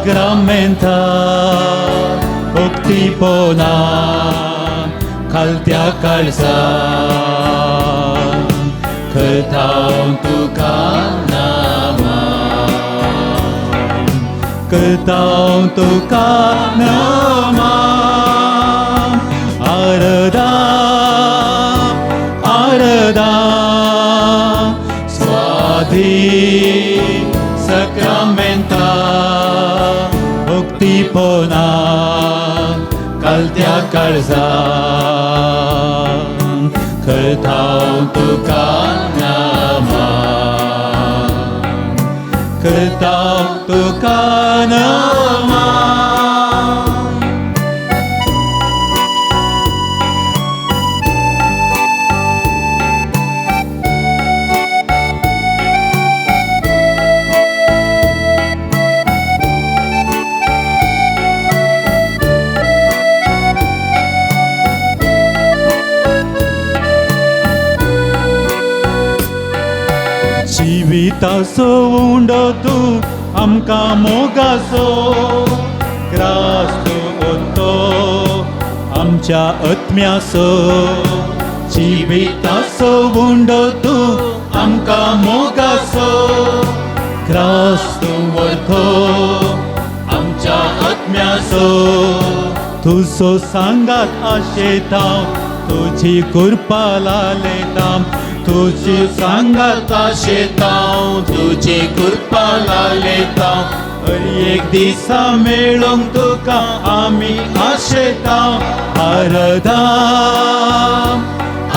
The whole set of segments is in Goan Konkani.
सकरामेंता उक्तीपणा खालत्या काळजान करता हांव तुका नमन करता हांव तुका नमन आरदा आरदा स्वाधीन सक्रामेंता उक्तीपणा खालत्या काळजान करता हांव तुका नमन करता हांव तुका नमन. जिविताचो उंडो तूं आमकां मोगाचो क्रास्तो ओतो आमच्या आत्म्याचो जिविताचो उंडो तूं आमकां मोगाचो क्रास्तो वरतो आमच्या आत्म्याचो तुजो सांगात आशेता तुजी कृपा लालेता तुजी सांगात आशेता तुजी कृपा लालेता हर एक दिसा मेळोंक तुका आमी आशेता आरदा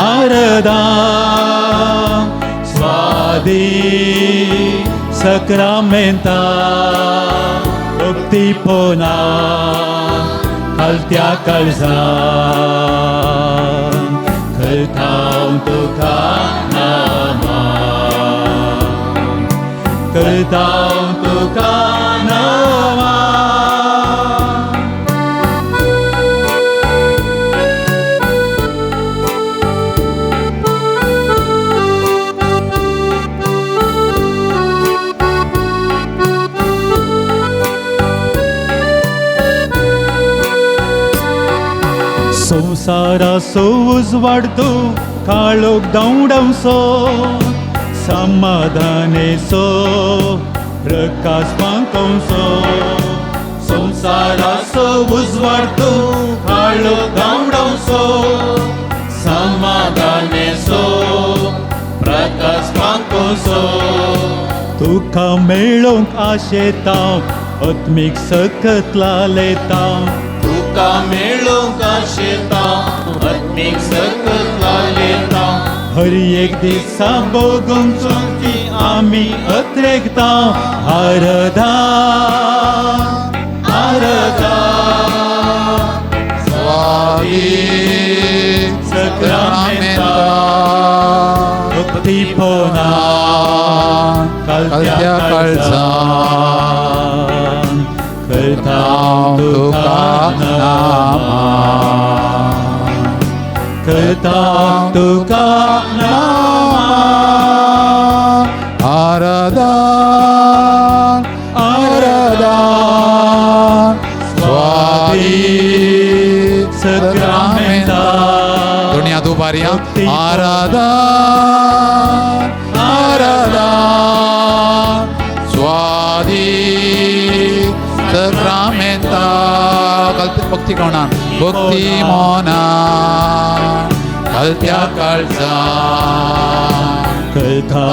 आरदा स्वाधीन सक्रामेंता उक्तीपणा खालत्या काळजान करता हांव तुका नमन करता हांव तुका नमन. संवसाराचो उजवाड तूं काळोख धांवडावचो समाधानेचो प्रकाश फांकोवचो संवसाराचो उजवाड तूं काळोख धांवडावचो समाधानेचो प्रकाश फांकोवचो तुका मेळोंक आशेता आत्मीक सकत लालेता तुका मेळोंक आशेता आत्मीक सकत लालेता हर एक दिसा भोगूंक चलती आमी अत्रेकता आरदा आरदा स्वाधीन सक्रामेंता उक्तीपणा खालत्या काळजान करता हांव तुका तुका नमन करता तुका नमन आराधन आराधन स्वाधीन सक्रामेंता दुनिया दुबारिया आराधन आराधन स्वाधीन सक्रामेंता भक्ती कोणान भक्ती मोना कलत्या काळजान करता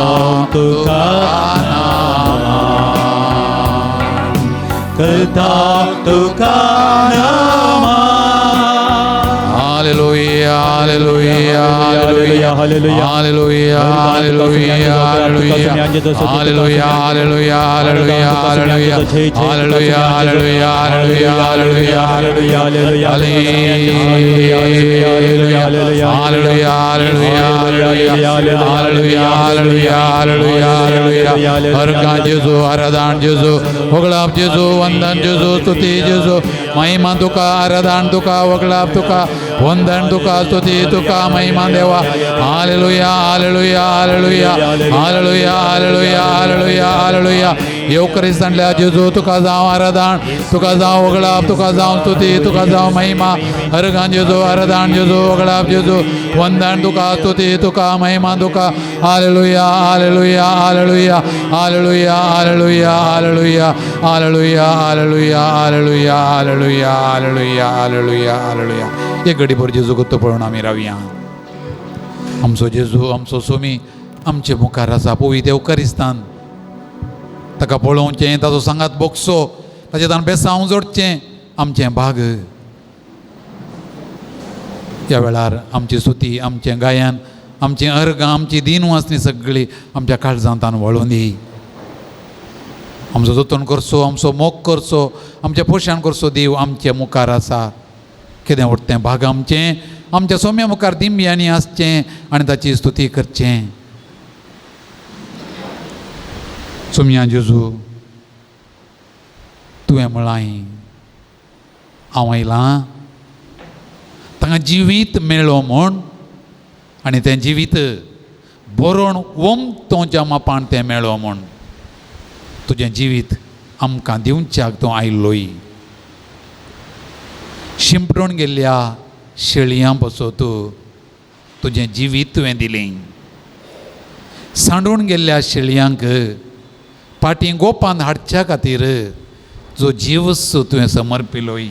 तुका करता तुका नमन. Hallelujah, hallelujah, hallelujah, hallelujah, hallelujah. hallelujah, hallelujah, hallelujah, hallelujah, hallelujah, hallelujah, hallelujah, hallelujah, hallelujah, hallelujah, hallelujah, hallelujah, hallelujah, hallelujah, hallelujah, hallelujah, hallelujah. हरका जेजू, आराधन जेजू, होगळाप जेजू, वंदन जेजू, स्तुती जेजू, महिमा तुका, आराधन तुका, होगळाप तुका, वंदन तुका, स्तुती तुका, महिमा देवा. Hallelujah, hallelujah, hallelujah, hallelujah, hallelujah, hallelujah, hallelujah. येवकरिस्तांतल्या जेजू तुका जावं आराधन, तुका जावं वगळाप, तुका जावं स्तुती, तुका जावं महिमा. अर्गां जेजू, आराधन जेजू, वगळाप जेजू, वंदन तुका, स्तुती तुका, महिमा तुका. Hallelujah, hallelujah, hallelujah, hallelujah, hallelujah, hallelujah, hallelujah, hallelujah, hallelujah, hallelujah, hallelujah, hallelujah, hallelujah. एक घडीभर जेजू गुत्तो पळोवन आमी रावया. आमचो जेजू, आमचो सोमी आमचे मुखार आसा. पवित्र येवकरिस्तान ताका पळोवचें, ताचो सांगात बोगसो, ताचें ताण बेसांव जोडचें आमचें भाग. ह्या वेळार आमची स्तुती, आमचें गायन, आमचें अर्गां, आमची दिनवासनी सगळी आमच्या काळजांतान वळून दी. आमचो जतन करचो, आमचो मोग करचो, आमचें पोशण करचो देव आमचे मुखार आसा. कितें उरतें भाग आमचें, आमच्या सोम्या मुखार दिंब्यांनी आसचें आनी ताची स्तुती करचें. सोम्या जेजू, तुवें म्हळां हांव आयलां तांकां जिवीत मेळ्ळो म्हूण, आनी तें जिवीत बरोवन ओमतोच्या मापान तें मेळ्ळो म्हूण. तुजें जिवीत आमकां दिवच्याक तूं आयलोय. शिंपडून गेल्ल्या शेळयां पसत तुजें जिवीत तुवें दिलें. सांडून गेल्ल्या शेळयांक पाटी गोपान हाडच्या खातीर जो जीवस तुवें समर्पिलोय.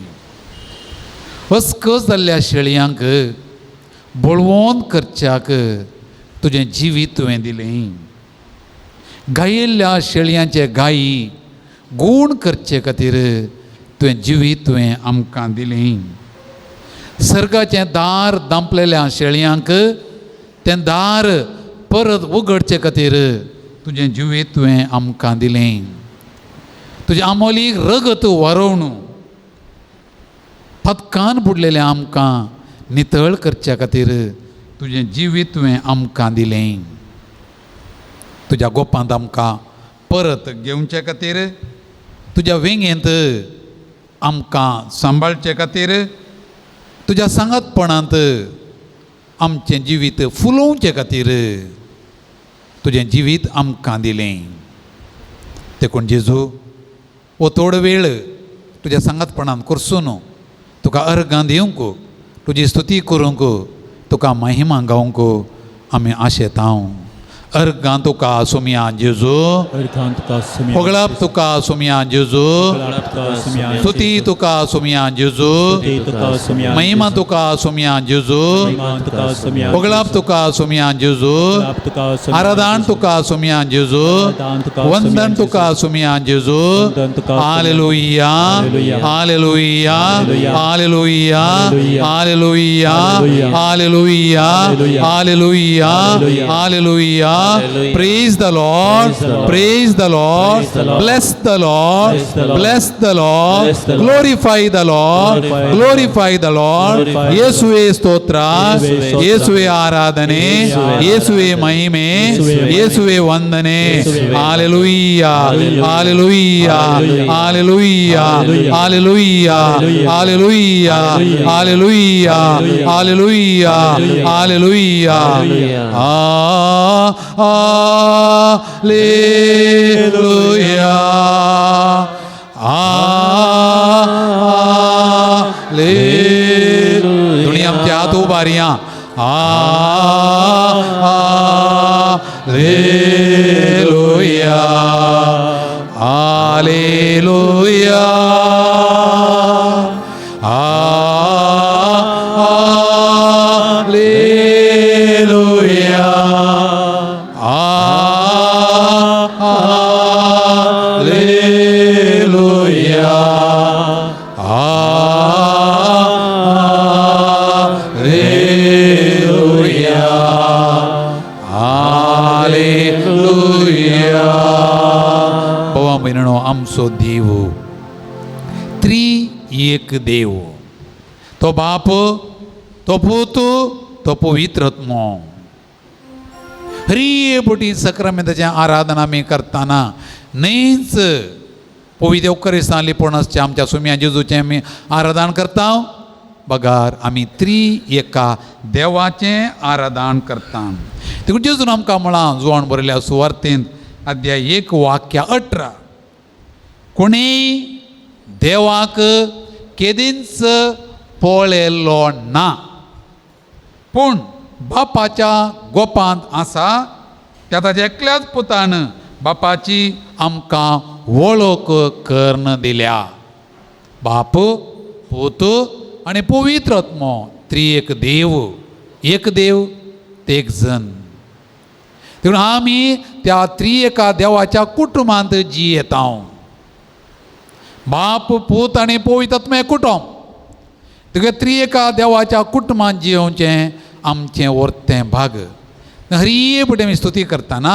अस्कस जाल्ल्या शेळयांक बळवंत करच्याक तुजें जिवीत तुवें दिलें. गायिल्ल्या शेळयांचे गायी गूण करचे खातीर तुवें जिवीत तुवें आमकां दिलें. सर्गाचें दार दांपलेल्या शेळयांक तें दार परत उगडचे खातीर तुजें जिवीत तुवें आमकां दिलें. तुजें आमोलीक रगत वारोवन पदकान बुडलेलें आमकां नितळ करच्या खातीर तुजें जिवीत तुवें आमकां दिलें. तुज्या गोपांत आमकां परत घेवचे खातीर, तुज्या वेंगेंत आमकां सांबाळचे खातीर, तुज्या सांगातपणांत आमचें जिवीत फुलोवचे खातीर तुजें जिवीत आमकां दिलें. देखून जेजू, हो थोडो वेळ तुज्या सांगातपणान करसून तुका अर्गां दिवंक, तुजी स्तुती करूंक, तुका महिमा गावंक आमी आशेता. अर्गां तुका सोम्या जेजू, होगळाप तुका सोम्या जेजू, स्तुती तुका सोम्या जेजू, महिमा तुका सोम्या जेजू, होगळाप तुका सोम्या जेजू, आराधन तुका सोम्या जेजू, वंदन तुका सोम्या जेजू. Hallelujah, hallelujah, hallelujah, hallelujah, hallelujah, hallelujah, hallelujah. Praise the Lord, praise the Lord, bless the Lord, bless the Lord, glorify the Lord, glorify the Lord. ಯೇಸುವೇ ಸ್ತೋತ್ರ, ಯೇಸುವೇ ಆರಾಧನೆ, ಯೇಸುವೇ ಮಹಿಮೆ, ಯೇಸುವೇ ವಂದನೆ. Hallelujah, hallelujah, hallelujah, hallelujah, hallelujah, hallelujah, hallelujah, hallelujah. Hallelujah, hallelujah. दुनिया आमच्या हात उबारया. Hallelujah, hallelujah, hallelujah, hallelujah, hallelujah, hallelujah. भावा भयणींनो, आमचो देव त्रि एक देव, तो बाप, तो पूत, तो पवित्र आत्मो. हरी बोटी सक्रामेंताचें आराधना आमी करतना न्हयच पवित्र येवकरिस्तान लिपोवन आसचें आमच्या सुम्या जेजूचें आमी आराधन करता, बगार आमी त्रि एका देवाचें आराधन करता. देखून जेजून आमकां म्हळां जुवान बरयल्या सुवार्तेंत अध्याय 1 वाक्य 18, कोणीय देवाक केदींच पळयलो ना, पूण बापाच्या गोपांत आसा त्या ताच्या एकल्याच पुतान बापाची आमकां वळख करून दिल्या. बाप, पूत आनी पवित्र आत्मो त्रिएक देव, एक देव एक जन. देखून आमी त्या त्रिएका देवाच्या कुटुंबांत जियेता. बाप, पूत आनी पवित्र आत्मो हें कुटुंब. तुगे त्रिएका देवाच्या कुटुंबांत जियोवचें आमचें वर्तें भाग. हरये पटे आमी स्तुती करतना,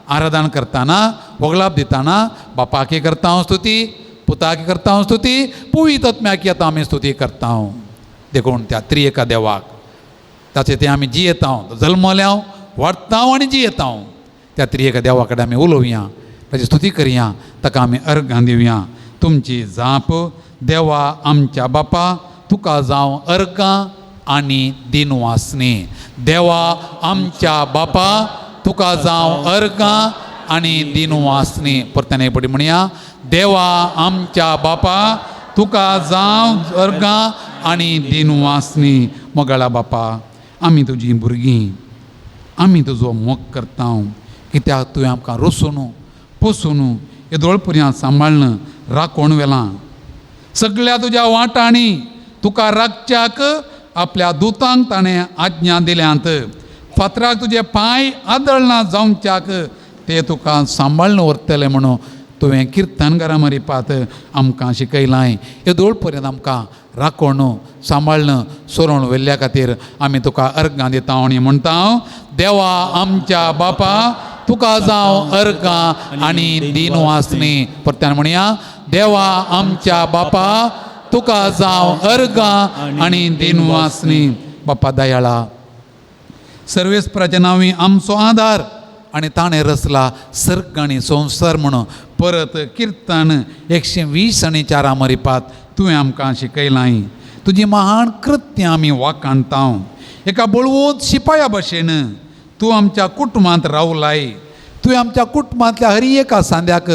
आराधन करतना, वगलाप दितना बापाकी करता हांव स्तुती, पुताकी करता हांव स्तुती, पवित्र आत्म्याकी आतां आमी स्तुती करता. देखून त्या त्रिएका देवाक ताचे ते आमी जियेता, जल्मल्या वाडटा आनी जियेता. त्या त्रिएका देवा कडेन आमी उलोवया, ताची स्तुती करया, ताका आमी अर्घां दिवया. तुमची जाप देवा आमच्या बापा तुका जावं अर्घां आनी दिनवासनी. देवा आमच्या बापा तुका जावं अर्घां आनी दिनवासनी. परत्यान एक पटी म्हणया, देवा आमच्या बापा तुका जावं अर्घां आनी दिनवासनी. मोगाळा बापा, आमी तुजीं भुरगीं, आमी तुजो मोग करता, कित्याक तुवें आमकां रोसून पोसून येदोळ पर्यंत सांबाळ्ळें, राखोवन व्हेलां. सगळ्या तुज्या वाटांनी तुका राखच्याक आपल्या दुतांक ताणें आज्ञा दिल्यांत. फातराक तुजे पांय आदळना जावच्याक ते तुका सांबाळून व्हरतले म्हणून तुवें किर्तनकारां मरिपात आमकां शिकयलां. येदोळ पर्यंत आमकां राखोवन सांबाळ्ळें सोरोवन व्हेल्ल्या खातीर आमी तुका अर्घां दिता आनी म्हणटा, देवा आमच्या बापा तुका जावं अर्घां आनी दिनवासनी. परत्यान म्हणया, देवा आमच्या बापा तुका जावं अर्घां आनी दिनवासनी. बापा दयाळा, सर्वेस्पराच्या नांवी आमचो आदार आनी ताणें रचला सर्ग आनी संवसार म्हणून परत किर्तन 120 आनी 4 मरिपात तुवें आमकां शिकयलां. तुजी महान कृत्यां आमी वाखाणता. एका बळवंत शिपाया भशेन तूं आमच्या कुटुंबांत रावलाय. तुवें आमच्या कुटुंबांतल्या हर एका सांद्याक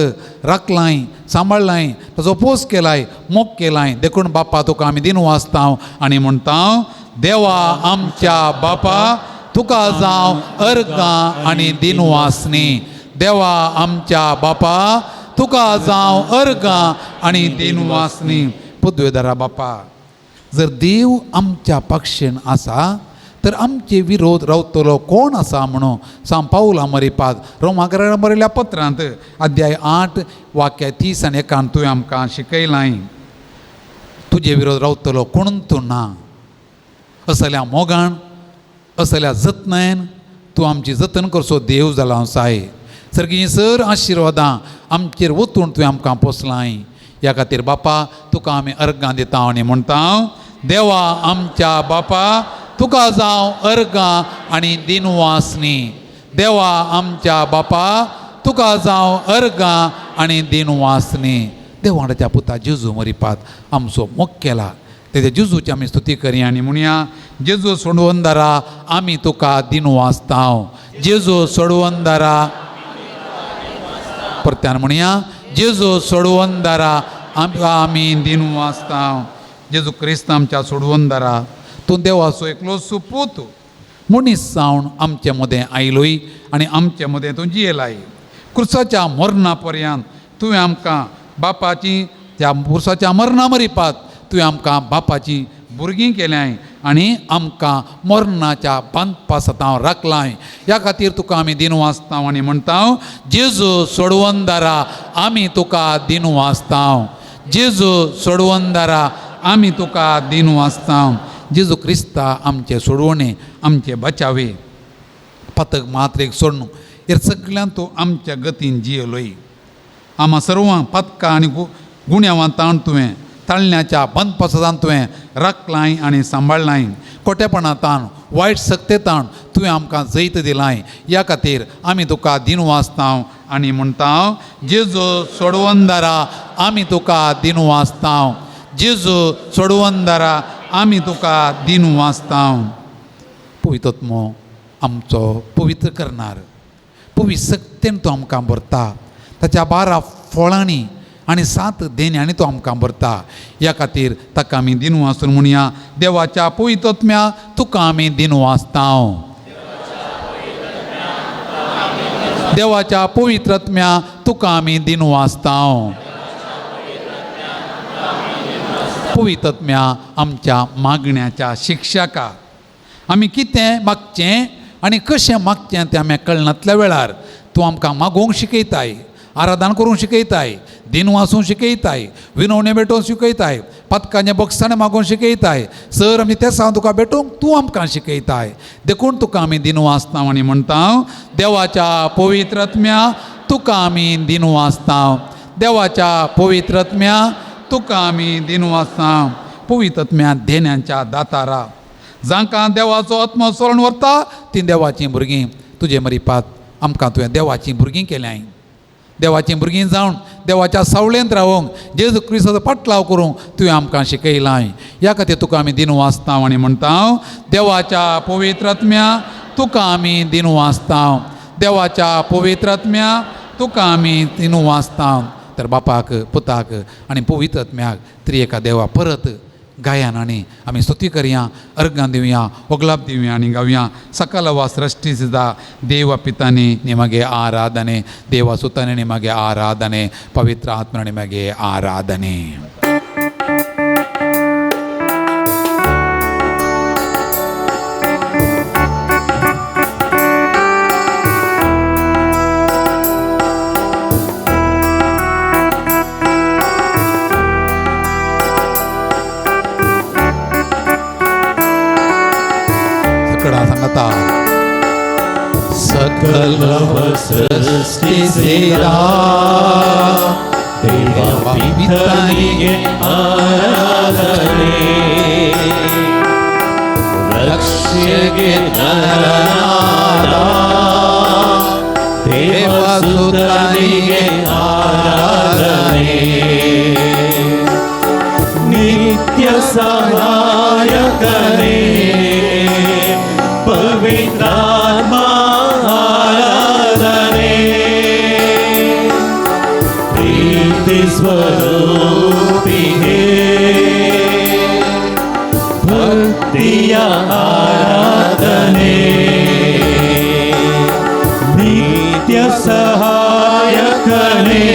राखलाय, सांबाळ्ळाय, ताचो पोस केलाय, मोग केलाय. देखून बापा तुका आमी दिनवासता आनी म्हणटा, देवा आमच्या बापा तुका जावं अर्घां आनी दिनवासनी. देवा आमच्या बापा तुका जावं अर्घां आनी दिनवासनी. पदवेदारा बापा, जर देव आमच्या पक्षेन आसा तर आमचे विरोध रावतलो कोण आसा म्हणून सांव पावला मरिपात रोमाकरा बरयल्या पत्रांत अध्याय 8 वाक्य 30 आनी 1 तुवें आमकां शिकयलां. तुजे विरोध रावतलो कोण तूं ना. असल्या मोगान, असल्या जतनायन तूं आमची जतन करचो देव जाला साय. सर्गीं सर आशिर्वादां आमचेर वतून तुवें आमकां पोसलां. ह्या खातीर बापा तुका आमी अर्घां दिता आनी म्हणटा, देवा आमच्या बापा तुका जावं अर्घां आनी दिनवासनी. देवा आमच्या बापा तुका जावं अर्घां आनी दिनवासनी. देवाच्या पुता जेजू मरिपात आमचो मोग केला, तेज्या जेजूची आमी स्तुती करया आनी म्हणया, जेजू सोडवंदारा आमी तुका दिनवासता. जेजू सोडवंदारा, परत्यान म्हणया, जेजू सोडवंदारा आमी दिनवासता. जेजू क्रिस्त आमच्या सोडवंदारा, तूं देवाचो एकलो सुपूत मनीस जावन आमचे मदें आयलोय आनी आमचे मदें तूं जियेलाय. क्रुसाच्या मरणा पर्यंत तुवें आमकां बापाची, त्या क्रुसाच्या मरणा मरिपात तुवें आमकां बापाची भुरगीं केल्यांय आनी आमकां मरणाच्या बांदपासतां राखलांय. ह्या खातीर तुका आमी दिनवासता आनी म्हणटा, जेजू सोडवंदारा आमी तुका दिनवासता. जेजू सोडवंदारा आमी तुका दिनवासता. जेजू क्रिस्ता आमचे सोडवणे, आमचे बचावे. पातक मात्रेक सोडून हेर सगळ्यान तूं आमच्या गतीन जियेलोय. आमा सर्वांक पातकां आनी गुन्यांवां ताण तुवें ताळण्याच्या बंदपासांत तुवें राखलांय आनी सांबाळ्ळांय. खोटेपणा ताण, वायट सक्ते ताण तुवें आमकां जैत दिलांय. ह्या खातीर आमी तुका दिनवासता आनी म्हणटा, जेजू सोडवंदारा आमी तुका दिनवासता. जेजू सोडवंदारा आमी तुका दिनवासता. पवित्र आत्मो आमचो पवित्र करणार, पवित्र सक्तेन तो आमकां भरता. ताच्या 12 फळांनी आनी 7 देण्यांनी तो आमकां भरता. ह्या खातीर ताका आमी दिनू आसून म्हणया, देवाच्या पवित्रत्म्या तुका आमी दिनू आसता. देवाच्या पवित्रत्म्या तुका आमी दिनू आसता. पवित्रत्म्या आमच्या मागण्याच्या शिक्षका, आमी कितें मागचें आनी कशें मागचें तें आमी कळनातल्या वेळार तूं आमकां मागोवंक शिकयताय, आराधन करूंक शिकयताय, दिन वाचूंक शिकयताय, विनवणे भेटोवंक शिकयताय, पातकांचें बक्षाणें मागोवंक शिकयताय. सर आमी तें सांग तुका भेटोवंक तूं आमकां शिकयताय. देखून तुका आमी दिन वाचता आनी म्हणटा, देवाच्या पवित्रत्म्या तुका आमी दिन वाचता. देवाच्या पवित्रत्म्या तुका आमी दिन वाचता. पवित्रत्म्या देण्यांच्या दातारा, जांकां देवाचो आत्मो सोडून व्हरता तीं देवाचीं भुरगीं. तुजे मरिपात आमकां तुवें देवाचीं भुरगीं केल्यांय. देवाचीं भुरगीं जावन देवाच्या सावळेंत रावोंक, जेजू क्रिस्ताचो पाटलाव करूंक तुवें आमकां शिकयलांय. ह्या खातीर तुका आमी दिन वाचता आनी म्हणटा, देवाच्या पवित्रत्म्या तुका आमी दिन वाचता. देवाच्या पवित्रत्म्या तुका आमी दिन वाचता. तर बापाक, पुताक आनी पवित्रत्म्याक त्रिएका देवा परत गायन आनी आमी स्तुती करया, अर्गां दिवया, ओगलाप दिवया आनी गावया. सकल वा सृष्टी सुद्दा देवा पिताने निमगे आराधने, देवा सुताने निमगे आराधने, पवित्र आत्मा निमगे आराधने. सकल सृष्टिसिदा देवा पितನಿಗೆ ಆರಾಧನೆ, ರಕ್ಷೆಗೆ ನರನಾದ ದೇವಸುತನಿಗೆ ಆರಾಧನೆ, ನಿತ್ಯ ಸಹಾಯಕನೇ ಪವಿತ್ರಾತ್ಮ ಆರಾಧನೆ, ಪ್ರೀತಿ ಸ್ವರೂಪಿಗೆ ಭಕ್ತಿಯ ಆರಾಧನೆ, ನಿತ್ಯ ಸಹಾಯಕನೇ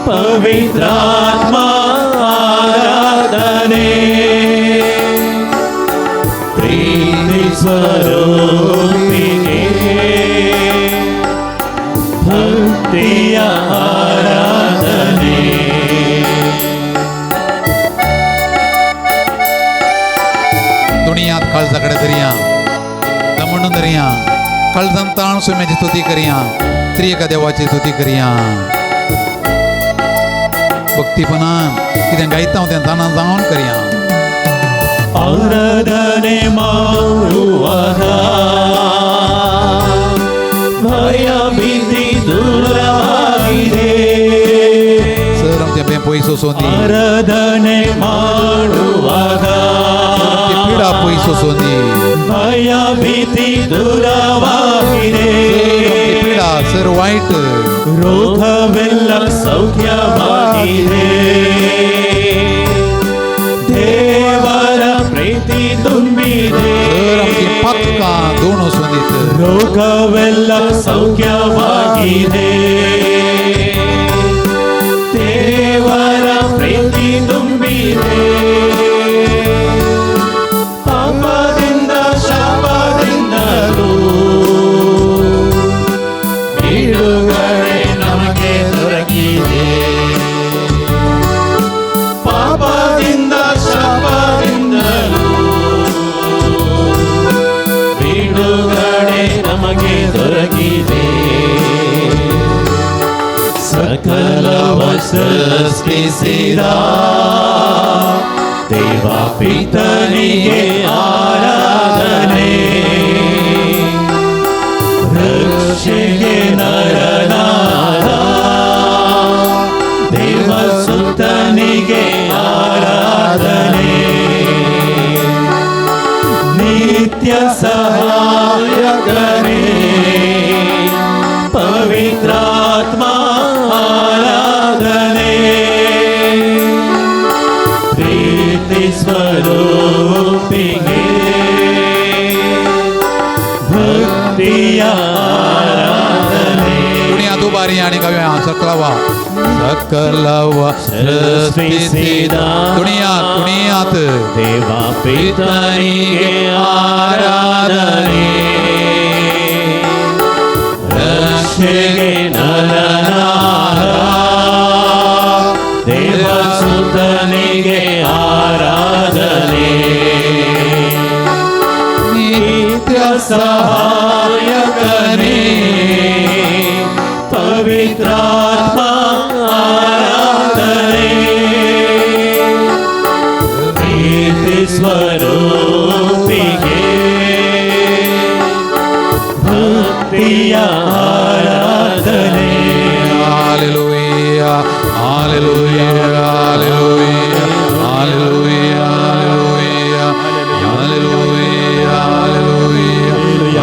ಪವಿತ್ರಾತ್ಮ ಆರಾಧನೆ, ಪ್ರೀತಿ ಸ್ವರೂಪಿಗೆ ಭಕ್ತಿಯ ಆರಾಧನೆ. दुनियात काळजाकडे धरया, दमणून धरया, काळजान ताण सुम्याची स्तुती करया, त्रिएका देवाची स्तुती करया. भक्तीपणान कितें गायता तें जाणा जावन करया. ಆರಾಧನೆ ಮಾಡುವಾಗ ಭಯ ಭೀತಿ ದೂರವಾಗಿದೆ. सर आमचें बें पयसो सोदी, ಆರಾಧನೆ ಮಾಡುವಾಗ पिडा पयसो सोदी, ಭಯ ಭೀತಿ ದೂರವಾಗಿದೆ. पिडा सर वायट ರೋಗವೆಲ್ಲ ಸೌಖ್ಯವಾಗಿದೆ. ದೇವರ ಪ್ರೀತಿ ತುಂಬಿದೆ. सर आमची पातकां धुवन वचून ರೋಗವೆಲ್ಲ ಸೌಖ್ಯವಾಗಿದೆ. ದೇವರ ಪ್ರೀತಿ ತುಂಬಿದೆ. ಪಾಪದಿಂದ ಶಾಪದಿಂದಲೂ ಬಿಡುಗಡೆ ನಮಗೆ ದೊರಕಿದೆ. ಪಾಪದಿಂದ ಶಾಪದಿಂದಲೂ ಬಿಡುಗಡೆ ನಮಗೆ ದೊರಕಿದೆ. ಸಕಲವ ಸೃಷ್ಟಿಸಿದ ದೇವ ಪಿತನಿಗೆ ಆರಾಧನೆ, ರಕ್ಷೆಗೆ ನರನಾದ ದೇವಸುತನಿಗೆ ಆರಾಧನೆ, ನಿತ್ಯ ಸಹಾಯಕನೇ ಪವಿತ್ರಾತ್ಮ ಆರಾಧನೆ, धरया आनी गावया सकलवा सकलवा ಸೃಷ್ಟಿಸಿದ ತುಣಿಯಾತ್ ತುಣಿಯಾತ್ ದೇವ ಪಿತನಿಗೆ ಆರಾಧನೆ ರಕ್ಷೆಗೆ ನರನಾರ ದೇವಸುತನಿಗೆ ಆರಾಧನೆ ನಿತ್ಯ ಸಹಾಯಕನೇ ಪವಿತ್ರಾತ್ಮ ಆರಾಧನೆ ಪ್ರೀತಿ ಸ್ವರೂಪಿಗೆ ಭಕ್ತಿಯ ಆರಾಧನೆ. Hallelujah, hallelujah, hallelujah, hallelujah, hallelujah, hallelujah, hallelujah,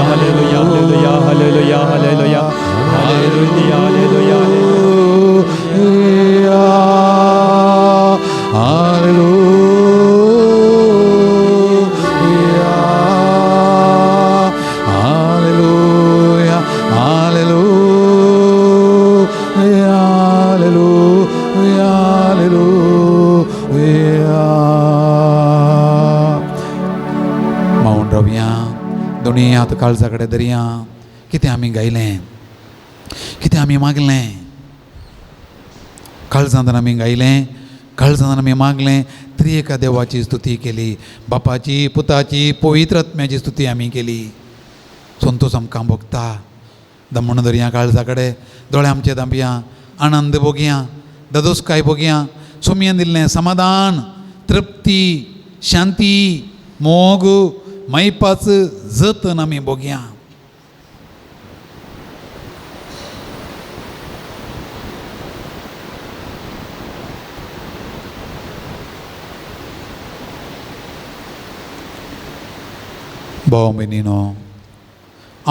hallelujah hallelujah hallelujah hallelujah hallelujah. Hallelujah, hallelujah, hallelujah, hallelujah. मावन रावया दोनी हात काळजा कडेन धरया. कितें आमी गायलें, कितें आमी मागलें, काळजांत आमी गायलें, काळजांत आमी मागलें, त्रिएका देवाची स्तुती केली, बापाची पुताची पवित्र आत्म्याची स्तुती आमी केली. संतोष आमकां भोगता. दमण धरया काळजा कडेन, दोळे आमचे धांपया, आनंद भोगया, ददोसकाय भोगया, सोमयेन दिल्लें समाधान, तृप्ती, शांती, मोग, मैपाच जतन आमी भोगया. भाव भयणीनो,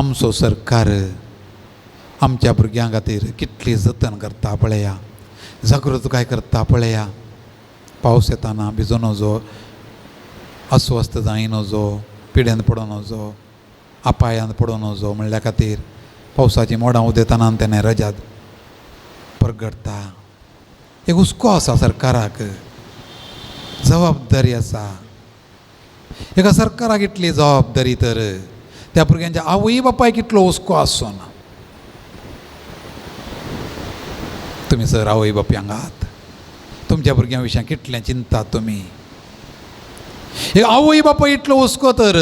आमचो सरकार आमच्या भुरग्यां खातीर कितली जतन करता पळया, जागृतकाय करता पळया. पावस येताना भिजून नजो, अस्वस्थ जाय नजो, पिड्यांत पडूं नजो, अपायांत पडूं नजो म्हणल्या खातीर पावसाची मोडां उदेतना तेणें रजा परगटता. एक हुस्को आसा सरकाराक, जबाबदारी आसा. एका सरकाराक इतली जबाबदारी तर त्या भुरग्यांच्या आवय बापायक कितलो हुस्को आसचो ना. तुमी सर आवय बापायांक आहात, तुमच्या भुरग्यां विशयान कितलें चिंतात तुमी. एक आवय बापाय इतलो हुस्को तर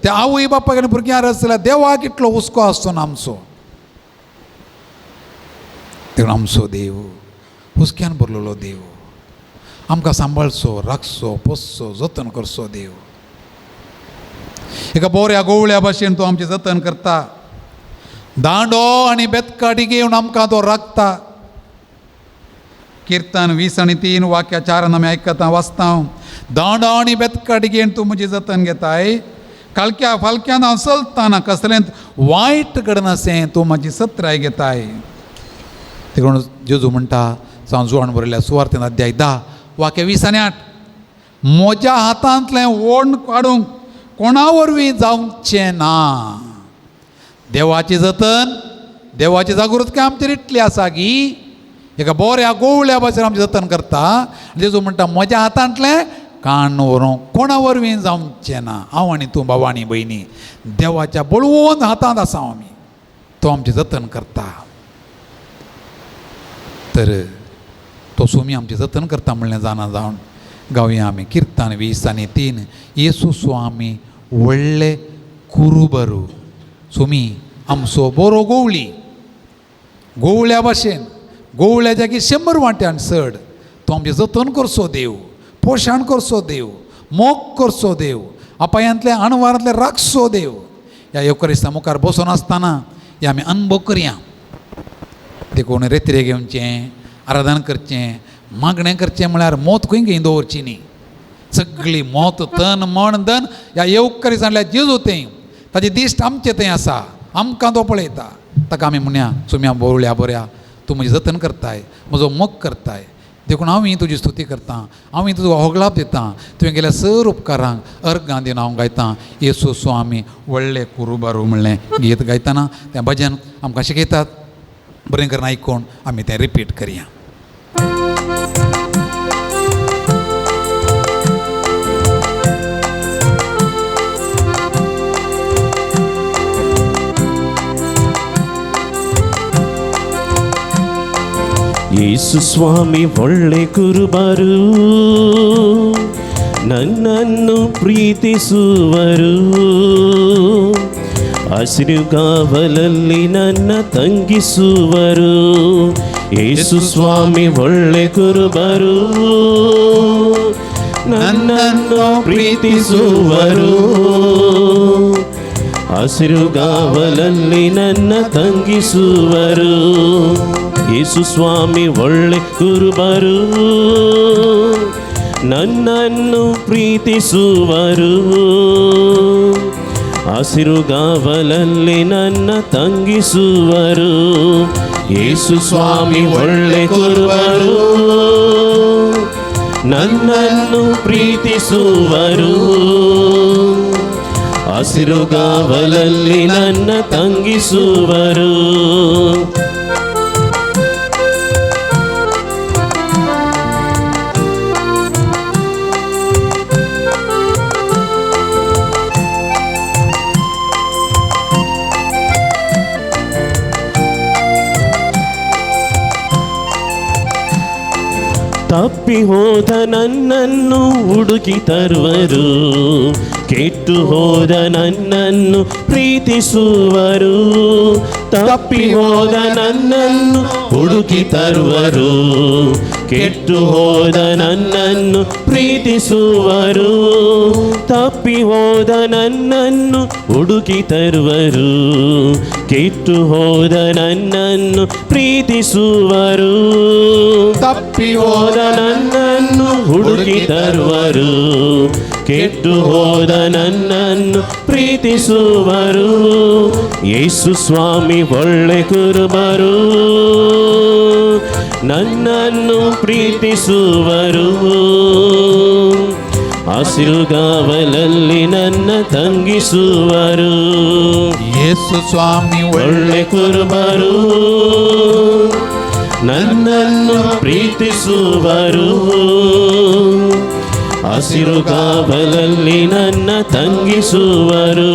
त्या आवय बापायक आनी भुरग्यां रचल्या देवाक इतलो हुस्को आसचो ना आमचो. देखून आमचो देव हुस्क्यान भरलेलो देव, आमकां सांबाळचो, राखचो, पोसचो, जतन करचो देव. एका बोऱ्या गोवळ्या भाशेन तो आमचें जतन करता. दांडो आनी बेतकाटी घेवन आमकां तो राखता. किर्तन 20 आनी 3 वाक्या 4 आमी आयकता, वाचता. दांडो आनी बेतकाटी घेवन तूं म्हजें जतन घेताय, कालक्या फालक्यान हांव चलतना कसलेंत वायट घडनासें तूं म्हाजी सत्राय घेताय. देखून जेजू म्हणटा सांजवान बरयल्या सुवार्तेन अध्याय 10 वाक्य 20 आनी 8, म्हज्या हातांतलें ओण काडूंक कोणा वरवीं जावचें ना. देवाची जतन, देवाची जागृतकाय आमचेर इतली आसा की एका बऱ्या गोवळ्या भाशेन आमचें जतन करता. जेजू म्हणटा म्हज्या हातांतलें काण व्हरूंक कोणा वरवीं जावचें ना. हांव आनी तूं बाबा आनी भयणी देवाच्या बळवंत हातांत आसा आमी, तो आमचें जतन करता. तर तो सोमी आमचें जतन करता म्हणलें जाणा जावन गावया आमी किर्तन 20 आनी 3, येसू स्वामी व्हडले कुरुबरू. सोमी आमचो बरो गोवळी, गोवळ्या भाशेन, गोवळ्याच्या की 100 वांट्यान चड तो आमचें जतन करचो देव, पोशण करचो देव, मोग करचो देव, अपायांतले अणवारांतले राखचो देव. ह्या येवकरिस्ता मुखार बसून आसतना हे आमी अनुभव करया. देखून रेत्रे घेवचें, आराधन करचें, मागणें करचें म्हळ्यार मोत खंय खंय दवरची न्ही. सगळी मोत तन मन धन ह्या येवकरिस्तांतल्या जेजू थंय, ताची दिश्ट आमचे थंय आसा, आमकां तो पळयता. ताका आमी म्हणया सुम्या बोवळ्या बऱ्या, तूं म्हजें जतन करताय, म्हजो मोग करताय, देखून हांव तुजी स्तुती करतां, हांव तुजो होगळाप दितां, तुवें केल्या सर उपकारांक अर्गां दिवन हांव गायतां. येसू स्वामी व्हडले कुरुबारू म्हणलें गीत गायतना तें भजन आमकां शिकयतात. बरें करून आयकून आमी तें रिपीट करया. ಯೇಸು ಸ್ವಾಮಿ ಒಳ್ಳೆ ಕುರುಬರು, ನನ್ನನ್ನು ಪ್ರೀತಿಸುವರು, ಹಸಿರುಗಾವಲಲ್ಲಿ ನನ್ನ ತಂಗಿಸುವರು. ಯೇಸು ಸ್ವಾಮಿ ಒಳ್ಳೆ ಕುರುಬರು, ನನ್ನನ್ನು ಪ್ರೀತಿಸುವರು, ಹಸಿರುಗಾವಲಲ್ಲಿ ನನ್ನ ತಂಗಿಸುವರು. ಯೇಸು ಸ್ವಾಮಿ ಒಳ್ಳೆ ಕುರುಬರು, ನನ್ನನ್ನು ಪ್ರೀತಿಸುವರು, ಹಸಿರುಗಾವಲಲ್ಲಿ ನನ್ನ ತಂಗಿಸುವರು. ಯೇಸು ಸ್ವಾಮಿ ಒಳ್ಳೆ ಕುರುಬರು, ನನ್ನನ್ನು ಪ್ರೀತಿಸುವರು, ಹಸಿರುಗಾವಲಲ್ಲಿ ನನ್ನ ತಂಗಿಸುವರು. ತಪ್ಪಿ ಹೋದ ನನ್ನನ್ನು ಹುಡುಕಿ ತರುವರು, ಕೆಟ್ಟು ಹೋದ ನನ್ನನ್ನು ಪ್ರೀತಿಸುವರು. ತಪ್ಪಿ ಹೋದ ನನ್ನನ್ನು ಹುಡುಕಿ ತರುವರು, ಕೆಟ್ಟು ಹೋದ ನನ್ನನ್ನು ಪ್ರೀತಿಸುವರು. ತಪ್ಪಿ ಹೋದ ನನ್ನನ್ನು ಹುಡುಕಿ ತರುವರು, ಕೆಟ್ಟು ಹೋದ ನನ್ನನ್ನು ಪ್ರೀತಿಸುವರು. ತಪ್ಪಿ ಹೋದ ನನ್ನನ್ನು ಹುಡುಕಿ ತರುವರು, ಕೆಟ್ಟು ಹೋದ ನನ್ನನ್ನು ಪ್ರೀತಿಸುವರು. ಯೇಸು ಸ್ವಾಮಿ ಒಳ್ಳೆ ಕುರುಬರು, ನನ್ನನ್ನು ಪ್ರೀತಿಸುವರು, ಹಸಿರುಗಾವಲಲ್ಲಿ ನನ್ನ ತಂಗಿಸುವರು. ಯೇಸು ಸ್ವಾಮಿ ಒಳ್ಳೆ ಕುರುಬರು, ನನ್ನನ್ನು ಪ್ರೀತಿಸುವರು, ಹಸಿರುಗಾವಲಲ್ಲಿ ನನ್ನ ತಂಗಿಸುವರು.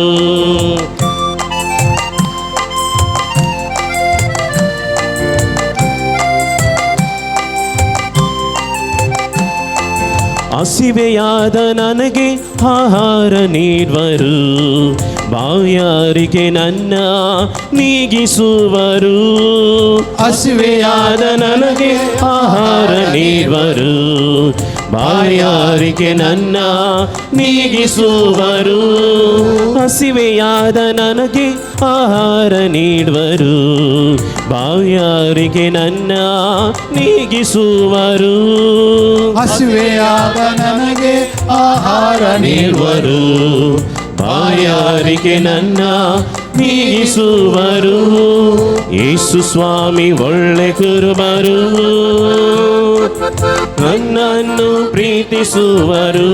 ಹಸಿವೆಯಾದ ನನಗೆ ಆಹಾರ ನೀಡುವರು, ಬಾಯಾರಿಕೆ ನನ್ನ ನೀಗಿಸುವರು. ಹಸಿವೆಯಾದ ನನಗೆ ಆಹಾರ ನೀಡುವರು, ಬಾಯಾರಿಕೆ ನನ್ನ ನೀಗಿಸುವರು. ಹಸಿವೆಯಾದ ನನಗೆ ಆಹಾರ ನೀಡುವರು, ಬಾಯಾರಿಕೆ ನನ್ನ ನೀಗಿಸುವರು. ಹಸಿವೆಯಾದ ನನಗೆ ಆಹಾರ ನೀಡುವರು, ಬಾಯಾರಿಕೆ ನನ್ನ ನೀಗಿಸುವರು. ಯೇಸು ಸ್ವಾಮಿ ಒಳ್ಳೆ ಕುರುಬರು, ನನ್ನನ್ನು ಪ್ರೀತಿಸುವರು,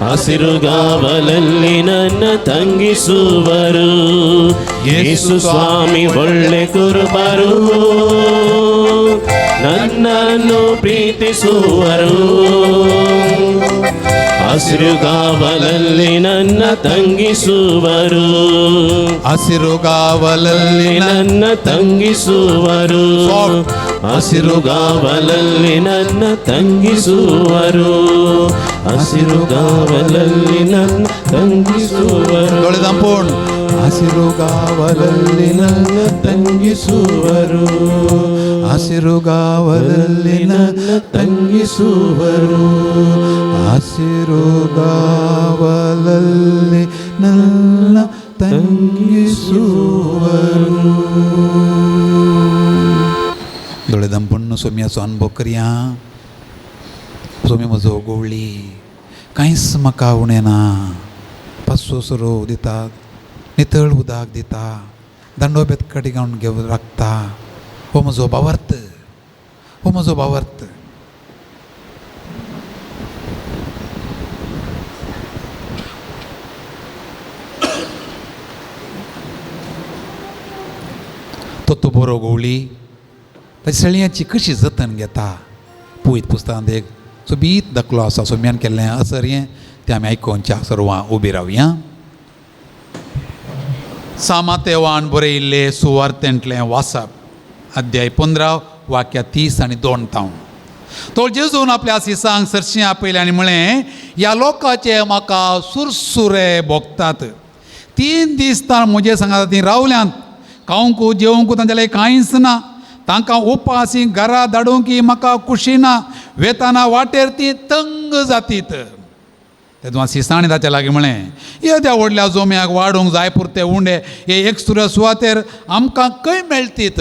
ಹಸಿರುಗಾವಲಲ್ಲಿ ನನ್ನ ತಂಗಿಸುವರು. ಯೇಸು ಸ್ವಾಮಿ ಒಳ್ಳೆ ಕುರುಬರು, ನನ್ನನ್ನು ಪ್ರೀತಿಸುವರು, ಹಸಿರುಗಾವಲಲ್ಲಿ ನನ್ನ ತಂಗಿಸುವರು. ಹಸಿರುಗಾವಲಲ್ಲಿ ನನ್ನ ತಂಗಿಸುವರು, ಹಸಿರುಗಾವಲಲ್ಲಿ ನನ್ನ ತಂಗಿಸುವರು. ಹಸಿರುಗಾವಲಲ್ಲಿ ನನ್ನ ತಂಗಿಸುವರು. ತೊಳೆದಂಪೋಣ್ ಹಸಿರುಗಾವಲಲ್ಲಿ ನನ್ನ ತಂಗಿಸುವರು, ಹಸಿರುಗಾವಲಲ್ಲಿ ನನ್ನ ತಂಗಿಸುವರು, ಹಸಿರುಗಾವಲಲ್ಲಿ ನನ್ನ ತಂಗಿಸುವರು. दोळे सोम्याचो अनुभव करया. सोमी म्हजो गोवळी कांयच म्हाका उणें ना. पासो सोरो दिता, नितळ उदक दिता, दांडो बेतकाटी घालून घेवन राखता. हो म्हजो भावार्थ, हो म्हजो भावार्थ. बरो गवळी ताची शेळयांची कशी जतन घेता पुयत पुस्तकांत एक सोबीत दाखलो आसा सोम्यान केल्लें असर हें तें आमी आयकोनच्या सर्वां उबी रावया. सामातेवान बरयिल्ले सुवार्तेंतलें वाचप अध्याय 15 वाक्या 30 आनी 2 तावन. तो जेजून आपल्या सिसांक सरशीं आपयलें आनी म्हळें, ह्या लोकांचे म्हाका सुरसुरे भोगतात. 3 दीस तां म्हजे सांगात तीं रावल्यांत, खावंकू जेवंकू तांचे कांयच ना. तांकां उपासी घरा धाडूंक म्हाका खुशी ना, वेताना वाटेर ती तंग जातीत. तेदो सिसांनी ताच्या लागीं म्हळें, येद्या व्हडल्या जोम्याक वाडूंक जाय पुरते उंडे हे एकसुऱ्या सुवातेर आमकां खंय मेळटीत?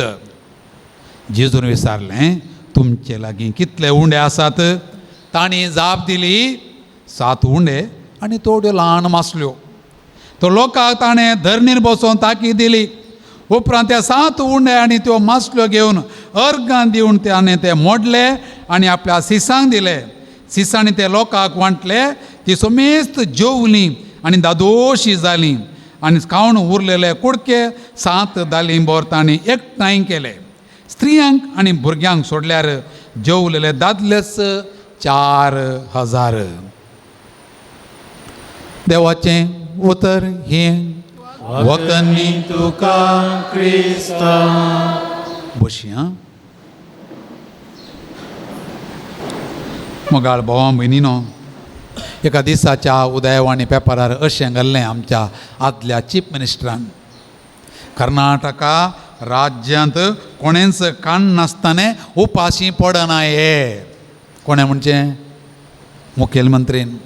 जेजून विचारलें, तुमचे लागीं कितले उंडे आसात? तांणी जाप दिली, 7 उंडे आनी थोड्यो ल्हान मासल्यो. तो लोकांक ताणें धरणीर बसोवन ताकी दिली. उपरांत त्या 7 उंडे आनी त्यो मासल्यो घेवन अर्गां दिवन ताणें ते मोडले आनी आपल्या सिसांक दिले. सिसांनी ते लोकांक वांटले. ती समेस्त जेवलीं आनी दादोशी जालीं आनी खावन उरलेले कुडके 7 दालिंबर तांणी एकठांय केले. स्त्रियांक आनी भुरग्यांक सोडल्यार जेवलेले दादलेच 4000. देवाचें उतर हें वखनी तुका क्रिस्ता. बशया. मोगाळ भावा भयणीनो, एका दिसाच्या उदयवाणी पेपरार अशें घाल्लें आमच्या आदल्या चीफ मिनिस्टरान, कर्नाटका राज्यांत कोणेंच काण नासतना उपाशी पडना. हे कोणें म्हणचें? मुखेलमंत्रीन.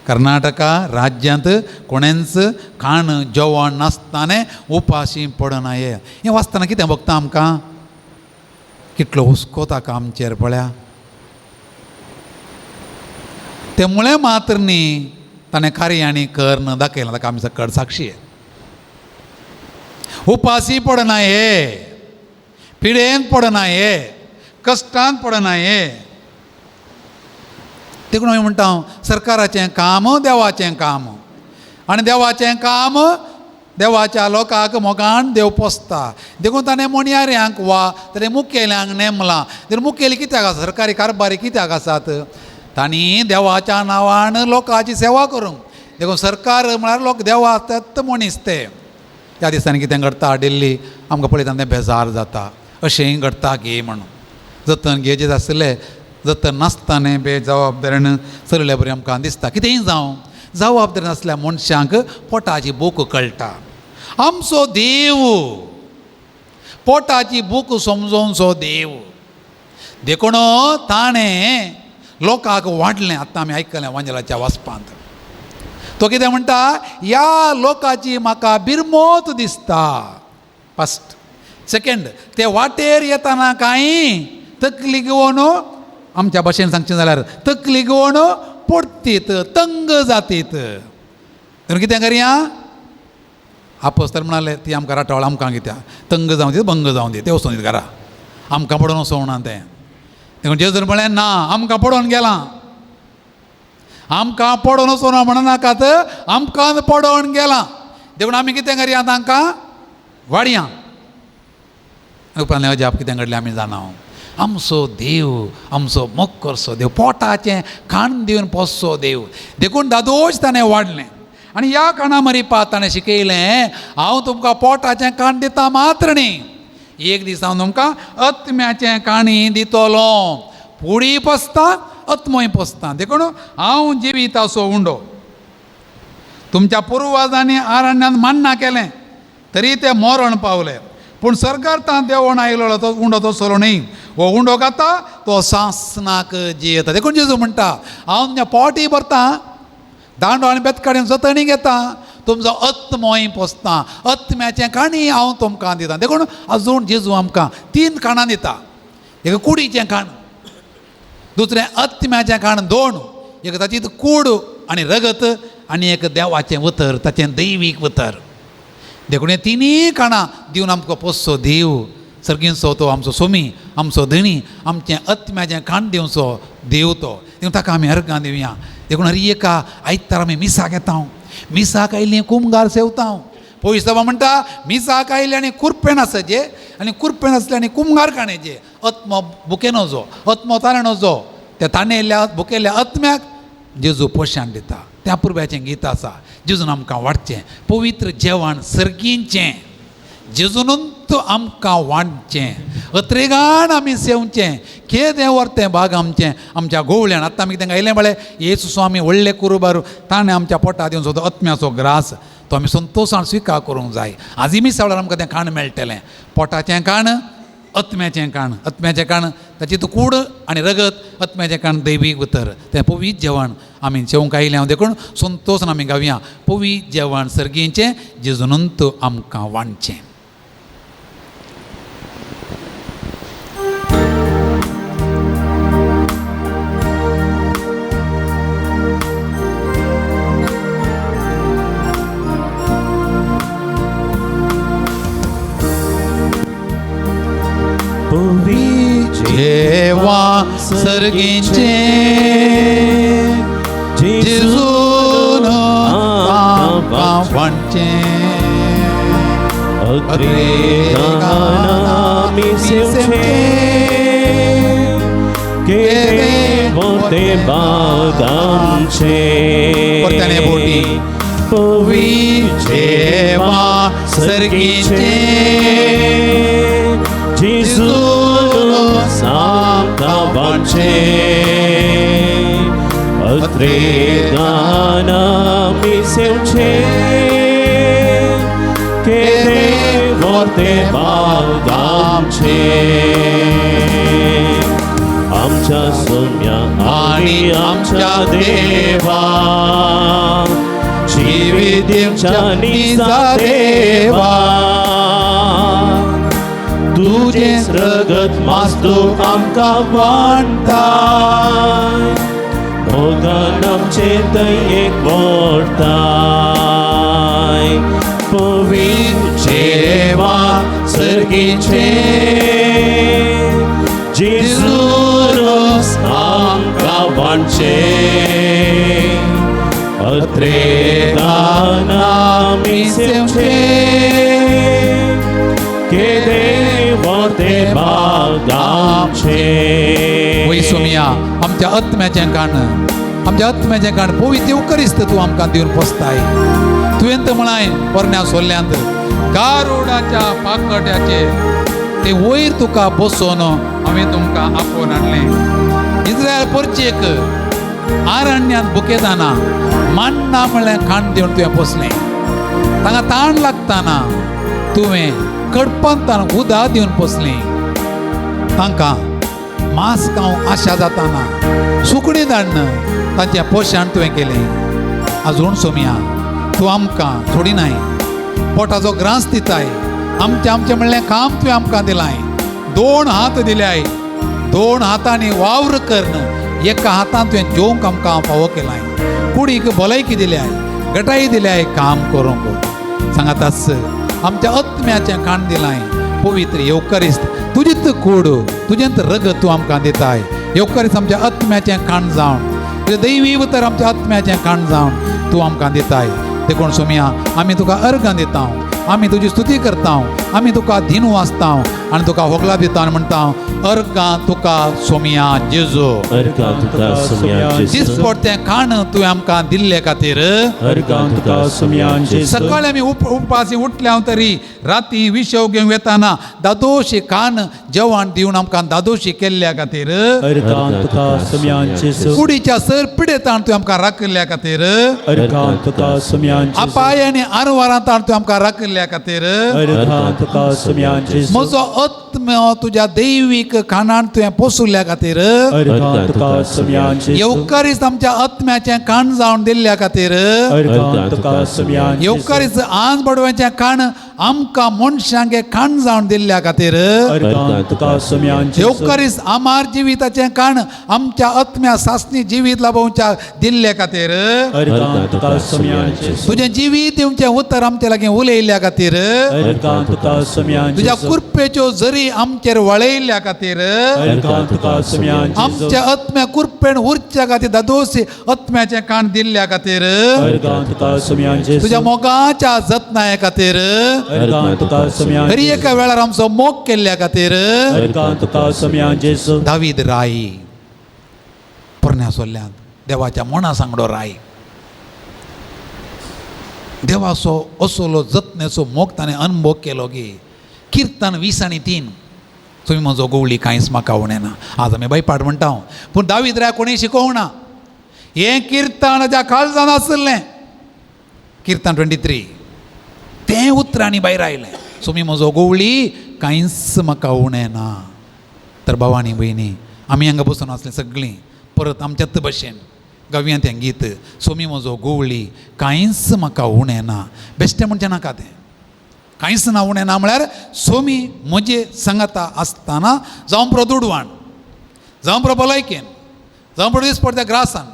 कर्नाटका राज्यांत कोणेंच खाण जेवण नासतना उपाशी पडना. हे हें वाचतना कितें भोगता आमकां? कितलो हुस्को ताका आमचेर पळया. तें मुळें मात्र न्ही, ताणें कार्यांनी कर्ण दाखयलां ताका आमी सकट साक्षी. उपाशी पडना हे, पिडेन पडना हे, कश्टान पडना हे. देखून आमी म्हणटा सरकाराचें काम देवाचें काम, आनी देवाचें काम देवाच्या लोकांक मोगान देव पोसता. देखून ताणें मोणयाऱ्यांक वा ताणें मुखेल्यांक नेमलां. देखून मुखेली कित्याक आसा? सरकारी कारभारी कित्याक आसात? तांणी देवाच्या नांवान लोकांची सेवा करूंक. देखून सरकार म्हळ्यार लोक देवा आसतात मनीस ते. त्या दिसांनी कितें घडटा दिल्ली आमकां पळयतना तें बेजार जाता, अशेंय घडटा गे म्हणून. जतन घेयचें आसलें, जतन नासतना बेजबाबदारीन चलयल्या बरें आमकां दिसता. कितेंय जावं, जबाबदारी नासल्या मनशांक पोटाची भूक कळटा. आमचो देव पोटाची भूक समजोवचो देव. देखून ताणें लोकांक वाडलें. आतां आमी आयकलें वांजेलाच्या वाचपांत तो कितें म्हणटा, ह्या लोकांची म्हाका बिरमोत दिसता. फस्ट. सेकेंड, ते वाटेर येतना कांय तकली घेवन, आमच्या भाशेन सांगचें जाल्यार तकली घेवन पडतीत, तंग जातीत. तर कितें करया? आपोस्तर म्हणाले, ती आमकां राटावळ आमकां कित्याक तंग जावं दी, भंग जावं दी, ते वचोन दी घरा, आमकां पडोवन वचोंक ना तें. देखून जेजून म्हळें, ना, आमकां पडोवन गेलां, आमकां पडोवन वचोना म्हणनाकात, आमकां पडोवन गेलां. देखून आमी कितें करया? तांकां वाडया. उपरांत अजाप कितें घडलें आमी जाणा. आमचो देव, आमचो मोग करचो देव, पोटाचें खाण दिवन पोसचो देव. देखून दादोश ताणें वाडलें आनी ह्या खाणा मरिपा ताणें शिकयलें, हांव तुमकां पोटाचें खाण दिता मात्र न्ही, एक दीस हांव तुमकां आत्म्याचें काणी दितलो. पुडी पोसता, आत्मोय पोसता. देखून हांव जिविताचो उंडो. तुमच्या पुर्वाजांनी आरण्यान मान्ना केलें तरी ते मरण पावले, पूण सरकार तां देवण आयलो तो उंडो तसलो न्ही, हो उंडो खाता तो सासनाक जियेता. देखून जेजू म्हणटा, हांव तुमच्या पोटी भरता, दांडो आनी बेतकाडीन जतनी घेता, तुमचो आत्मोय पोसता, आत्म्याचें काणी हांव तुमकां दिता. देखून अजून जेजू आमकां 3 खाणां दिता. एक कुडीचें खाण, दुसरें आत्म्याचें खाण, 2 एक ताची कूड आनी रगत, आनी एक देवाचें उतर, ताचें दैवीक उतर. देखून हे तिनूय खाणां दिवन आमकां पोसचो देव, सर्गींचो तो आमचो सोमी, आमचो धणी, आमचें आत्म्याचें खाण दिवचो देव तो. देखून ताका आमी अर्गां दिवया. देखून हर एका आयतार आमी मिसाक येता, मिसाक आयलीं कुमगार सेवता, पोयसबा म्हणटा मिसाक आयले आनी कुरपेन आसचे आनी कुरपेन आसले आनी कुमगार काणेचे. आत्मो भुकेनो जो, आत्मो ताणें जो, त्या ताणेल्या भुकेल्ल्या आत्म्याक जेजू पोशाण दिता. त्या पुर्व्याचें गीत आसा. जेजून आमकां वाडचें पवित्र जेवण सर्गींचें, जेजूनूच आमकां वाडचें, अत्रेगान आमी सेवचें, केदें व्हरतें भाग आमचें आमच्या गोवल्यान. आतां आमी तेंकां आयलें म्हळें येसू स्वामी व्हडले कुरुबारू, ताणें आमच्या पोटा दिवन सुद्दां आत्म्याचो ग्रास तो आमी संतोशान स्विकार करूंक जाय. आजी मिसा वेळार आमकां तें खाण मेळटलें, पोटाचें खाण, आत्म्याचें खाण. आत्म्याचें खाण ताची तूं कूड आनी रगत, आत्म्याचें खाण दैवीक उतर. तें पवित्र जेवण आमी जेवंक आयलें हांव, देखून संतोशान आमी गावया पवित्र जेवण सर्गींचें, जेजूनंत आमकां वाडचें. जेवा सर्गींचें जेजून आमकां वाडचें, आमी सेवचें, केदें व्हरतें भाग आमचें. परत्यान बोटी. पवित्र जेवा सर्गींचें जेजून आमकां वाडचें, अत्रेगान आमी सेवचें, केदें व्हरतें भाग आमचें. आमच्या सोम्या आनी आमच्या देवा, जिवीत दिवच्या निजा देवा, तुजें रगत मास्तू आमकां वाडटाय, मोगान आमचे दयेक मोडटाय. पवित्र जेवा सर्गींचें, जेजून आमकां वाडचें, अत्रेगान आमी सेवचें, केदें व्हरतें भाग आमचें. वय सोमिया, आमच्या आत्म्याचें काण, आमच्या आत्म्याचें काण पवित्र येवकरिस्त तूं आमकां दिवन पोसताय. तुवें तर म्हळाय पोरण्या सोल्ल्यांत गारुडाच्या पाकट्याचे ते वयर तुका बसोवन हांवें तुमकां आपोवन हाडलें. इस्रायल परचेक आरण्यांत बुकेताना मान्ना म्हणलें खाण दिवन तुवें पोसलें. तांकां ताण लागताना तुवें कडपंतान उदक दिवन पोसलें. तांकां मांस खावंक आशा जाताना सुकणीं धाडन तांचें पोशण तुवें केलें. आजून सोमया तूं आमकां सोडिनाय, पोटाचो ग्रास दिताय. आमचें आमचें म्हणलें काम तुवें आमकां दिलाय. दोन हात दिल्याय, दोन हातांनी वावर करून एका हातान तुवें जेवंक आमकां फावो केलाय. कुडीक भलायकी दिल्याय, गटाई दिल्याय काम करूंक. सांगात आस आमच्या आत्म्याचें खाण दिलाय. पवित्र येवकरिस्त तुजीच कूड, तुजेंच रगत तूं आमकां दिताय. येवकरिस्त आमच्या आत्म्याचें खाण जावन, तुजें दैवी उतर आमच्या आत्म्याचें खाण जावन तूं आमकां दिताय. देखून सोमया आमी तुका अर्गां दिता, आमी तुजी स्तुती करता, आमी तुका दिनू वाचता आनी तुका होगला दिता आनी म्हणटा अर्गां तुका सोमया जेजू. अर्गां तुका सोमया जेजू. दिसपट तें खाण तुवें आमकां दिल्ले खातीर अर्गां तुका सोमया जेजू. सकाळी आमी उपाशी उठल्या तरी राती विशव घेवंक वेताना दादोशी खाण जेवण दिवन आमकां दादोशी केल्ल्या खातीर अर्गां तुका सोमया जेजू. कुडीच्या सर पिडेतान तुवें आमकां राखिल्ल्या खातीर अर्गां तुका सोमया जेजू. अपाय आनी आरवारांतान तुवें आमकां राखिल्ल्या खातीर अर्गां तुका सोमया जेजू. म्हजो आत्म्यो तुज्या दैवीक खाणान तुवें पोसुल्ल्या खातीर अर्गां तुका सोमया जेजू. येवकारीच आमच्या आत्म्याचें खाण जावन दिल्ल्या खातीर अर्गां तुका सोमया जेजू. येवकारीच आंज बडव्याचें खाण आमकां मनशांक खाण जावन दिल्ल्या खातीर. अर्गां तुका सोम्यान जेजू. येवकारीस आमार जिविताचें काण आमच्या आत्म्या सासणी जिवीत लाभोवच्या दिल्ले खातीर. अर्गां तुका सोम्यान जेजू. तुजें जिवीत दिवचें उतर आमचे लागीं उलयल्ल्या खातीर. अर्गां तुका सोम्यान तुज्या जेजू. कृपेच्यो जरी आमचेर वळयल्ल्या खातीर. अर्गां तुका सोम्यान जेजू. आमच्या आत्म्या कृपेन उरच्या खातीर दादोसी आत्म्याचें काण दिल्ल्या खातीर. अर्गां तुका सोम्यान जेजू. तुज्या मोगाच्या जतनाये खातीर. अर्गां तुका सोम्यान हर एका वेळार आमचो मोग केल्ल्या खातीर. अर्गां तुका सोम्यान जेजू. दावीद राय पोरण्या सोल्ल्यांत देवाच्या मना सांगडो राय देवाचो असलो जतनेचो मोग ताणें अनुभव केलो की किर्तन 20 आनी 3 तुमी म्हजो गोवळी कांयच म्हाका उणें ना. आज आमी बायपाट म्हणटा पूण दावीद राय कोणीय शिकोवना. हें किर्तन ज्या काळजान आशिल्लें किर्तन 23 तें उतरांनी भायर आयलें तुमी म्हजो गोवळी कांयच म्हाका उणें ना. तर भावानी भयणी आमी हांगा बसून आसलीं सगळीं परत आमच्याच भशेन गावया तें गीत सोमी म्हजो गोवळी कांयच म्हाका उणें ना. बेश्टें म्हणचें नाका तें कांयच ना उणें ना म्हळ्यार सोमी म्हजे सांगाता आसतना जावं पुरो दुडवान जावं पुरो भलायकेन जावं पुरो दिसपडत्या ग्रासान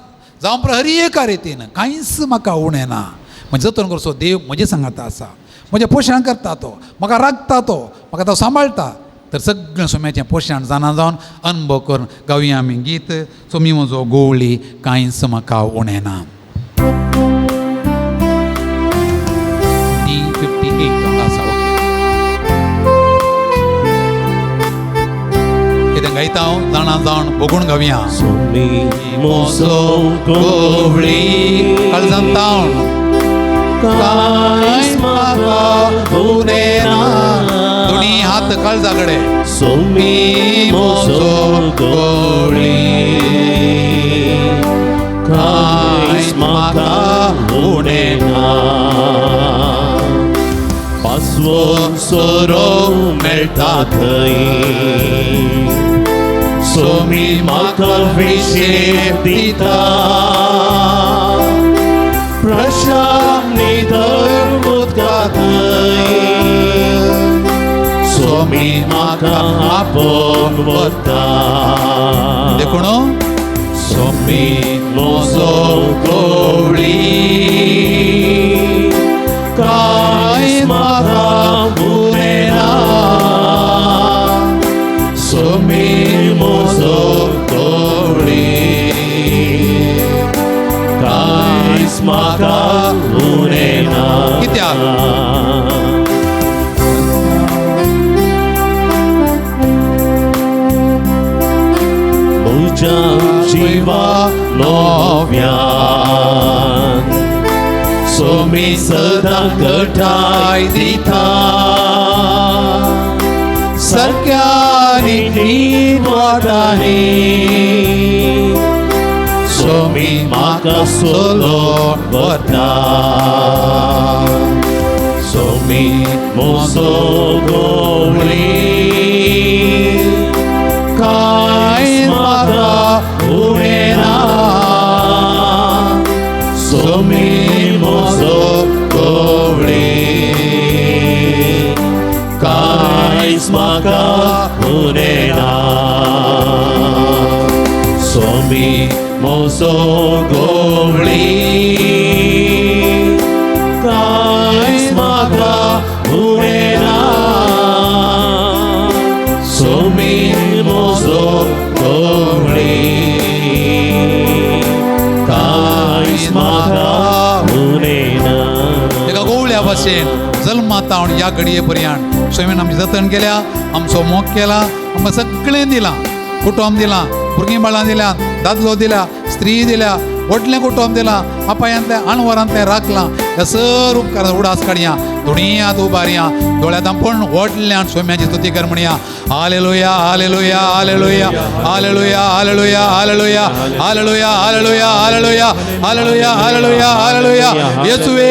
जावं पुरो हर एका रितीन कांयच म्हाका उणें ना. म्हणजे जतन करचो देव म्हजे सांगाता आसा, म्हजें पोशण करता तो, म्हाका राखता तो, म्हाका तो सांबाळटा. तर सगळें सोम्याचें पोशण जाणा जावन अनुभव करून गावया आमी गीत सोमी म्हजो गोवळी कांयच म्हाका उणें ना. D58 हांगा आसा. ओके कितें गायता हांव जाणा जावन बगून गावया. सोमी म्हजो गोवळी काळजान तावन कांयच म्हाका उणें ना. दोनी हात काळजा कडेन. सोमी म्हजो गोवळी कांयच म्हाका उणें ना. पासवो सोरो मेळटा थंय सोमी म्हाका विशेक दिता. प्रशांत निधर उदका थंय सोमी म्हाका आपोवन वता. देखून सोमी म्हजो गोवळी कांयच म्हाका उणें ना. सोमी म्हजो गोवळी कांयच म्हाका उणें ना. कित्याक? म्हज्या जिवा नव्यान सोमी सदां घटाय दिता. सारक्यांनी नीट वाटांनी सोमी म्हाका सोलो वता. सोमी म्हजो गोवळी कांयच म्हाका उणें ना. सोमी म्हजो गोवळी कांयच म्हाका उणें ना. सोमी म्हजो गोवळी कांयच म्हाका उणें ना. सोमी म्हजो गोवळी कांयच म्हाका उणें ना. एका गोवळ्या भशेन जल्माता ह्या घडये पर्यंत स्वामीन आमचें जतन केल्या, आमचो मोग केला, आमकां सगळें दिलां, कुटुंब दिलां, भुरगीं बाळां दिल्या, दादलो दिल्या, स्त्री दिल्या, व्हडलें कुटुंब दिलां, आपायांतलें आणवरांतलें राखलां. ह्या सर उपकार उडास काडया, दोनी हात उबारया, दोळ्यांत आपूण व्हडल्यान स्वाम्याची स्तुती कर म्हणया. Hallelujah, hallelujah, hallelujah, hallelujah, hallelujah, hallelujah, hallelujah, hallelujah, hallelujah, hallelujah, hallelujah, hallelujah. येसुवे,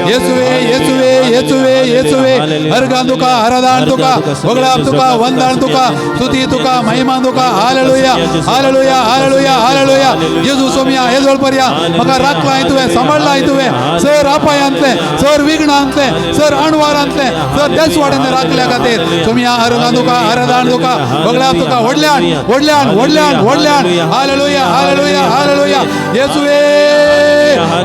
येसुवे, येसुवे, येसुवे, येसुवे. अर्गान तुका, आराधन तुका, वगळाप तुका, वंदन तुका, स्तुती तुका, महिमा तुका. Hallelujah, hallelujah, hallelujah, hallelujah. जेजू सोम्या, हे जोळ पर्या म्हाका राखलाय तुवें, सांबाळलाय तुवें. सर अपायांतलें, सर विघ्नांतलें, सर अणवारांतलें, सर देसवाड्यान राखल्या खातीर सोम्या अर्गान तुका, आराधन तुका, वगळाप तुका, व्हडल्यान व्हडल्यान व्हडल्यान व्हडल्यान. Hallelujah, hallelujah, hallelujah. येसुवे,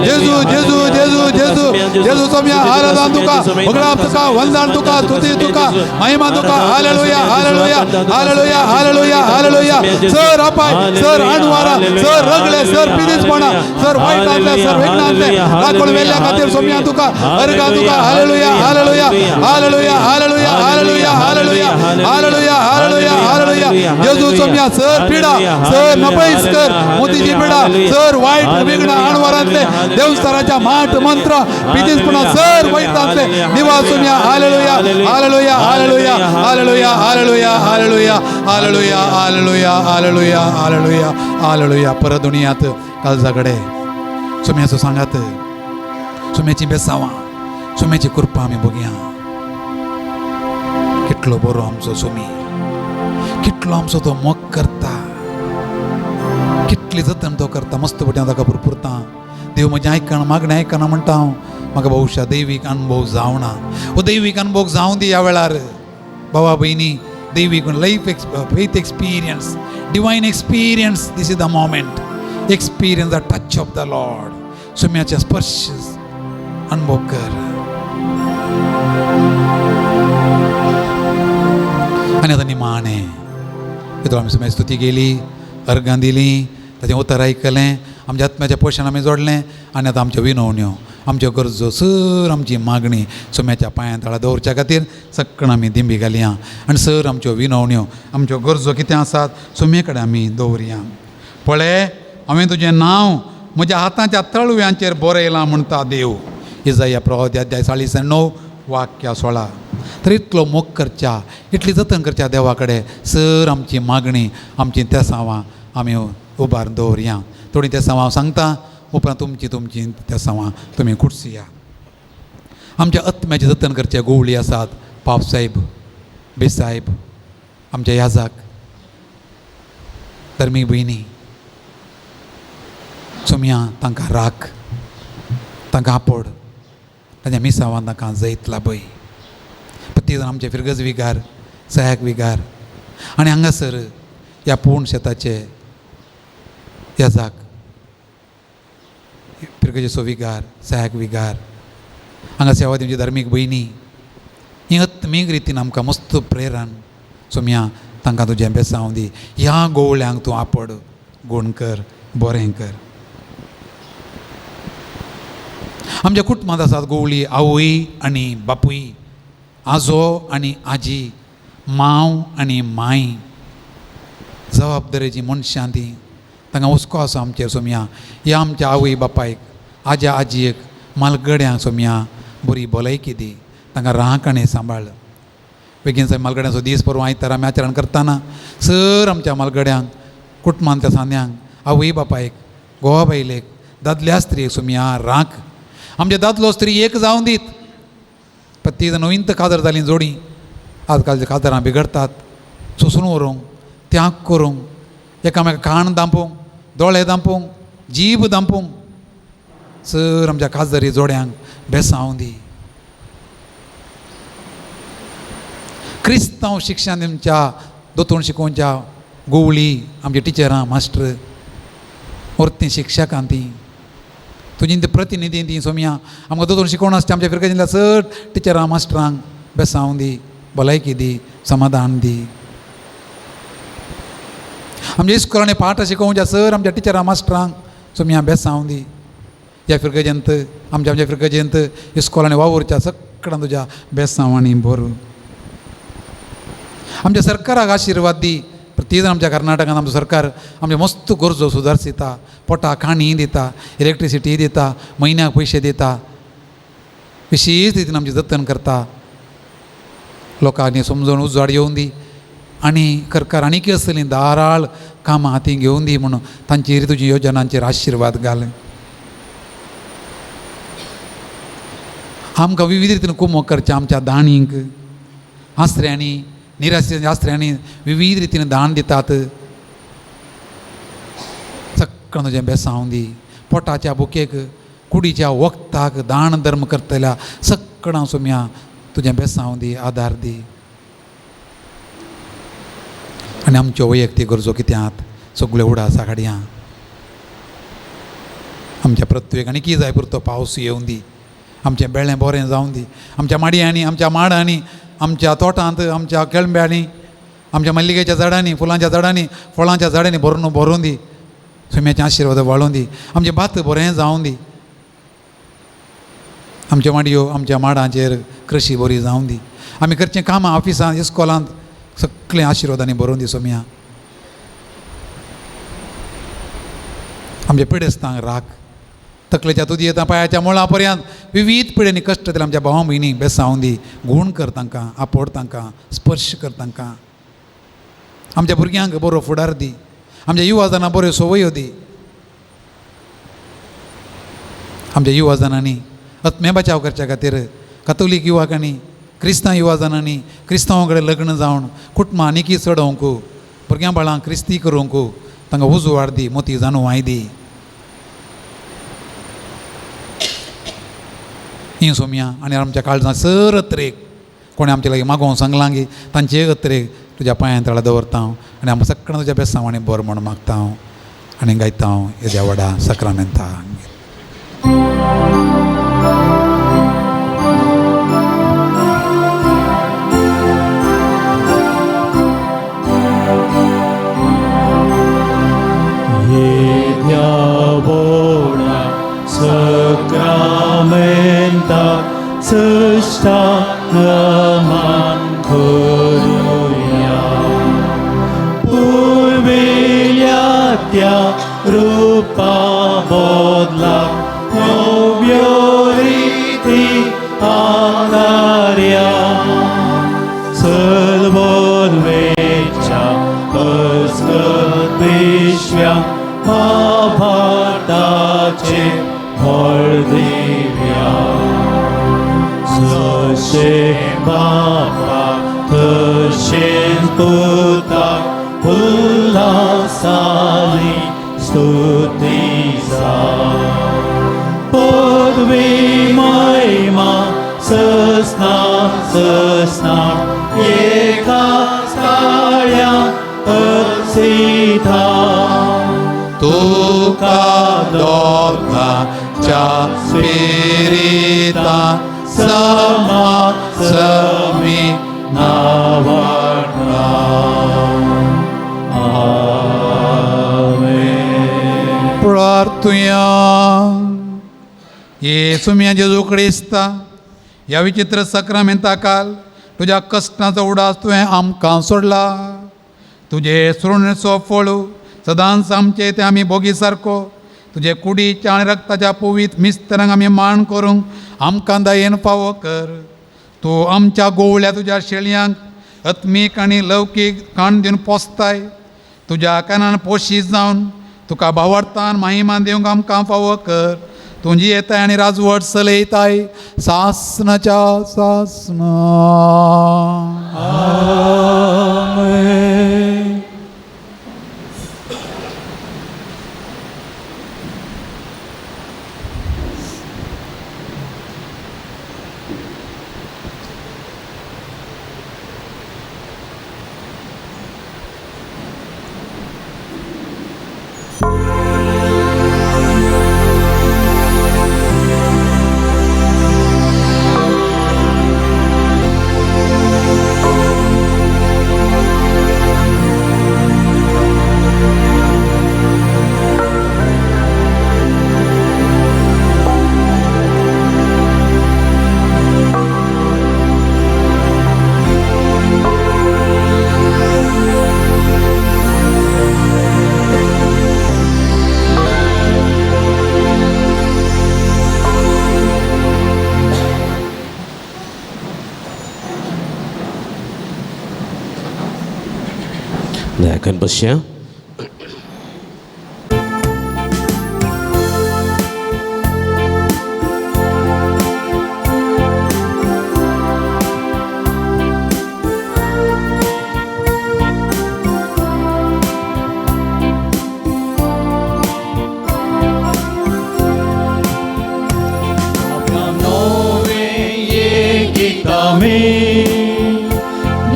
जेजू, जेजू, जेजू, जेजू, जेजू सोम्या, आराधन तुका, वगळाप तुका, वंदन तुका, स्तुती तुका, महिमा तुका. Hallelujah, hallelujah, hallelujah, hallelujah, hallelujah. Sir अपाय, सर अणवारा, सर रगले, सर पिरीसपणा, सर वायटांतले, सर विघ्नांतले राखून वेल्ल्या खातीर सोम्या तुका अर्गां तुका. Hallelujah, hallelujah, hallelujah, hallelujah, hallelujah, hallelujah, hallelujah, hallelujah, hallelujah. जेजू सोम्या, सर पिडा, सर नपैस कर, मोतीची पिडा, सर वायट विघ्न अणवारांतले, देवस्तराच्या माठ मंत्र पितीसपणा, सर वायटांतले निवास Saumya. Hallelujah, hallelujah, hallelujah, hallelujah, hallelujah, hallelujah, hallelujah, hallelujah, hallelujah, hallelujah, hallelujah. परत दुनियात कालजा कडे सोम्याचो सांगात, सोम्याची बेसावां, सोम्याची कृपा आमी बघया. कितलो बरो आमचो सोमी, कितलो आमचो तो मोग करता, कितली जतन तो करता. मस्त पटी हांव ताका पुरपुरता, देव म्हजें आयकना, मागणें आयकना म्हणटा हांव. म्हाका बहुशा दैवीक अनुभव जावना. हो दैवीक अनुभव जावं दी ह्या वेळार भावा भयणी. दैवीक life faith experience, divine experience, this is the moment. Experience the touch of the Lord. सुम्याचे स्पर्श अनुभव कर. आनी आतां निमाणें तितून आमी सुम्या स्तुती केली, अर्गां दिली, ताचें उतर आयकलें, आमच्या आत्म्याचें पोशण आमी जोडलें. आनी आतां आमच्यो विनवण्यो, आमच्यो गरजो, सर आमची मागणी सुम्याच्या पांयां तळा दवरच्या खातीर सगळं आमी दिंबी घालया. आनी सर आमच्यो विनवण्यो, आमच्यो गरजो कितें आसात सुमे कडेन आमी दवरया. पळय, हांवें तुजें नांव म्हज्या हाताच्या तळव्यांचेर बरयलां म्हणटा देव. इजाया प्रवादी अध्याय 49 वाक्य 16. तर इतलो मोग करच्या, इतली जतन करच्या देवा कडेन सर आमची मागणी, आमची तेसांवां आमी उबार दवरया. थोडीं तेसांवां हांव सांगता, उपरांत तुमची तुमची तेसांवां तुमी कुडसुया. आमच्या आत्म्याचें जतन करचे गोवळी आसात पापसाहेब, बेसाहेब, आमच्या याजाक, धर्मीक भयणी. सोमया तांकां राख, तांकां आपोड, तांच्या मिसावान तांकां जैत लाभय. प्रत्येक जाण आमचे फिरगज विगार, सहायक विगार, आनी हांगासर ह्या पूर्ण शेताचे याजाक, फिरगजेचो विगार, सहायक विगार, हांगा सेवा दिवची धार्मीक भयणी, ही आत्मीक रितीन आमकां मस्त प्रेरण. सोमया तांकां तुजें बेसांव दी. ह्या गोवळ्यांक तूं आपड, गुण कर, बरें कर. आमच्या कुटुंबांत आसात गोवळी आवय आनी बापूय, आजो आनी आजी, मांव आनी माय, जबाबदारेची मनशां ती. तांकां हुस्को आसा आमचेर. सोमया ह्या आमच्या आवय बापायक, आज्या आजयेक, मालगड्यांक सोमया बरी भलायकी दी, तांकां राख आनी सांबाळ. बेगीन साहेब मालगड्यांचो दीस परवां आयतार आमी आचरण करतना सर आमच्या मालगड्यांक, कुटुंबांतल्या सांद्यांक, आवय बापायक, घोवा बायलेक, दादल्या स्त्रियेक सोमया राख. आमचे दादलो स्त्री एक जावन दीत. प्रत्येक जाण नवीन काजर जालीं जोडी. आजकालच्या काजरां बिगडतात, सोसून व्हरूंक, त्याग करूंक, एकामेका कान दांपूंक, दोळे दांपूंक, जीब दांपूंक. सर आमच्या काजरी जोड्यांक बेसांव दी. क्रिस्तांव शिक्षण आमच्या दोतोर शिकोवच्या गोवळी, आमच्या टिचरां, मास्टर, वरतीं शिक्षकां, ती तुजी ती प्रतिनिधी ती. सोमया आमकां दोतोर शिकोवन आसता आमच्या फिरगजींतल्या चड टिचरां मास्टरांक बेसांव दी, भलायकी दी, समाधान दी. आमच्या इस्कोलांनी पाठ शिकोवच्या सर आमच्या टिचरां मास्टरांक सोमया बेसांव दी. ह्या फिरगजेंत आमच्या आमच्या फिरगजेंत इस्कोलांनी वावुरच्या सगळ्यां तुज्या बेसांवांनी भरू. आमच्या सरकाराक आशिर्वाद दी. प्रत्येक जाण आमच्या कर्नाटकांत आमचो सरकार आमचे मस्त गरजो सुदारसिता, पोटा खाणी दिता, इलेक्ट्रिसिटी दिता, म्हयन्याक पयशे दिता, विशेश रितीन आमचें जतन करता. लोकांनी समजून उजवाड येवन दी आनी करकार आनीक असलीं दाराळ कामां हातीं घेवन दी म्हणून तांचेर तुजी योजनांचेर आशिर्वाद घाल. आमकां विविध रितीन कुमक करचें आमच्या दाणींक आसऱ्यांनी निराश आसऱ्यांनी विविध रितीन दान दितात. सगळें तुजें बेसांव दी. पोटाच्या बुकेक कुडीच्या वखदाक दान धर्म करतल्या सगळ्यां सोम्या तुजें बेसांव दी, आदार दी. आनी आमच्यो वैयक्तीक गरजो कितें आहात सगळ्यो उडासा काडया. आमच्या पृथ्वेक आनी कितें जाय पुरतो पावस येवन दी. आमचें बेळें बरें जावन दी. आमच्या माडयांनी, आमच्या माडांनी, आमच्या तोटांत, आमच्या केळंब्यांनी, आमच्या मल्लिकेच्या झाडांनी, फुलांच्या झाडांनी, फळांच्या झाडांनी भरून भरून दी. सुम्याचे आशिर्वाद वाळून दी. आमचें भात बरें जावन दी. आमच्यो माडयो आमच्या माडांचेर कृशी बरी जावन दी. आमी करचें कामां ऑफिसांत इस्कॉलांत सगळें आशिर्वादांनी भरून दी सोम्या. आमच्या पिडेस्तांक राख. तकलेच्या तुदी येता पांयाच्या मुळा पर्यंत विविध पिडेनी कश्ट दिले आमच्या भावा भयणी बेसावन दी. गूण कर तांकां, आपोड तांकां, स्पर्श कर तांकां. आमच्या भुरग्यांक बरो फुडार दी. आमच्या युवा जाणां बऱ्यो संवयो दी. आमच्या युवा जाणांनी आत्मे बचाव करच्या खातीर कातोलीक युवकांनी, क्रिस्तांव युवा जाणांनी क्रिस्तांवा कडेन लग्न जावन कुटुंबां आनीकय चडोवंक, भुरग्यां बाळांक क्रिस्ती करूंक तांकां उजवाड दी, मोती जाणवाय दी. ही सोम्या आनी आमच्या काळजां सर अत्रेक कोणें आमचे लागीं मागोवंक सांगलां की तांचे अत्रेक तुज्या पांयां तळा दवरता हांव आनी आमकां सगळ्यां तुज्या बेसांव आनी बरो म्हूण मागता हांव आनी गायता हांव येद्या व्हडा सक्रामेंता. Sacramenta sustanaman koruya purvilyatya rupa bodla novyoriti anarya salvodvecha paskadvishya pabhatache Hordivya Sashe Baba Tashen Puta Ullasali Stutisa Padvi Maima Sasna Sasna Eka Skarya Atsita तुका दोगांच्या स्पिरिता समा समी नावाना. आमेन. प्रार्थुया. येसू मिया जेजू क्रिस्ता, ह्या विचित्र सक्रामेंता काल तुज्या कश्टांचो उडास तुवें आमकां सोडला. तुजे सुरणेचो फळू सदांच आमचे ते आमी भोगी सारको तुजे कुडीच्या आनी रक्ताच्या पवीत मिस्तरांक आमी मान करूंक आमकां दयेन फावो कर. तूं आमच्या गोवळ्या तुज्या शेळयांक आत्मीक आनी लौकीक खाण दिवन पोसताय. तुज्या कानान पोशीत जावन तुका भावार्थान महिमा दिवंक आमकां फावो कर. तुजी येताय आनी राजवट चलयताय सासनाच्या सासना. आमेन. आयकन बसया.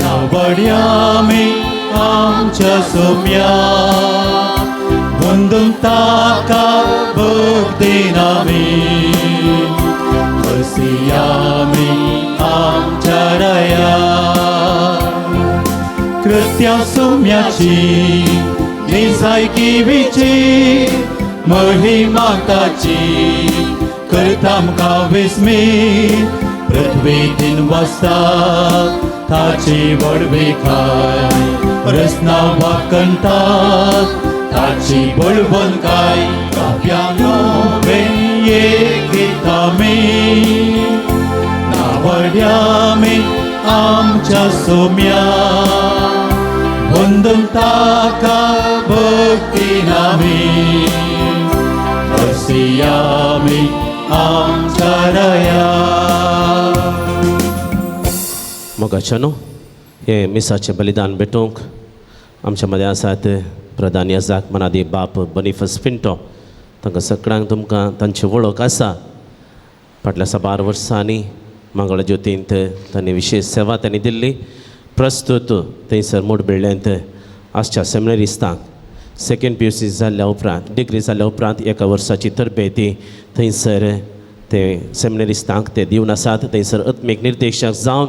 नावड्यामी आमच्या सोम्या वंदून ताका भक्तीनामी हसियामी आमच्या राया कृत्या सोम्याची निजायकीविची महिमा ताची करता आमकां विस्मीत पृथ्वी तीन वाजता ताची व्हडविकाय रसना वाकणतात ताची बळवंतकाय काव्यानो गीतामी नावड्यामी आमच्या सोम्या वंदन ताका भक्तीनामी हसियामी आमच्या राया. मोगाच्यानो, हें मिसाचें बलिदान भेटोवंक आमच्या मदें आसात प्रधान याजाक मनादी बाप बनिफस पिंटो. तांकां सगळ्यांक तुमकां तांची वळख आसा. फाटल्या साबार वर्सांनी मंगळ ज्योतींत तांणी विशेश सेवा तांणी दिल्ली. प्रस्तुत थंयसर मोडबिळ्ळ्यांत आसच्या सेमिनरिस्तांक सेकेंड पी यू सी जाल्ल्या उपरांत डिग्री जाल्ल्या उपरांत एका वर्साची तरबेती थंयसर ते सेमिनरिस्तांक ते दिवन आसात. थंयसर आत्मीक निर्देशक जावन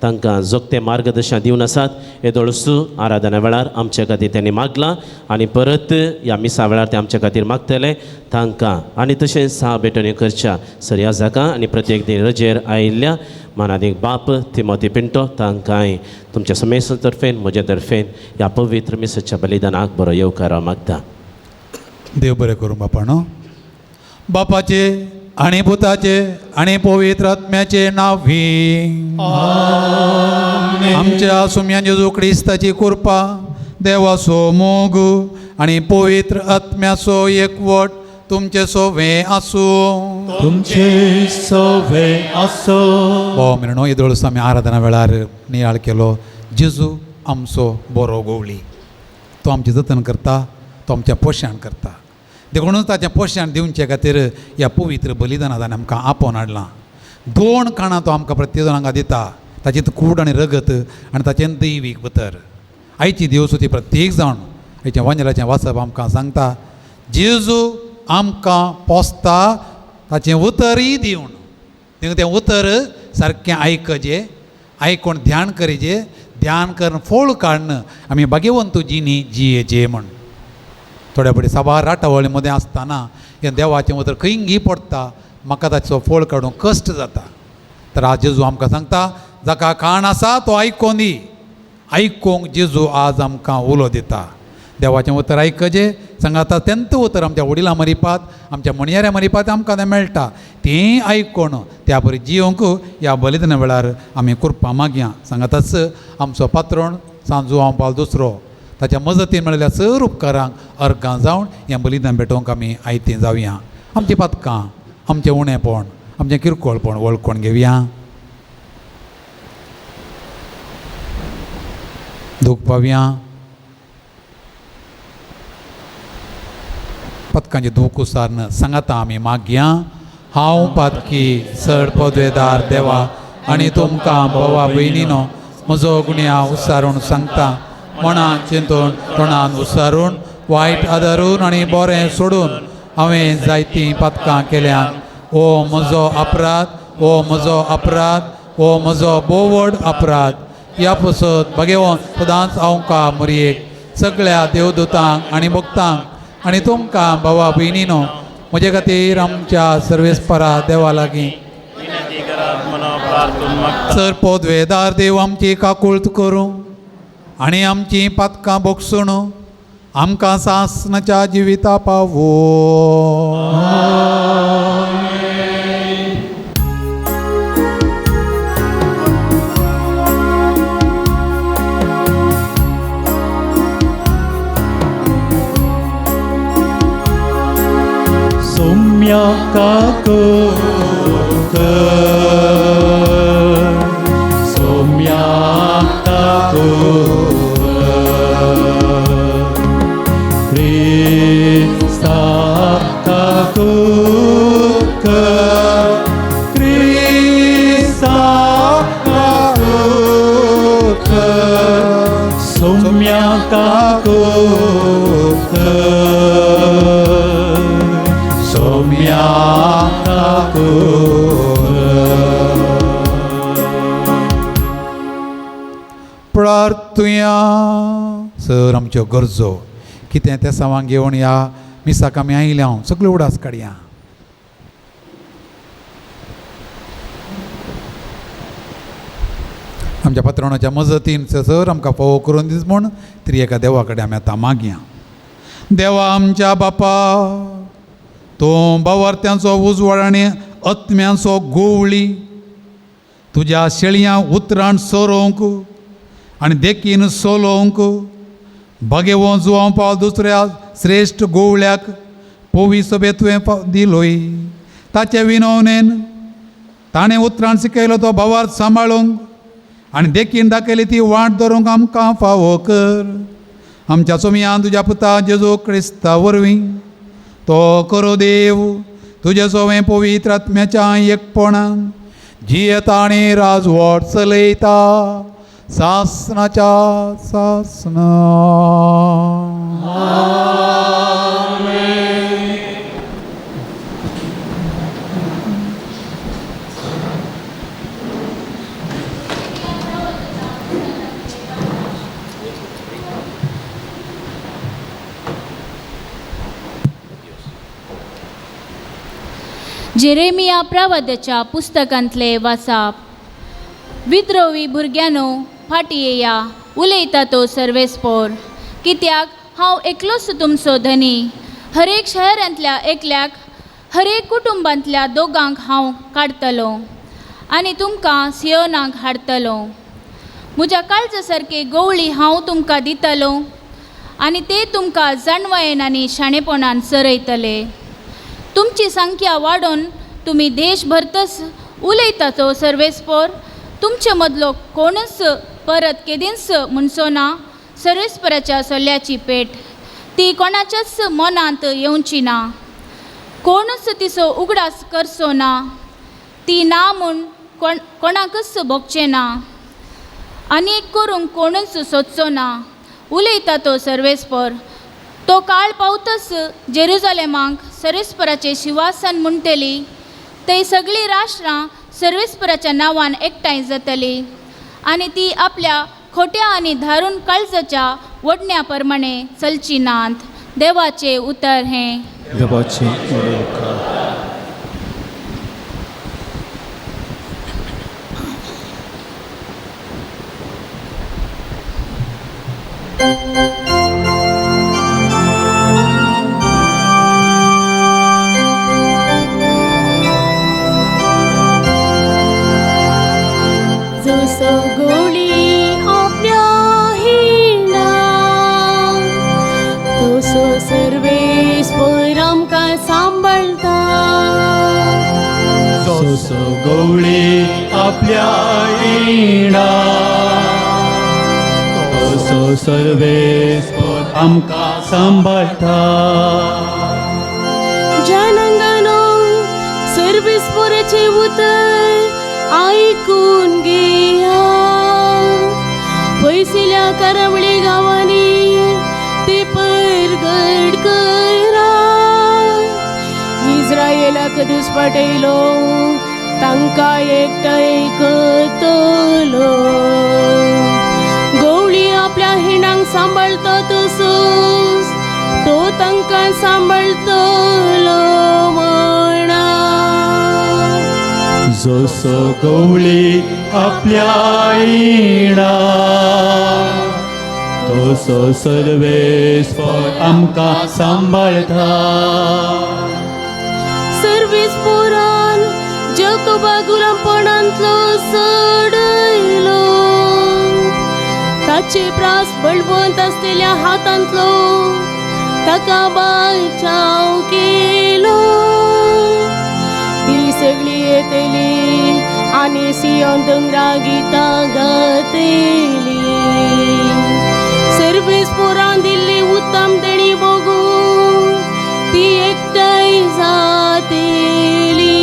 तांकां जोगतें मार्गदर्शन दिवन आसात. येदोळसू आराधना वेळार आमचे खातीर तांणी मागलां आनी परत ह्या मिसा वेळार ते आमचे खातीर मागतले तांकां. आनी तशेंच सहा भेटवण्यो करच्या सरया जाका आनी प्रत्येक दीन रजेर आयिल्ल्या मानादीक बाप तिमोती पिंटो तांकांय तुमच्या समेस्त तर्फेन म्हज्या तर्फेन ह्या पवित्र मिसाच्या बलिदानाक बरो येवकार मागता. देव बरें करूं बापा न्हू. बापाचे आनी पुताचे आनी पवित्र आत्म्याचे नांव आमच्या सुम्या जेजू क्रिस्ताची कृपा देवाचो मोग आनी पवित्र आत्म्याचो एकवट तुमचे सोवे आसूं. तुमचे सोवे आसूं. भाव मिरणो, येदोळस आमी आराधना वेळार नियाळ केलो. जेजू आमचो बरो गवळी, तो आमचें जतन करता, तो आमचें पोशण करता. देखूनच ताचें पोशण दिवचे खातीर ह्या पवित्र बलिदानान ताणें आमकां आपोवन हाडलां. दोन काणां तो आमकां प्रत्येक जाण हांगा दिता, ताची कूड आनी रगत आनी ताचें दैवीक उतर. आयची देवसुती प्रत्येक जाण आयचें वांजेलाचें वाचप आमकां सांगता जेजू आमकां पोसता ताचें उतरूय दिवन. देखून तें उतर सारकें आयकचें, आयकून ध्यान करीचें, ध्यान करून फोळ काडून आमी भाग्यवंत जिणी जियेचे म्हण. थोड्या फावटी साबार राटावळी मदें आसतना हें देवाचें उतर खंयगी पडटा, म्हाका ताचो फोळ काडूंक कश्ट जाता. तर आज जेजू आमकां सांगता जाका कान आसा तो आयकोन दी. आयकूंक जेजू आज आमकां उलो दिता. देवाचें उतर आयकचें सांगाता तेंत उतर आमच्या वडिलां मरिपात आमच्या म्हणयाऱ्या मरिपात आमकां तें मेळटा. तें आयकून त्या परी जियोंक ह्या बलिदाना वेळार आमी कृपा मागया. सांगाताच आमचो पात्रोण सांजू हांव पाल दुसरो ताच्या मजतीन मेळिल्ल्या सर उपकारांक अर्गां जावन हें बलिदान भेटोवंक आमी आयतीं जावया. आमचीं पातकां, आमचें उणेपण, आमचें किरकोळपण वळखून घेवया. दूख पावया. पदकांचे दूख उसारन सांगाता आमी मागया. हांव पातकी चड पदवेदार देवा आनी तुमकां भावा भयणीनो म्हजो गुण्या उसारून सांगता. मनान चिंतून तोंडान उसारून वायट आदारून आनी बरें सोडून हांवें जायतीं पातकां केल्यात. ओ म्हजो अपराध, ओ म्हजो अपराध, ओ म्हजो भोव व्हड अपराध. ह्या पसत भगेवन सदांच हांव का मुरयेक सगळ्या देवदूतांक आनी भक्तांक आनी तुमकां भावा भयणीनो म्हजे खातीर आमच्या सर्वेस्परा देवा लागीं सर पदवेदार देव आमची काकूळत करूं आनी आमची पातकां भोगसून आमकां सासनाच्या जिविता पावो. सोम्या काकूक सोम्या काकूक क्रिस्ता काकूक क्रिस्ता काकूक सोम्या काकूक सोम्या काकूक. प्रार्थुया. सर आमच्यो गरजो कितें तें सामान घेवन ह्या मिसाक आमी आयल्या हांव सगळ्यो उडास काडया. आमच्या पात्रांच्या मजतीन सर आमकां फावो करून दीस म्हूण तरी एका देवा कडेन आमी आतां मागया. देवा आमच्या बापा, तूं बावार्थ्यांचो उजवाड आनी आत्म्यांचो गोवळी, तुज्या शेळयां उतरान सोरोवंक आनी देखीन सोलोवंक बागेवो जुवांव पावल दुसऱ्या श्रेश्ठ गोवळ्याक पोवी सभेत तुवें दिलोय. ताचे विनवणेन ताणें उतरान शिकयलो तो भावार्थ सांबाळूंक आनी देखीन दाखयली ती वाट धरूंक आमकां फावो कर. आमच्या सोमयान तुज्या पुता जेजू क्रिस्ता वरवीं तो करो देव तुजे सोवें पवित्र आत्म्याच्या एकपणान जियेता आनी राजवट चलयता सासनाच्या सासना. जेरेमिया प्रवादाच्या पुस्तकांतले वाचाप. विद्रोही भुरग्यांनो फाटी येया, उलयता तो सर्वेस्पोर, कित्याक हांव एकलोच तुमचो धनी. हरेक शहरांतल्या एकल्याक, हरेक कुटुंबांतल्या दोगांक हांव काडटलो आनी तुमकां सियोनाक हाडटलो. म्हज्या काळजा सारके गवळी हांव तुमकां दितलो आनी ते तुमकां जाणवायेन आनी शाणेपणान चरयतले. तुमची संख्या वाडोवन तुमी देश भरतच उलयता तो सर्वेस्पोर. तुमचे मदलो कोणूच परत केदींच म्हणचो ना सर्वेस्पराच्या सल्ल्याची पेट ती कोणाच्याच मनांत येवची ना, कोणूच तिचो उगडास करचो ना, ती ना म्हूण कोणाकच भोगचें ना आनी करूंक कोणूच सोदचो ना. उलयता तो सर्वेस्पोर. तो काळ पावतच जेरुजलेमाक सर्वेस्पराचें शिवासन म्हणटली, थंय सगळीं राष्ट्रां सर्वेस्पराच्या नांवान एकठांय जातली आनी ती आपल्या खोट्या आनी धारून काळजाच्या वडण्या प्रमाणे चलची नात. देवाचें उतर हें. देवाचें उतर. गवळी आपल्या इणा तसो सर्वेस्पोर आमकां सांबाळटा. जनंगनो सर्वेस्पोराचें उतर आयकून घेया, पयसिल्या करमळी गांवांनी ते परगट करा. इस्रायलाक दुस्पाटयलो तांकां एकठांय करतलो. गवळी आपल्या हिंडांक सांबाळटा तसोच तो तांकां सांबाळटलो म्हणा. जसो गवळी आपल्या इणा तसो सर्वेस्पोर आमकां सांबाळटा. सर्वेस्पोरान जकोबा गुलामपणांतलो सोडयलो, ताचे प्रास बळवंत आसलेल्या हातांतलो ताका बचाव केलो. येतली आनी सियोन दोंगरा गितां गातली. सर्वेस्पोरान दिल्ली उत्तम देणी भोगून ती एकठांय जातली.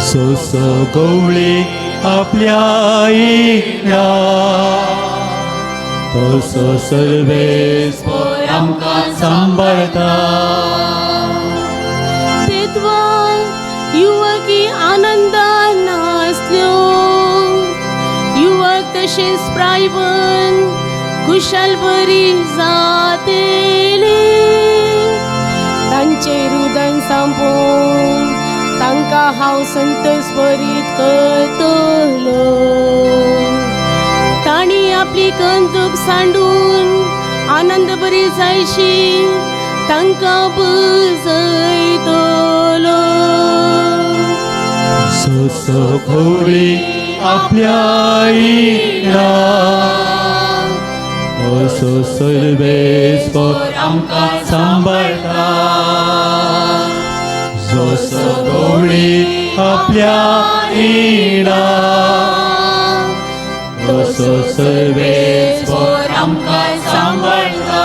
सोसो गवळी आपल्या इकरा तसो सर्वेस्पोर आमकां सांबाळता. तेत्वा युवकी आनंदान नासल्यो, युवक तशेंच प्रायवन खुशाल बरी जातली. तांचें रुदन सांपोवन तांकां हांव संतोष बरीत करतलो. तांणी आपली कंदूक सांडून आनंद बरी जायशी तांकां बुजयतलो. सोसो गवळी आपल्या इकरा तसो सर्वेस्पोर आमकां सांबाळता. सोसो गवळी आपल्या इकरा तसो सर्वेस्पोर आमकां सांबाळता.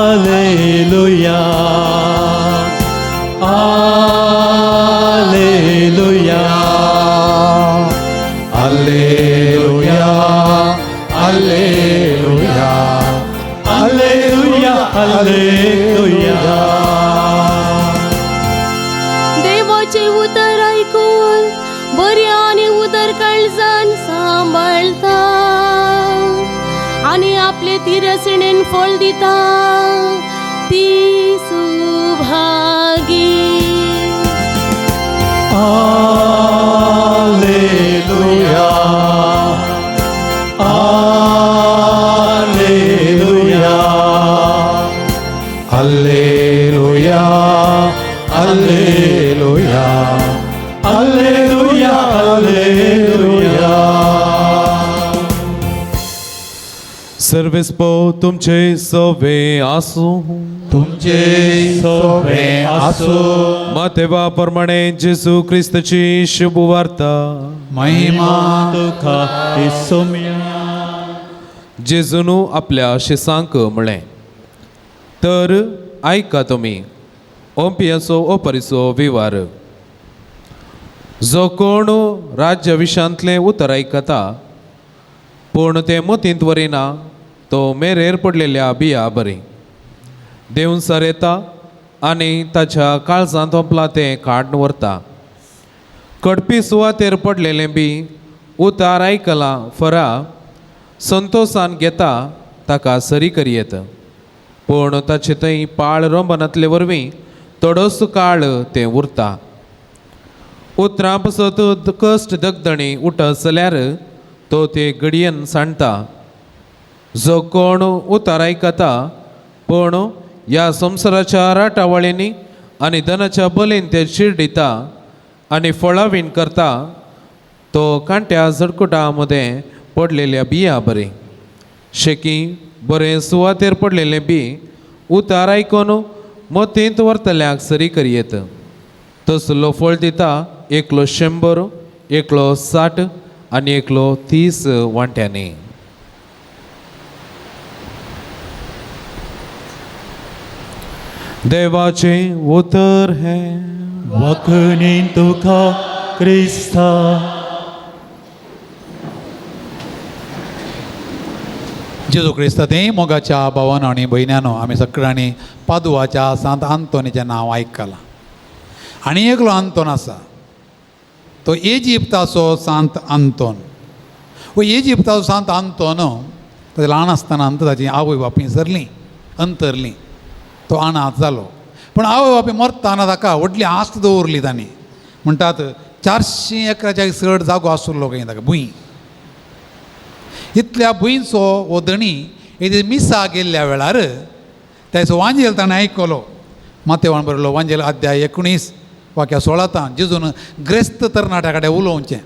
Alleluia, Alleluia, Alleluia, Alleluia, Alleluia, Alleluia. देवाचें उतर आयकून बऱ्या आनी उदर काळजान सांबाळता आनी आपले तिरसणेन फळ दिता ती Subhagi. Alleluia, Alleluia, Alleluia, Alleluia, Alleluia, Alleluia. सर्वेस्पो तुमचे सवे आसूं. तुमचे सोवे आसूं. मातेवा प्रमाणे जेजू क्रिस्ताची शुभ वार्ता. महिमा तुका इसोम्या. जेजून आपल्या शिसांक म्हळें, तर आयका तुमी ओंपियाचो ओपरीचो विवार. जो कोण राज्य विशांतलें उतर आयकता पूण तें मतींत वरिना तो मेरेर पडलेल्या बिया बरी देवसर येता आनी ताच्या काळजांत ओंपला तें काडून व्हरता. कडपी सुवातेर पडलेलें बी उतार आयकलां फरा संतोसान घेता ताका सरी करी येत, पूण ताचे थंय पाळ रोंबनातले वरवीं थोडोसो काळ तें उरता. उतरां पसत कश्ट दगदणी उठत जाल्यार तो ते घडयेन सांडटा. जो कोण उतार आयकता पूण ह्या संवसाराच्या राटावळींनी आनी धनाच्या बलीन ते चिरडिता आनी फळावीण करता तो कांट्या झडकुटा मदें पडलेल्या बिया बरें शेकी बरें सुवातेर पडलेलें बी उतार आयकून मतींत व्हरतल्याक सरी करयेत. तसलो फळ दिता एकलो 100, एकलो 60 आनी एकलो 30 वांट्यांनी. देवाचें उतर हें. वखणी तुका क्रिस्ता. जेजू क्रिस्ता ते मोगाच्या भावानो आनी भयण्यानो, आमी सगळ्यांनी पादुवाच्या सांत आंतोनीचें नांव आयकलां. आनी एकलो आंतोन आसा तो इजिप्ताचो सांत आंतोन. वो इजिप्ताचो सांत आंतोन ताचे ल्हान आसतना ताची आवय बापूय सरलीं अंतरलीं, तो अनाथ जालो. पूण आवय बापूय मरतना ताका व्हडली आस्त दवरली तांणी. म्हणटात 400 एकराच्या चड जागो आशिल्लो खंय ताका भूंय. इतल्या भुंयचो हो धणी एक मिसा गेल्ल्या वेळार ताचो वांजेल ताणें आयकलो. मातेवान बरयलो वांजेल अध्याय 19 वाक्या 16 जेजून ग्रेस्त तरणाट्या कडेन उलोवचें.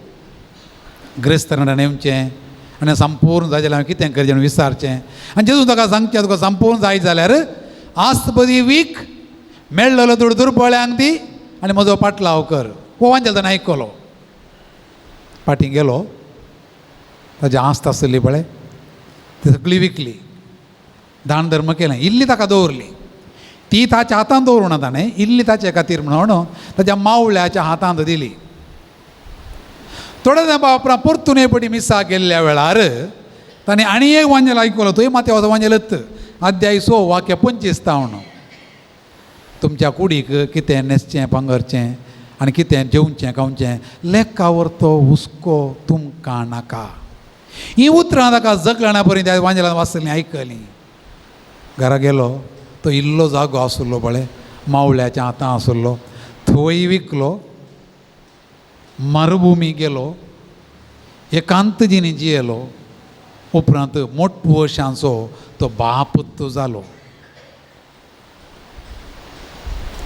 ग्रेस्तरणान येवचें आनी संपूर्ण जाय जाल्यार हांवें कितें करचें म्हणून विचारचें. आनी जेजू ताका सांगचें, तुका संपूर्ण जाय जाल्यार आस्त बरी वीक, मेळ्ळलो दुड दुर्बळ्यांक दी आनी म्हजो पाटलाव कर. हो वांजेल ताणें आयकलो, फाटीं गेलो, ताजी आस्त आसली पळय ती सगळी विकली, दान धर्म केलें, इल्ली ताका दवरली, ती ताच्या हातांत दवरूं ना ताणें, इल्ली ताचे खातीर म्हणून ताच्या मावळ्याच्या हातांत दिली. थोड्या तेंपा उपरांत परतून एक पटी मिसाक गेल्ल्या वेळार ताणें आनी एक वांजेल आयकलो, थंय माथ्याचो वांजेलच, अध्याय 6 वाक्य 25 तावन, तुमच्या कुडीक कितें न्हेसचें पांगरचें आनी कितें जेवचें खावचें लेखावर तो हुस्को तुमकां नाका. हीं उतरां ताका जगलाणा पर्यंत त्या वांजेलान वाचलीं आयकलीं. घरा गेलो, तो इल्लो जागो आसलो पळय मावळ्याच्या हातां आसलो, थंय विकलो, मरुभुमी गेलो, एकांत जिणी जियेलो. उपरांत मोट वर्षांचो तो बापत्तो जालो.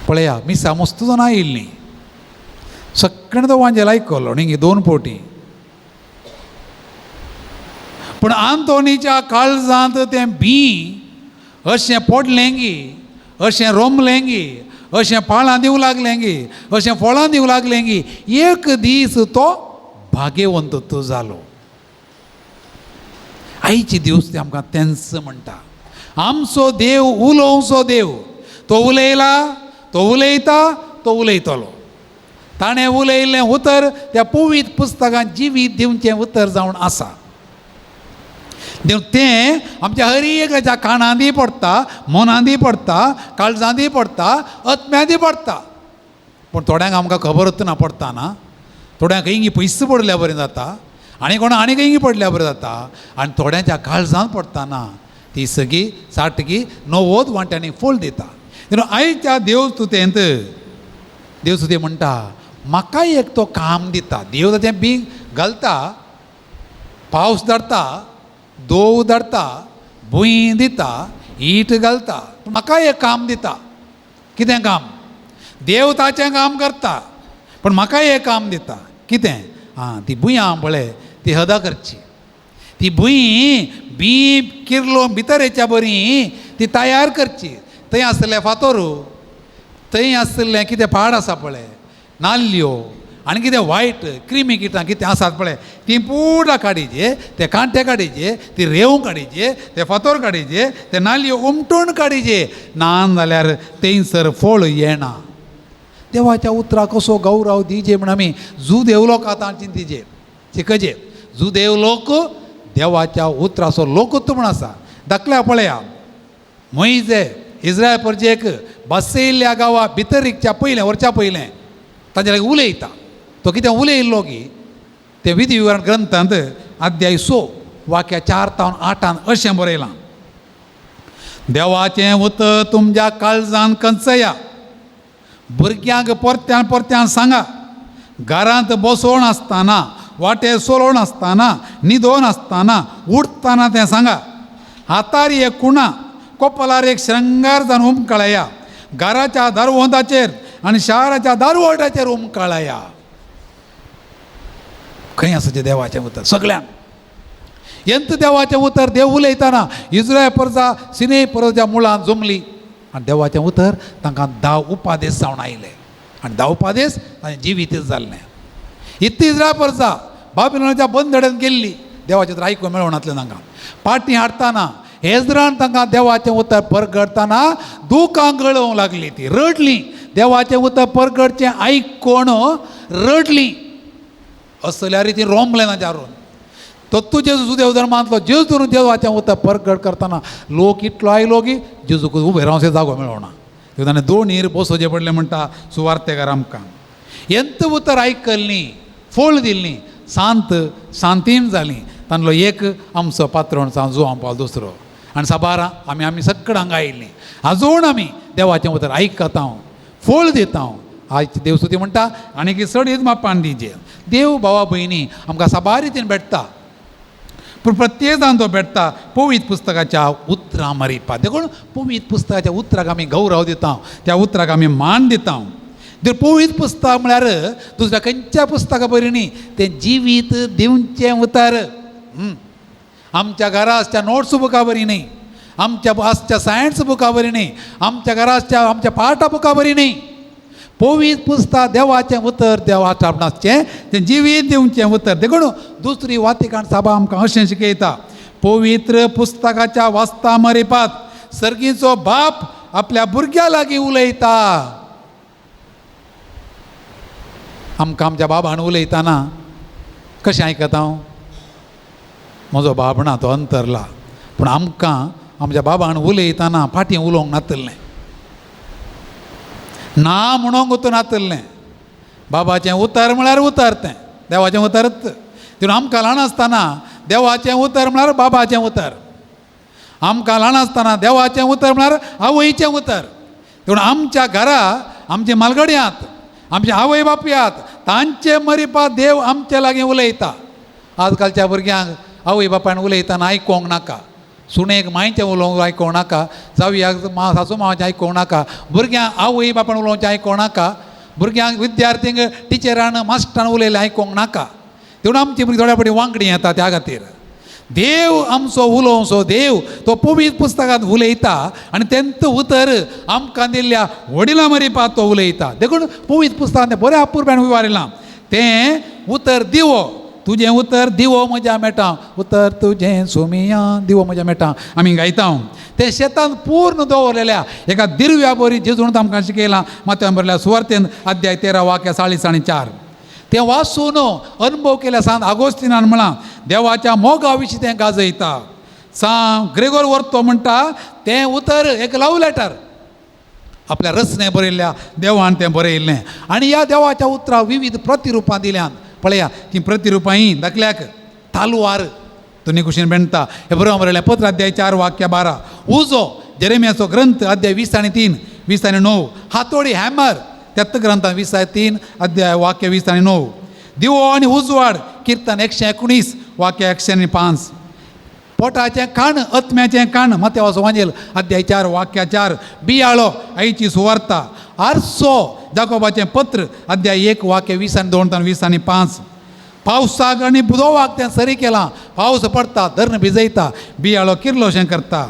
पळया मिसा मस्त जाणां आयिल्लीं, सगळ्यांनी तो वांजेल आयकलो न्ही 2 पोटी. पूण आंतोनीच्या काळजांत तें बीं अशें पडलें गी, अशें रोमलें गी, अशें पाळां दिवं लागलें गी, अशें फळां दिवं लागलें गी, एक दीस तो भाग्यवंत तो जालो. आयचे दिवस ते आमकां तेंच म्हणटा, आमचो देव उलोवचो देव, तो उलयला, तो उलयता, तो उलयतलो. ताणें उलयल्लें उतर त्या पवित्र पुस्तकांत जिवीत दिवचें उतर जावन आसा. देव तें आमच्या हर एकाच्या कानांनी पडटा, मनांनी पडटा, काळजांनी पडटा, आत्म्यांनी पडटा. पूण थोड्यांक आमकां खबरच ना पडटा ना, थोड्यांक खंय पयस पडल्या बरें जाता, आनी कोणा आनी खंय पडल्या बरें जाता, आनी थोड्यांच्या काळजांत पडटा ती सगळी साठकी 90 वांट्यांनी फळ दिता. देखून आयच्या देवस्तुतेंत देवस्तुते म्हणटा, म्हाकाय एक तो काम दिता. देव तें बीं घालता, पावस धाडटा, दोव धाडटा, भूंय दिता, ईट घालता, म्हाका एक काम दिता. कितें काम? देव ताचें काम करता, पूण म्हाका एक काम दिता. कितें? आं, ती भूंय आहा पळय ती हदा करची, ती भूंय बीं किर्लो भितर येच्या बरी ती तयार करची. थंय आसलें फातोर, थंय आसलें कितें पाड आसा पळय, नाल्ल्यो आनी कितें वायट क्रिमी किटां कितें आसात पळय तीं पुरां काडिजे, ते कांटे काडिजे, ती रेंव काडिजे, ते फातोर काडिजे, ते नाल्यो उमटून काडिजे, ना जाल्यार थंयसर फळ येना. देवाच्या उतराक कसो गौरव दिजे म्हण आमी जुदेव लोक आतां चिंतिजे शिकजे. जुदेव लोक देवाच्या उतराचो लोकूच म्हण आसा. धाकल्या पळया, मोयजे इस्रायल परजेक बसयल्ल्या गांवा भितर रिगच्या पयलें वरच्या पयलें तांचे लागीं उलयता. तो कितें उलयल्लो की तें विधी विवरण ग्रंथांत अध्याय 6 वाक्या 4 तावन 8 अशें बरयलां, देवाचें उतर तुमच्या काळजान कंचया, भुरग्यांक परत्यान परत्यान सांगा, घरांत बसोवन आसतना, वाटे सोलोवन आसतना, न्हिदोवन आसतना, उठतना तें सांगा, हातार एक कुणा, कोपलार एक श्रंगार जावन उमकळया, घराच्या दारवंताचेर आनी शाराच्या दारवटाचेर उमकळया. खंय आसा तें देवाचें उतर? सगळ्यांक यंत देवाचें उतर देव उलयतना इस्रायल परजा सिने परजा मुळान जमली आनी देवाचें उतर तांकां 10 उपादेश जावन आयले आनी 10 उपादेश तांचें जिवीत जाल्लें. इतली इस्रायल परजा बाबिलोनाच्या बंदडेन गेल्ली, देवाचें उतर आयकूंक मेळनासलें तांकां. पाटी हाडटना हेजरान तांकां देवाचें उतर परगडतना दुकां गळोवंक लागली, ती रडली. देवाचें उतर परगडचें आयकून रडली. असल्यार ती रोमलें ना जारून तो तुजें जेजू धर्मांतलो जेजू धरून देवाचें उतर परगट करतना लोक इतलो आयलो की जेजूक उबें रावचें जागो मेळना. ताणें दोणीर बसोवचें पडलें म्हणटा सुवार्तेकार आमकां. एंत उतर आयकल्लीं, फळ दिल्लीं, शांत शांतीन जालीं. तांतलो एक आमचो पात्रोण जुवां पावल दुसरो आनी साबारां आमी आमी सगळ्या हांगा आयिल्लीं. आजून आमी देवाचें उतर आयकता, फळ दिता. आयची देवस्तुती म्हणटा आनी की चडीत मापान दिजे. देव भावा भयणी आमकां साबार रितीन भेटता, पूण प्रत्येक जाण तो भेटता पवित्र पुस्तकाच्या उतरां मारिपा. देखून पवित्र पुस्तकाच्या उतराक आमी गौरव दिता, त्या उतराक आमी मान दिता. जर पवित्र पुस्तक म्हळ्यार दुसऱ्या खंयच्या पुस्तका बरी न्ही, तें जिवीत दिवचें उतर. आमच्या घरा आसच्या नोट्स बुका बरी न्ही, आमच्या आसच्या सायन्स बुका बरी न्ही, आमच्या घरा आसच्या आमच्या पाठा बुका बरी न्ही. पवित्र पुस्तक देवाचें उतर, देवाचें आपणाचें तें जिवीत दिवचें उतर. देखून दुसरी वातिकान साबा आमकां अशें शिकयता, पवित्र पुस्तकाच्या वाचता मरिपात सर्गीचो बाप आपल्या भुरग्या लागीं उलयता. आमकां आमच्या बाबान उलयतना कशें आयकता हांव? म्हजो बाब ना, तो अंतरला, पूण आमकां आमच्या बाबान उलयतना फाटीं उलोवंक नातलें, ना म्हणोंक वतून नातलें. बाबाचें उतर म्हळ्यार उतर, तें देवाचें उतरच. तितून आमकां ल्हान आसतना देवाचें उतर म्हळ्यार बाबाचें उतर, आमकां ल्हान आसतना देवाचें उतर म्हळ्यार आवयचें उतर. पूण आमच्या घरा आमचे मालगड्यांत आमचे आवय बापयात तांचे मरिपा देव आमचे लागीं उलयता. आजकालच्या भुरग्यांक आवय बापायन उलयतना आयकोंक नाका, सुनेक मांयचें उलोवंक आयकोंक नाका, जावयाक मा सासू मावाचें आयकोंक नाका, भुरग्यांक आवय बापायन उलोवचें आयकोंक नाका, भुरग्यांक विद्यार्थींक टिचरान मास्टरान उलयलें आयकोंक नाका. तेणून आमची भुरगीं थोड्या फावटी वांगडी येता. त्या खातीर देव आमचो उलोवचो देव तो पवित्र पुस्तकांत उलयता आनी तेंच उतर आमकां दिल्ल्या वडिलां मरिपा तो उलयता. देखून पवित्र पुस्तकांत तें बऱ्या अपुरबायेन विवारिलां, तें उतर दिवो, तुजें उतर दिवो म्हज्या मेटां, उतर तुजें सोमिया दिवो म्हज्या मेटां आमी गायता. तें शेतांत पूर्ण दवरलेल्या एका दिरव्या बरी जेजून आमकां शिकयलां. मात्या बरयल्या सुवार्तेन अध्याय 13 वाक्य 40 आनी 4. तें वाचून अनुभव केल्या सांत आगोस्तिनान म्हळां, देवाच्या मोगा विशीं तें गाजयता. सांत ग्रेगोर वर्तो म्हणटा तें उतर एक लव लेटर, आपल्या रचने बरयल्ल्या देवान तें बरयल्लें. आनी ह्या देवाच्या उतरां विविध प्रतिरुपां दिल्यान. पळया तीं प्रतिरुपां ही धाकल्याक तालवार दोनी कुशीन बेणता. हे बरोबर बरयलें पत्र अध्याय 4 वाक्य 12. उजो जेरेमियाचो ग्रंथ अध्याय 20 आनी 3 20 आनी 9. हातोडी हॅमर त्याच ग्रंथान 20 आनी 3 अध्याय वाक्य 20 आनी 9. दिवो आनी उजवाड किर्तन 119 वाक्य 105. पोटाचें काण आत्म्याचें काण मात्यावाचो वांजेल अध्याय 4 वाक्य 4. बियाळो आईची सुवार्ता. आरसो जाकोबाचें पत्र अध्याय 1 वाक्य 20 आनी 2 20 आनी 5. पावसाक आनी बुदोवाक तें सरी केलां, पावस पडटा धरण भिजयता, बियाळो किर्लोशें करता.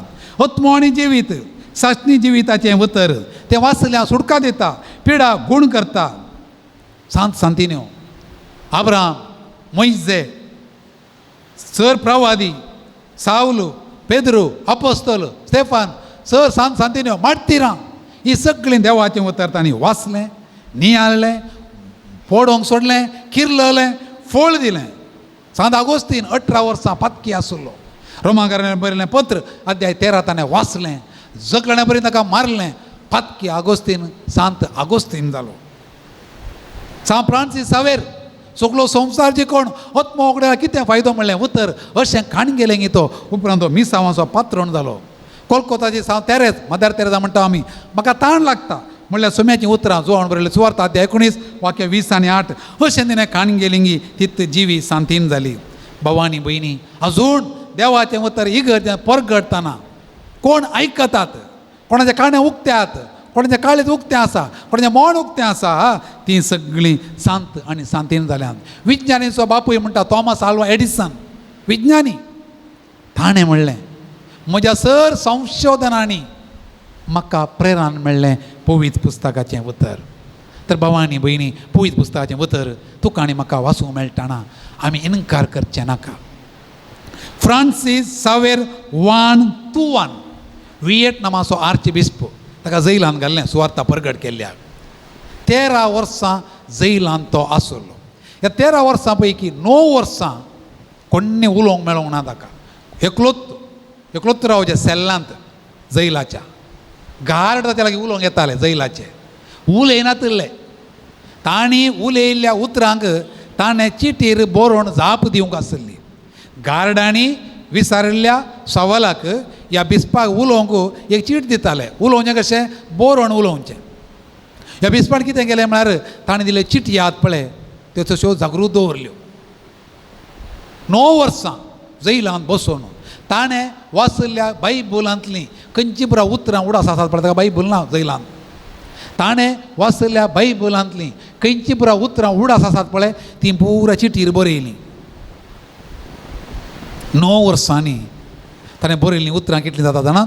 आत्मो आनी जिवीत सासणी जिविताचें उतर तें वाचल्यार सुटका दिता, पिडा गूण करता. सांत सांतिन्यो आब्राम मोयजे सर प्रवादी सावलू पेद्रू अपोस्तल स्टेफान सर सांत सांतिन्यो मार्तिरां ही सगळीं देवाचें उतर तांणी वाचलें, नियाळलें, फोडोंक सोडलें, किर्ललें, फोळ दिलें. सांत आगोस्तीन 18 वर्सां पातकी आसलो. रोमाकारान बरयलें पत्र अध्याय 13 ताणें वाचलें, जगलें बरी ताका मारलें. पातकी आगोस्तीन सांत आगोस्तीन जालो. सांत फ्रांसीस सावेर सगलो संवसार जिकोण आत्मो उगड्यार कितें फायदो म्हणलें उतर अशें खाण गेलें गी तो उपरांत तो मिसावांचो पात्रण जालो. कोलकोताची सांत तेरेज मदर तेरेजा म्हणटा आमी, म्हाका ताण लागता म्हणल्यार सुम्याचीं उतरां जुवान बरयलें सुवार्ता अध्याय 19 वाक्य 20 आनी 8. अशें तिणें खाण गेली गी तीत जिवी सांतीन जाली. भावानी भयणी अजून देवाचें उतर इगर्जें परगटतना कोण आयकतात, कोणाचे काणें उक्त्यात, कोणाचें काळीज उक्तें आसा, कोणाचें मन उक्तें आसा, तीं सगळीं सांत आनी सांतीन जाल्यात. विज्ञानीचो बापूय म्हणटा थॉमस आल्वा एडिसन विज्ञानी, ताणें म्हणलें म्हज्या सर संशोधनांनी म्हाका प्रेरण मेळ्ळें पवित्र पुस्तकाचें उतर. तर भावा आनी भयणी पवित्र पुस्तकाचें उतर तुका आनी म्हाका वाचूंक मेळटना आमी इनकार करचें नाका. फ्रांसीस सावेर वान तुवान विएटनामाचो आर्च बिस्प ताका जैलान घाल्लें सुवार्ता परगट केल्ल्या. 13 वर्सां जैलान तो आसलो. ह्या 13 वर्सां पैकी 9 वर्सां कोण्णी उलोवंक मेळोंक ना ताका. एकलोच एकलोच रावचें सेल्लांत जैलाच्या. गार्ड ताच्या लागीं उलोवंक येताले जैलाचे, उलयनातिल्ले. तांणी उलयिल्ल्या उतरांक ताणें चिटीर बरोवन जाप दिवंक आसली. गार्डांनी विचारिल्ल्या सवालाक ह्या बिस्पाक उलोवंक एक चीट दिताले. उलोवचें कशें बरोवन उलोवचें. ह्या बिस्पान कितें केलें म्हळ्यार ताणें दिले चिट याद पळय त्यो तश्यो जागृत दवरल्यो. 9 वर्सां जैलांत बसोवन ताणें वाचिल्ल्या बायबलांतलीं खंयची पुरा उतरां उडास आसात पळय ताका बायबल ना जैलांत. ताणें वाचल्या बायबलांतलीं खंयची पुरा उतरां उडास आसात पळय तीं पुरा चिटीर बरयलीं. 9 वर्सांनी ताणें बरयल्लीं उतरां कितलीं जाता जाणा?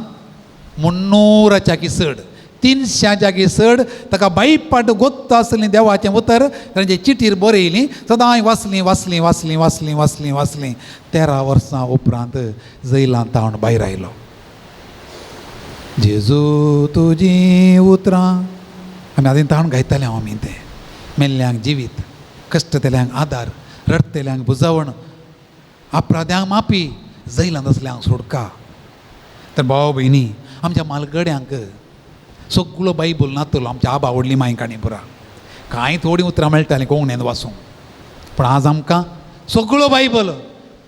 300 चड, 300 चड. ताका बायपाट गोत्त आसलीं देवाचें उतर ताणें चिटीर बरयलीं, सदांय वाचलीं वाचलीं वाचलीं वाचलीं वाचलीं वाचलीं. 13 वर्सां उपरांत जैलांत तावन भायर आयलो. जेजू तुजीं उतरां आमी आदीं ताण गायताले आमी तें. मेल्ल्यांक जिवीत, कश्टतेल्यांक आदार, रडटेल्यांक बुजावण, अपराध्यांक मापी, जैलांत आसल्यांक सोडका. तर भाव भयणी, आमच्या मालगड्यांक सगळो बायबल नातलो. आमच्या आबा व्हडली माय काणी पुरा कांय थोडीं उतरां मेळटालीं कोंकणींत वाचूंक, पूण आज आमकां सगळो बायबल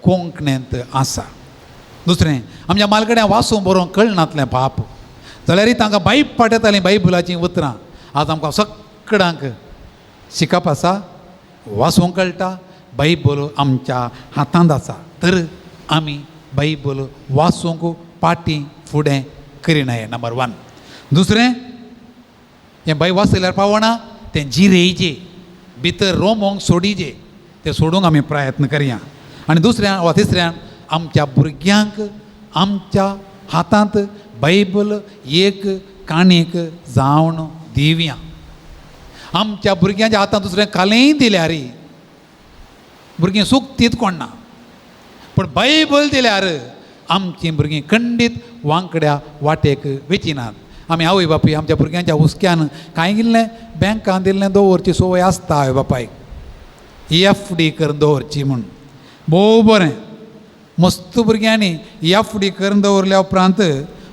कोंकणींत आसा. दुसरें, आमच्या मालगड्यांक वाचूंक बरोवंक कळनातलें पाप, जाल्यारय तांकां बायब पाट येतालीं बायबलाचीं उतरां. आज आमकां सगळ्यांक शिकप आसा, वाचूंक कळटा, बायबल आमच्या हातांत आसा. तर आमी बायबल वाचूंक पाटी फुडें करिनाय, नंबर 1. दुसरें, हें बाय वाचल्यार पावना तें जिरेयचे, भितर रोमोंक सोडीचे, तें सोडूंक आमी प्रयत्न करया. आनी दुसऱ्यान वा तिसऱ्यान आमच्या भुरग्यांक आमच्या हातांत बायबल एक काणीक जावन दिवया. आमच्या भुरग्यांच्या हातांत दुसरें कालेंय दिल्यार भुरगीं सुकतीत कोण ना, पूण बायबल दिल्यार आमचीं भुरगीं खंडीत वांकड्या वाटेक वेचिनात. आमी आवय बापूय आमच्या भुरग्यांच्या हुस्क्यान कांय इल्लें बँकान दिल्लें दवरची संवय आसता आवय बापायक, एफ डी करून दवरची म्हूण. भोव बरें, मस्त भुरग्यांनी एफ डी करून दवरल्या उपरांत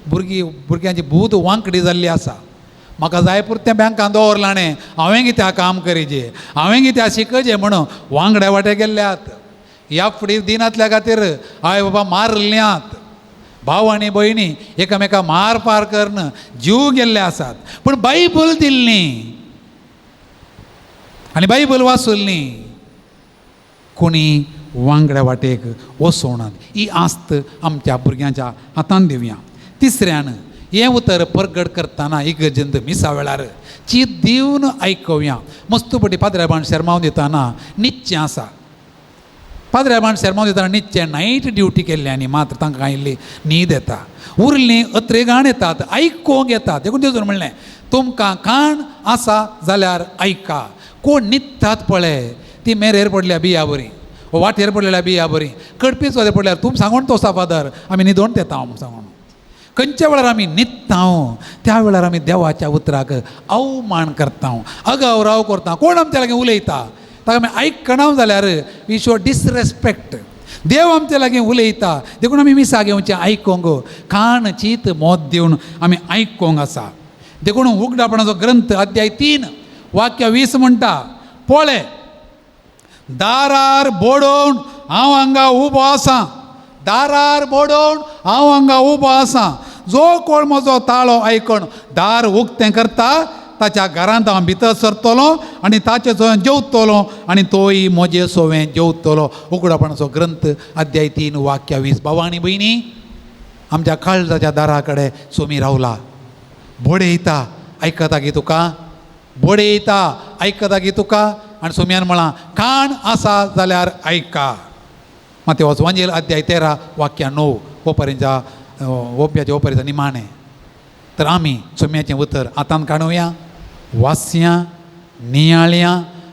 भुरग्यांची भूत वांकडी जाल्ली आसा. म्हाका जाय पुरतें बँकान दवरलां न्ही, हांवें कित्याक काम करीजे, हांवें कित्याक शिकचे म्हणून वांगड्या वाटे गेल्ल्यात. एफ डी दिनातल्या खातीर आवय बाबा मारल्यात, भाव आनी भयणी एकामेका मारपार करून जीव गेल्ले आसात. पूण बायबल दिल्ली आनी बायबल वाचल्ली कोणी वांगड्या वाटेक वसोवनात. ही आस्त आमच्या भुरग्यांच्या हातान दिवया. तिसऱ्यान, हें उतर परगट करतना इगर्जेंत मिसा वेळार चीत दिवन आयकुया. मस्त पटी पाद्रेबान शेरमांव दितना निच्चें आसा. पाद्रेबान शेरमांव दितना निच्चें नायट ड्युटी केल्ली आनी मात्र तांकां कांय इल्ली न्हीद येता, उरलीं अत्रेगाण येतात, आयकूंक येतात. देखून तेजून म्हणलें, तुमकां कान आसा जाल्यार आयका. कोण न्हिदतात पळय ती मेरेर पडल्या बिया बरी, वाटेर पडलेल्या बिया बरी, कडपीच वाटेर पडल्यार तुम सांगून तो फादर आमी न्हिदोन येता म्हूण सांगून. खंयच्या वेळार आमी न्हिदता त्या वेळार आमी देवाच्या उतराक अवमान करता, अगौरव करता. कोण आमच्या लागीं उलयता ताका आमी आयकना जाल्यार we show disrespect. देव आमच्या लागीं उलयता देखून आमी मिसा घेवचें आयकूंक, कान चीत मोत दिवन आमी आयकूंक आसा. देखून उगडापणाचो ग्रंथ अध्याय 3 वाक्य 20 म्हणटा, पळय दारार बोडोवन हांव हांगा उबो आसा, दारार बोडोवन हांव हांगा उबो आसा. जो कोण म्हजो ताळो आयकून दार उक्तें करता ताच्या घरांत हांव भितर सरतलो आनी ताचे सोवें जेवतलो आनी तोय म्हजे सोवें जेवतलो. उगडापणाचो ग्रंथ अध्याय 3 वाक्य 20. भाव आनी भयणी, आमच्या काळजाच्या दारा कडेन सोमी रावला, बडयता आयकता गी तुका, बडयता आयकता गी तुका. आनी सोम्यान म्हळां, कान आसा जाल्यार आयका. मातेवस वांजेल अध्याय 13 वाक्य 9 ओपरेंच्या ओप्याच्या ओपरेच्या निमाणें. तर आमी सोम्याचें उतर हातान काडुया, वाचया, नियाळया,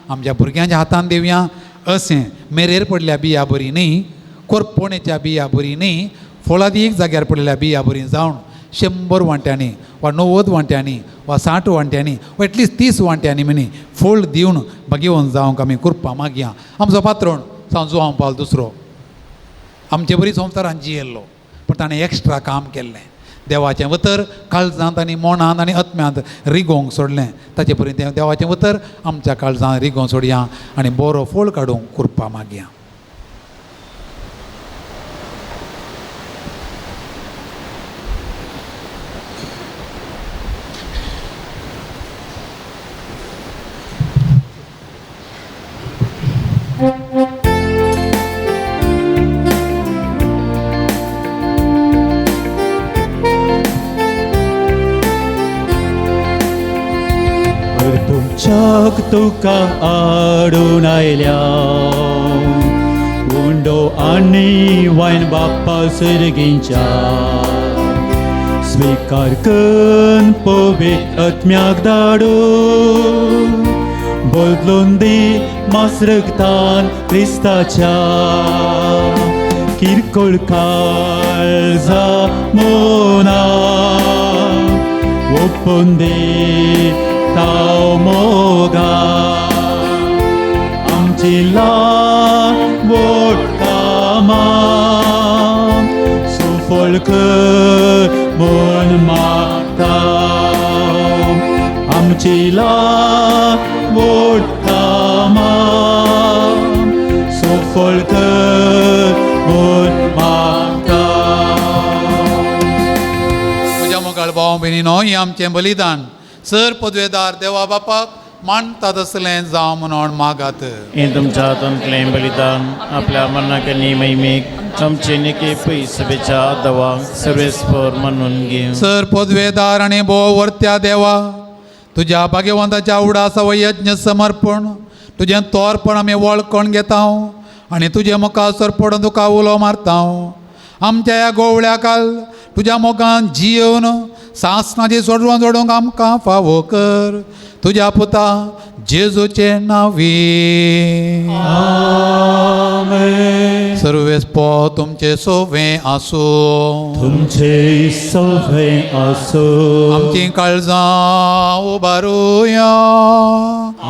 आमच्या भुरग्यांच्या हातान दिवया. अशें मेरेर पडल्या बिया बरी न्ही, कोरपोणेच्या बिया बरी न्ही, फळादीक जाग्यार पडलेल्या बिया बरी जावन 100 वांट्यांनी वा 90 वांट्यांनी वा 60 वांट्यांनी वा एटलिस्ट 30 वांट्यांनी म्हणी फळ दिवन भागेवन जावंक आमी कुरपा मागया. आमचो पात्रोण सांव जुवांव पावल दुसरो आमचे बरी संवसारान जियेल्लो, पूण ताणें एक्स्ट्रा काम केल्लें. देवाचें उतर काळजांत आनी मनांत आनी आत्म्यांत रिगोवंक सोडलें. ताचे परी देवाचें उतर आमच्या काळजांत रिगोवंक सोडया आनी बरो फळ काडूंक कुरपा मागया. तुका हाडून आयल्या उंडो आनी वायन बाप्पा सर्गींच्या स्वीकार कन पवित्र आत्म्याक धाडून बदलून दी मासरगतान क्रिस्ताच्या किरकोळ काळजा मोना ओपून दी ताव मोगा आमची लावोट कामां सुफळ कर म्हूण मागता आमची लावोट कामां सुफळ कर म्हूण मागता. म्हज्या मोगाळ भाव भयणीनो, हें आमचें बलिदान सर पदवेदार देवा बापाक मानता तसलें जावं म्हणून मागात. हें तुमच्या हातांतलें बलिदान आपल्या मनाक आनी महिमेक आमचे निके पयसभेच्या दवाक सर्वेस्पर म्हणून घेवं. सर पदवेदार आनी भोव वर्त्या देवा, तुज्या भाग्यवंताच्या उडासा व यज्ञ समर्पण तुजें तोरपण आमी वळखून घेता आनी तुजे मुखार पडून तुका उलो मारता. आमच्या ह्या गोवळ्या काल तुज्या मोगान जियेवन सासणाची सोडवण जोडूंक आमकां फावो कर तुज्या पुता जेजूचे नांवी. आमेन. सर्वेस पो तुमचे सोवे आसूं. तुमचे सोवे आसूं. आमची काळजां उबारुया.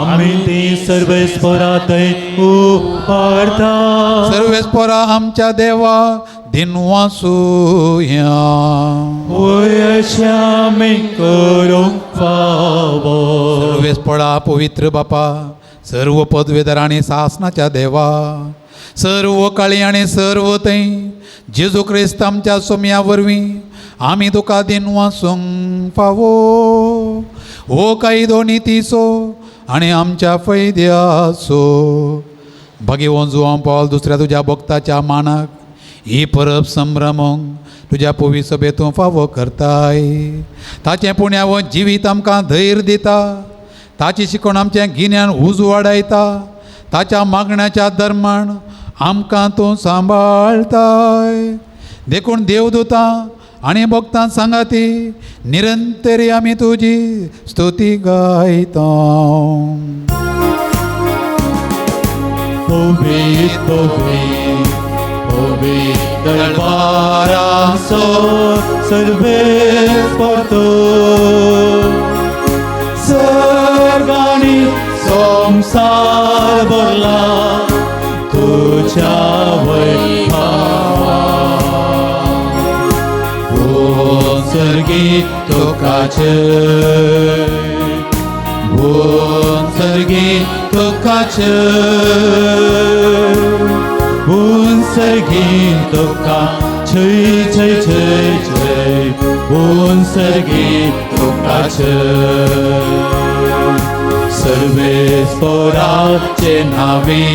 आमी ती सर्वेस्परा थंय उबारता. सर्वेस्परा आमच्या देवा दिनवासुया. वय अशें आमी करूंक फावो. सर्वेस्परा पवित्र बापा, सर्व पदवेदार आनी सासणाच्या देवा, सर्व काळी आनी सर्व थंय जेजू क्रिस्त आमच्या सोम्या वरवीं आमी तुका दिनवासूंक फावो. हो कायदो नितीचो आनी आमच्या फैद्याचो भाग्यवंत जुवांव पावल दुसऱ्या तुज्या भक्ताच्या मानाक ही परब संभ्रमूंक तुज्या पवी सभेतूं फावो करताय. ताचें पुण्यावंत जिवीत आमकां धैर्य दिता, ताची शिकवण आमचें गिन्यान उजवाडायता, ताच्या मागण्याच्या धर्मान आमकां तूं सांबाळताय. देखून देवदूतां आनी भक्तां सांगाती निरंतरी आमी तुजी स्तुती गायता. पवित्र पवित्र पवित्र दरबाराचो सर्वेस्पर तूं, सर्ग आनी संवसार भरला तुज्या वैभवान. भूंसर्गी तुका जय, भूंसर्गी तुका जय, भूंसर्गी तुका जय जय जय जय, भूंसर्गी तुका जय. सर्वेस्पराचे नांवी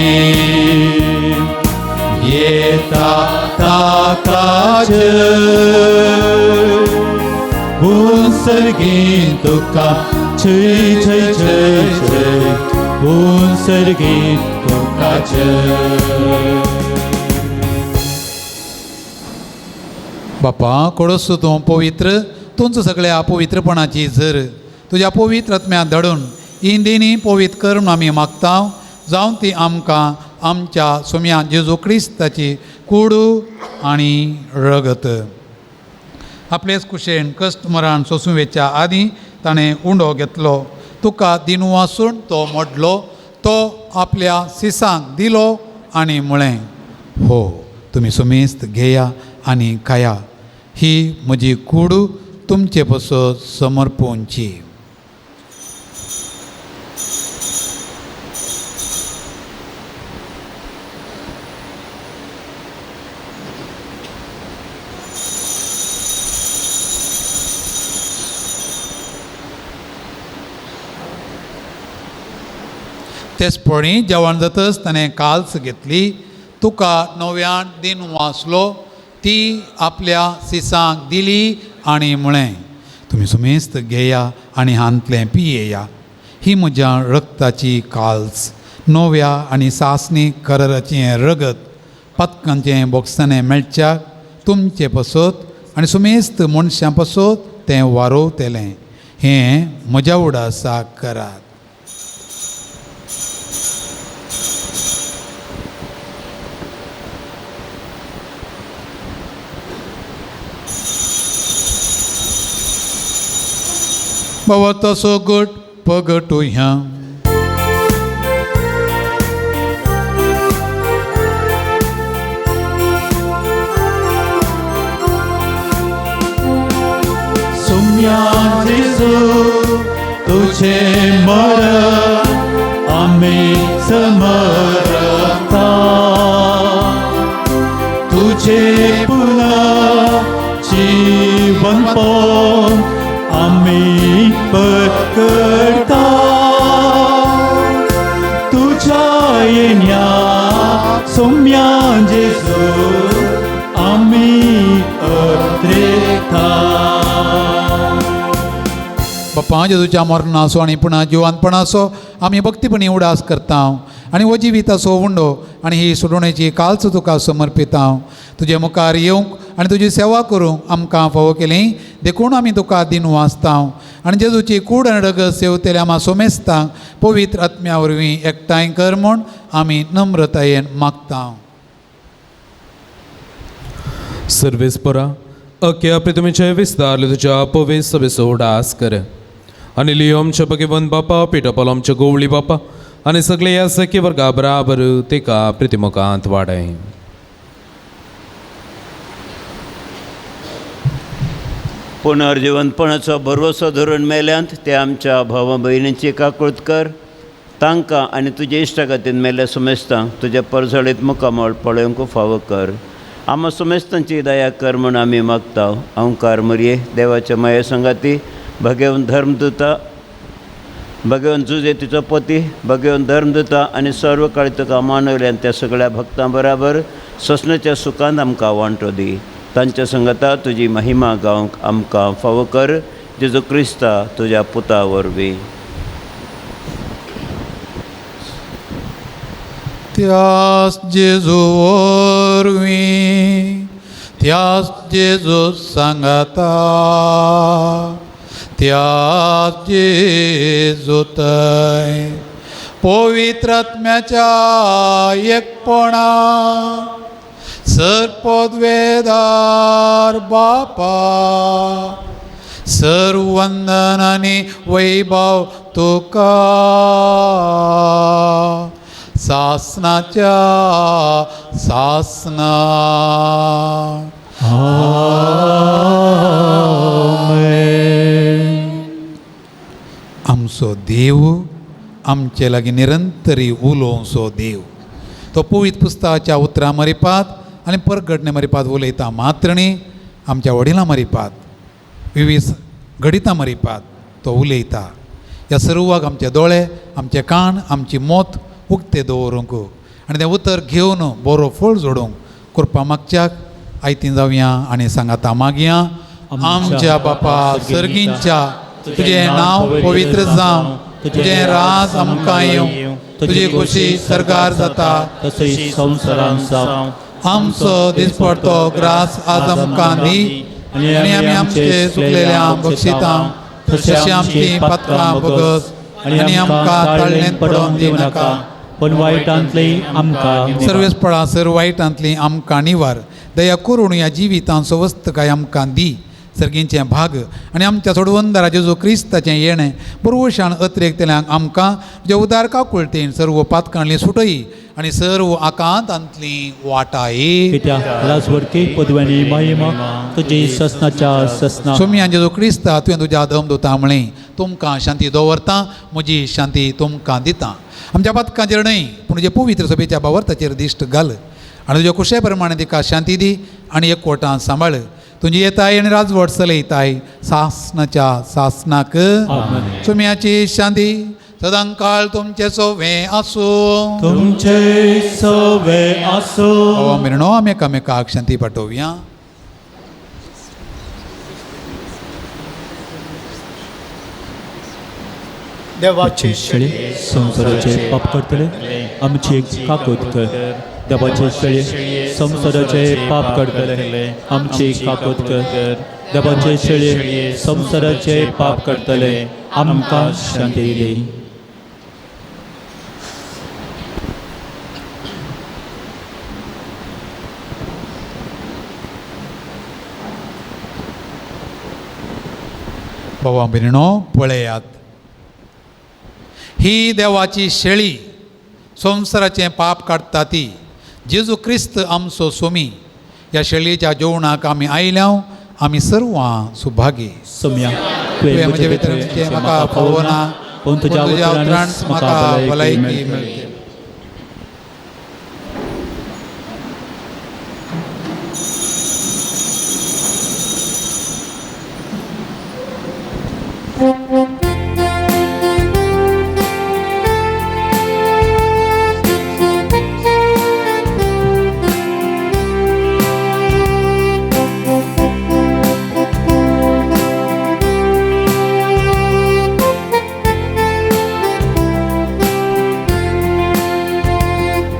येता ताका जय, भूंसर्गी तुका जय जय जय जय, भूंसर्गी तुका जय. बापा कोडोसो तूं पवित्र, तुमचो सगळ्या पवित्रपणाची जर तुज्या पवित्र आत्म्या धाडून इंदिनी पवित्र कर म्हूण आमी मागता, जावन ती आमकां आमच्या सोम्या जेजू क्रिस्ताची कुडू आनी रगत. आपलेच कुशेन कश्ट मरण सोसूं वेच्या आदीं ताणें उंडो घेतलो, तुका दिनवासून तो मोडलो, तो आपल्या सिसांक दिलो आनी म्हळें, हो तुमी सुमेस्त घेया आनी खाया, ही म्हजी कूड तुमचे पसत समर्पूंची. तेचपणी जेवण जातच ताणें काल्स घेतली, तुका नव्यान दिन वाचलो, ती आपल्या सिसांक दिली आनी म्हळें, तुमी सुमेस्त घेया आनी हांतलें पियेया, ही म्हज्या रक्ताची काल्स नव्या आनी सासणी कराराचें रगत पातकांचें बोगसाणें मेळच्याक तुमचे पसत आनी सुमेस्त मनशां पसत तें वारोवतलें. हें म्हज्या उडासाक करात. बाबा तसो गट पगटुया. सुम्या जेजू तुझे मरण आम्ही समरता, तुझे पुन्हा जीवनपण आम्ही पकडता. तुझ्या येण्या सुम्या जेजू आम्ही अत्रेता. बापा जेजूच्या मरणाचो आनी पुणा जिवानपणाचो आमी भक्तीपणी उडास करता आनी हो जिविताचो उंडो आनी ही सोडोवणेची कालच तुका समर्पिता. तुजे मुखार येवंक आनी तुजी सेवा करूंक आमकां फावो केली देखून आमी तुका दिन वाचता आनी जेजूची कूड आनी रगत सेवतल्या आमा सोमेस्तांक पवित्र आत्म्या वरवीं एकठांय कर म्हूण आमी नम्रतायेन मागता. सर्वेस परा अख्या प्रितमीचे विस्तारले तुज्या पवित्र सभेचो उडास कर आनी लियो आमच्या भगवंत बापा पिटोपाल आमच्या गोवळी बापा आनी सगळे ह्या सखी वर्गा बराबर तेका प्रितिमुखांत वाडय. पुनर्जिवनपणाचो भरवसो धरून मेल्यांत ते आमच्या भावा भयणींची काकूळत कर. तांकां आनी तुजे इश्टागतीन मेल्ल्या सुमेस्तांक तुज्या परजळीत मुखामळ पळोवंक फावो कर. आमा सुमेस्तांची दया कर म्हूण आमी मागता. अंकार मरये देवाच्या माये संगाती भगेवन धर्मदूता भगेवन जुजे तिचो पती भगेवन धर्मदूता आनी सर्व काळी तुका मानवल्यान त्या सगळ्या भक्तां बराबर सोसण्याच्या सुखान आमकां वांटो दी. तांच्या संगता तुजी महिमा गावंक आमकां फावो कर. जेजू क्रिस्ता तुज्या पुता वरवीं. त्यास जेजू वरवीं, त्यास जेजू सांगाता, त्यास जेजू थंय पवित्र आत्म्याच्या एकपणा सर पदवेदार बापा सर वंदन आनी वैभव तुका सासनाच्या सासना. आमचो देव आमचे लागीं निरंतरी उलोवचो देव तो पवित्र पुस्तकाच्या उतरां मरिपात आनी परगटणे मरिपात उलयता मात्र न्ही आमच्या वडिलां मरिपात विवीध घडितां मरिपात तो उलयता. ह्या सर्वाक आमचे दोळे आमचे कान आमची मोत उक्ते दवरूंक आनी तें उतर घेवन बरो फळ जोडूंक कृपा मागच्याक आयतीन जावया आनी सांगाता मागया. आमच्या बापा सर्गींच्या तुजें नांव पवित्र जावं, तुजें राज आमकां येवं, तुजी खुशी सरकार जाता तशी संवसारांत जावं. आमचो दिसपडतो ग्रास आज आमकां दी आनी आमी आमचे चुकलेल्या बक्षिता तशें आमची पात्रां भोगस आनी आमकां ताळणेंत पडोवन दिवनाका पण वायटांतली आमकां सर्वेस्पळा सर वायटांतली आमकां निवार. दया करून ह्या जिवितांत सवस्तकाय आमकां दी. सर्गींचें भाग आनी आमच्या सोडवंदरा जेजू क्रिस्ताचें येणें बरवशान अत्रेकतल्यांक आमकां जे उदार काकुळटेन सर्व पातकांतली सुटयी आनी सर्व आकांतांतली वाटायी. कित्याक लाजवरकी पदव्यांनी महिमा तुजी ससनाच्या ससना. सोमयान जेजू क्रिस्ता तुवें तुज्या दमदुता म्हळें तुमकां शांती दवरता म्हजी शांती तुमकां दिता. आमच्या पातकांचेर न्हय पूण तुजे पवित्र सभेच्या बावर्ताचेर दिश्ट घाल आनी तुज्या कुशे प्रमाणे तिका शांती दी आनी एकवटान सांबाळ. तुजी येताय आनी राजवट चलयताय सासनाच्या सासनाक. सोम्याची शांती सदांकाळ तुमचे सोवे आसूं. तुमचे सोवे आसूं. मिरणो आमी एकामेकाक शांती पाठोवया. देवाचे शेळये संवसाराचे पाप करतले आमची काकूत कर. देवाचे शेळये संवसाराचे पाप करतले आमची काकूत कर. देवाचे शेळये संवसाराचे पाप करतले आमकां शांती दी. बाबा भयणीनो पळयात, ही देवाची शेळी संवसाराचें पाप काडटा ती जेजू क्रिस्त आमचो सोमी. ह्या शेळयेच्या जेवणाक आमी आयल्या, आमी सर्वां सुभागी. सोम्या तुवें म्हजे भितर म्हाका फावो ना, पूण तुज्या उतरान म्हाका भलायकी मेळटली.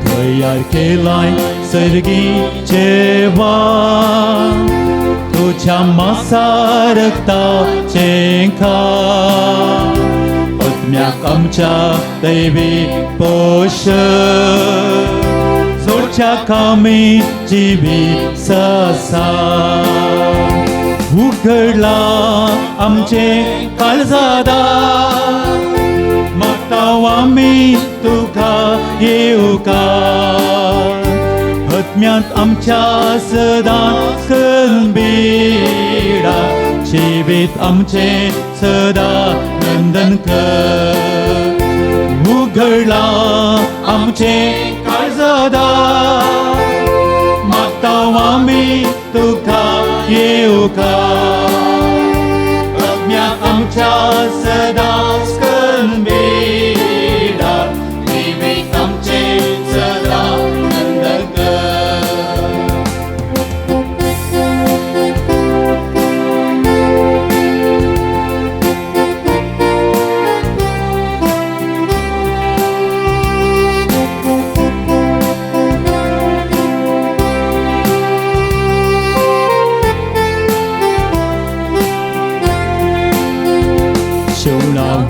तयार केलाय सर्गी जेवण तुझ्या मासा रक्ताचें खाण, आत्म्याक आमच्या दैवी पोशण, जोडच्याक आमी जिवीत आसा. उगडला आमचें काळजादार, मागता आमी तुका येवकार. आत्म्यांत आमच्या सदां कलबीडा, जिवीत आमचें सदां नंदन कर. उगडला आमचें काळजादार, मागता आमी तुका येवकार. आत्म्यांत आमच्या सदां कलबीडा, जिवीत आमचें सदां नंदन कर.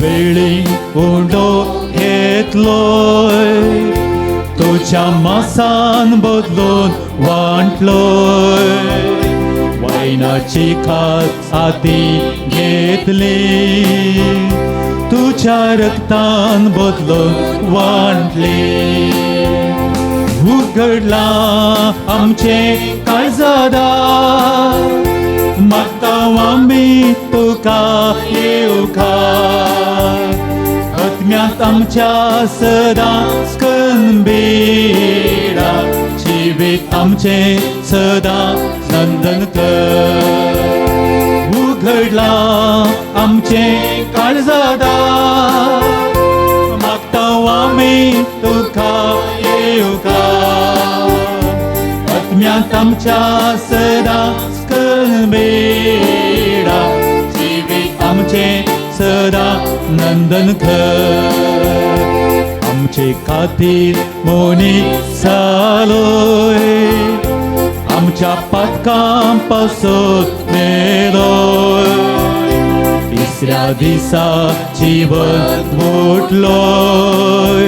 वेळी उंडो घेतलोय, तुझ्या मासान बदलून वांटलोय. वायनाची खास आती घेतली, तुझ्या रक्तान बदलून वांटली. उगडला आमचें काळजादार, मागता आमी तुका येवकार. आत्म्यांत आमच्या सदां कलबीडा, जिवीत आमचें सदां नंदन कर. उगडला आमचें काळजादार, मागता आमी तुका येवकार. आत्म्यांत आमच्या सदां कलबीडा, जिवीत आमचें सदां नंदन कर. आमचे खातीर मोनी जालोय, आमच्या पातकां पासत मेलोय. तिसऱ्या दिसा जिवन उठलोय,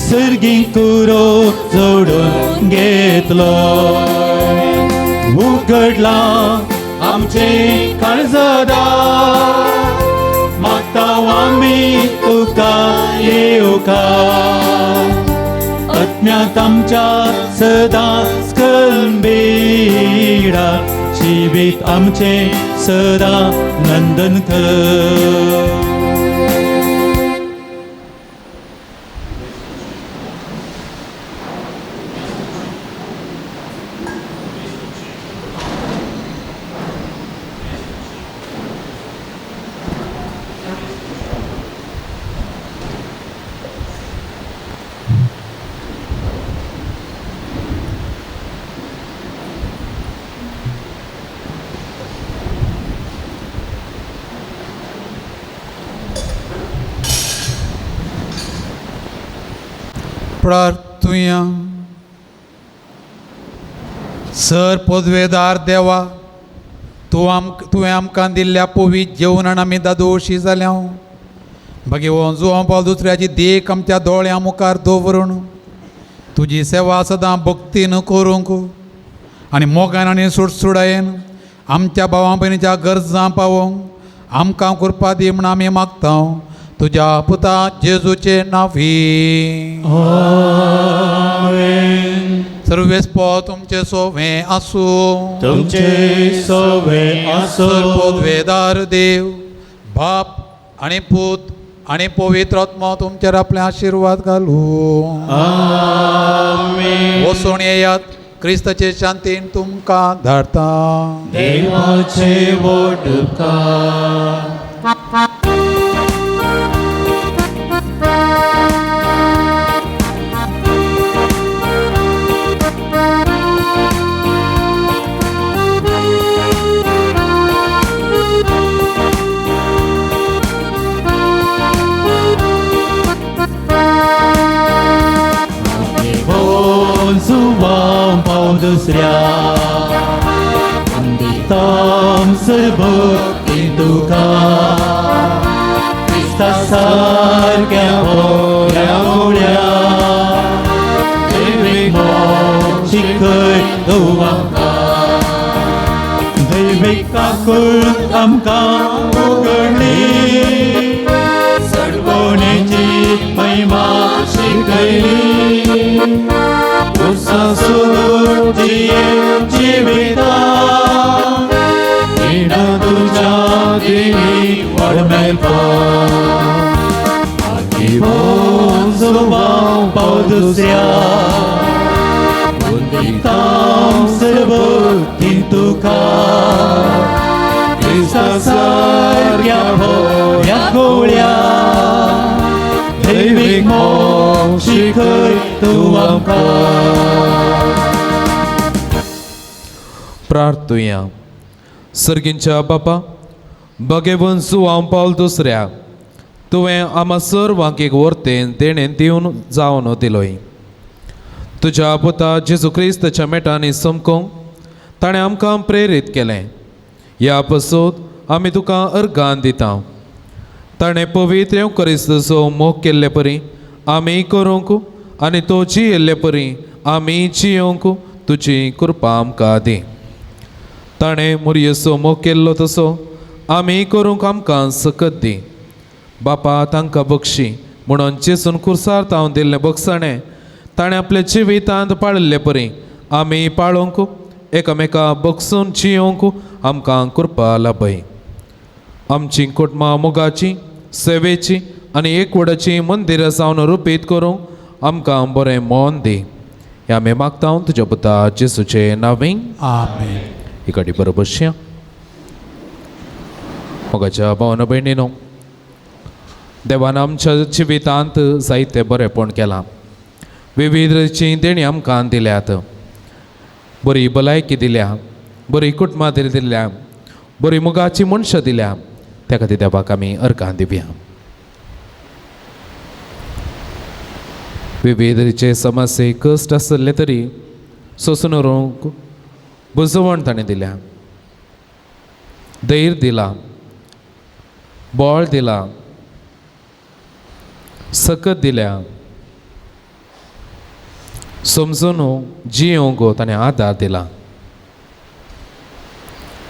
सर्गी कुरो जोडून घेतलोय. उगडला आमचें काळजादार, मागता आमी तुका येवकार. आत्म्यांत आमच्या सदां कलबीडा, जिवीत आमचें सदां नंदन कर. प्रार्थुया. सर पदवेदार देवा, तुवें आमकां दिल्ल्या पवीत जेवणान आमी दादोशी जाल्या. भगेवन जुवां पावल दुसऱ्याची देख आमच्या दोळ्यां मुखार दवरून तुजी सेवा सदां भक्तीन करूंक आनी मोगान आनी सुडसुडायेन आमच्या भावां भयणीच्या गरजां पावोवंक आमकां कृपा दी म्हूण आमी मागता तुज्या पुता जेजूचे नांवी. आमेन. सर्वेस्पो तुमचे सोवे आसूं. तुमचे सोवे आसूं. पदवेदार देव बाप आनी पूत आनी पवित्र आत्मो तुमचेर आपले आशिर्वाद घालूं. आमेन. वचून येयात, क्रिस्ताचे शांतीन तुमकां धाडता. देवाचे व्हड उपकार. दुसऱ्या वंदितां सर्वभक्तीन तुका क्रिस्ता सारक्या बऱ्या गोळ्या दैवीक मोग शिकय तूं आमकां. दैवीक काकूळ आमकां उगडली, सडवणेची महिमा शिकयली. जिविता तुझ्या देवी पाव दुसऱ्या वंदितां सर्वभक्तीन तुका क्रिस्ता सारक्या बऱ्या गोळ्या दैवीक मोग शिकय तूं आमकां. प्रार्थुया. सर्गींच्या बापा, भगेवन जुवांव पावल दुसऱ्या तुवें आमा सर्वांक एक वर्तेन देणें दिवन जावन दिलोय. तुज्या पुता जेजू क्रिस्ताच्या मेटांनी समकोंक ताणें आमकां प्रेरीत केलें. ह्या पसून आमी तुका अर्गान दिता. ताणें पवित्र क्रिस्ताचो मोग केल्ले परी आमी करूंक आनी तो जियेल्ले परी आमी जियोंक तुजी कृपा आमकां दी. ताणें मुरयेचो मोग केल्लो तसो आमी करूंक आमकां सकत दी. बापा तांकां बक्षी म्हणून जेजून कुर्सार तावन दिल्लें बक्षाणें ताणें आपल्या जिवितांत पाळिल्ले परी आमी पाळोवंक एकामेका बक्षून जियोंक आमकां कृपा लाभय. आमची कुटुंबां मोगाची, सेवेची आनी एकवटाची मंदिरां जावन रुपीत करूंक आमकां बरें मन दी. ह्या आमी मागता तुज्या पुता जेजूचे नांवी. आमेन. इकडे बरोबर बसया. मोगाच्या भावना भयणीनो, देवान आमच्या जिवितांत जायते बरेपण केलां. विविध देणी आमकां दिल्यात, बरी भलायकी दिल्या, बरी कुटुंबां दिल्या, बरी मोगाची मनशां दिल्या. त्या खातीर देवाक आमी अर्गां दिवया. विविध रितीचे समस्ये कश्ट आसले तरी सोंसून उरूंक बुजवण ताणें दिल्या, धैर्य दिला, बळ दिला, सकत दिल्या, समजून जियोंक ताणें आदार दिला.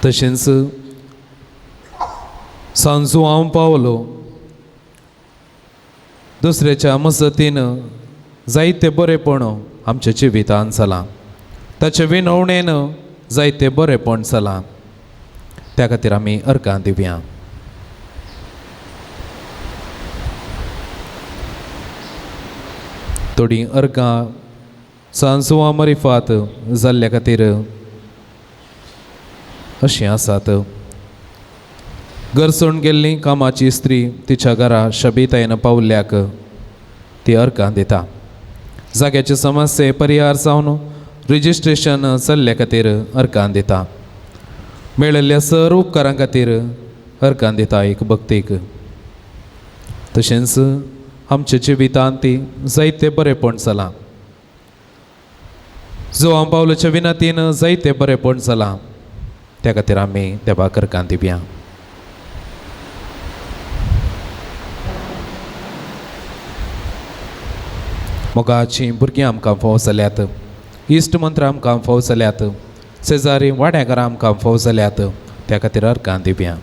तशेंच सांजू हांव पावलो दुसऱ्याच्या मजतीन जायते बरेपण आमच्या जिवितान जालां, ताचे विनवणेन जायते बरेपण जालां. त्या खातीर आमी अर्गां दिवया. थोडीं अर्गां सांजुआ मरिफात जाल्ल्या खातीर अशीं आसात. गरसण गेल्ली कामाची स्त्री तिच्या घरा शबितायन पावल्ल्याक ती अर्गां दिता. जाग्याचे समस्ये परिहार जावन रजिस्ट्रेशन चल्ल्या खातीर अर्गां दिता. मेळिल्ल्या सर उपकारां खातीर अर्गां दिता एक भक्तीक. तशेंच आमच्या जिवितांत ती जायते बरेपण जालां. जुवांव पावलाच्या विनंतीन जायते बरेपण जालां. त्या खातीर आमी देवाक अर्गां दिवया. मोगाचीं भुरगीं आमकां फाव जाल्यात, इश्ट मंत्र आमकां फाव जाल्यात, शेजारी वाड्याघरां आमकां फाव जाल्यात. त्या खातीर अर्गां दिवया.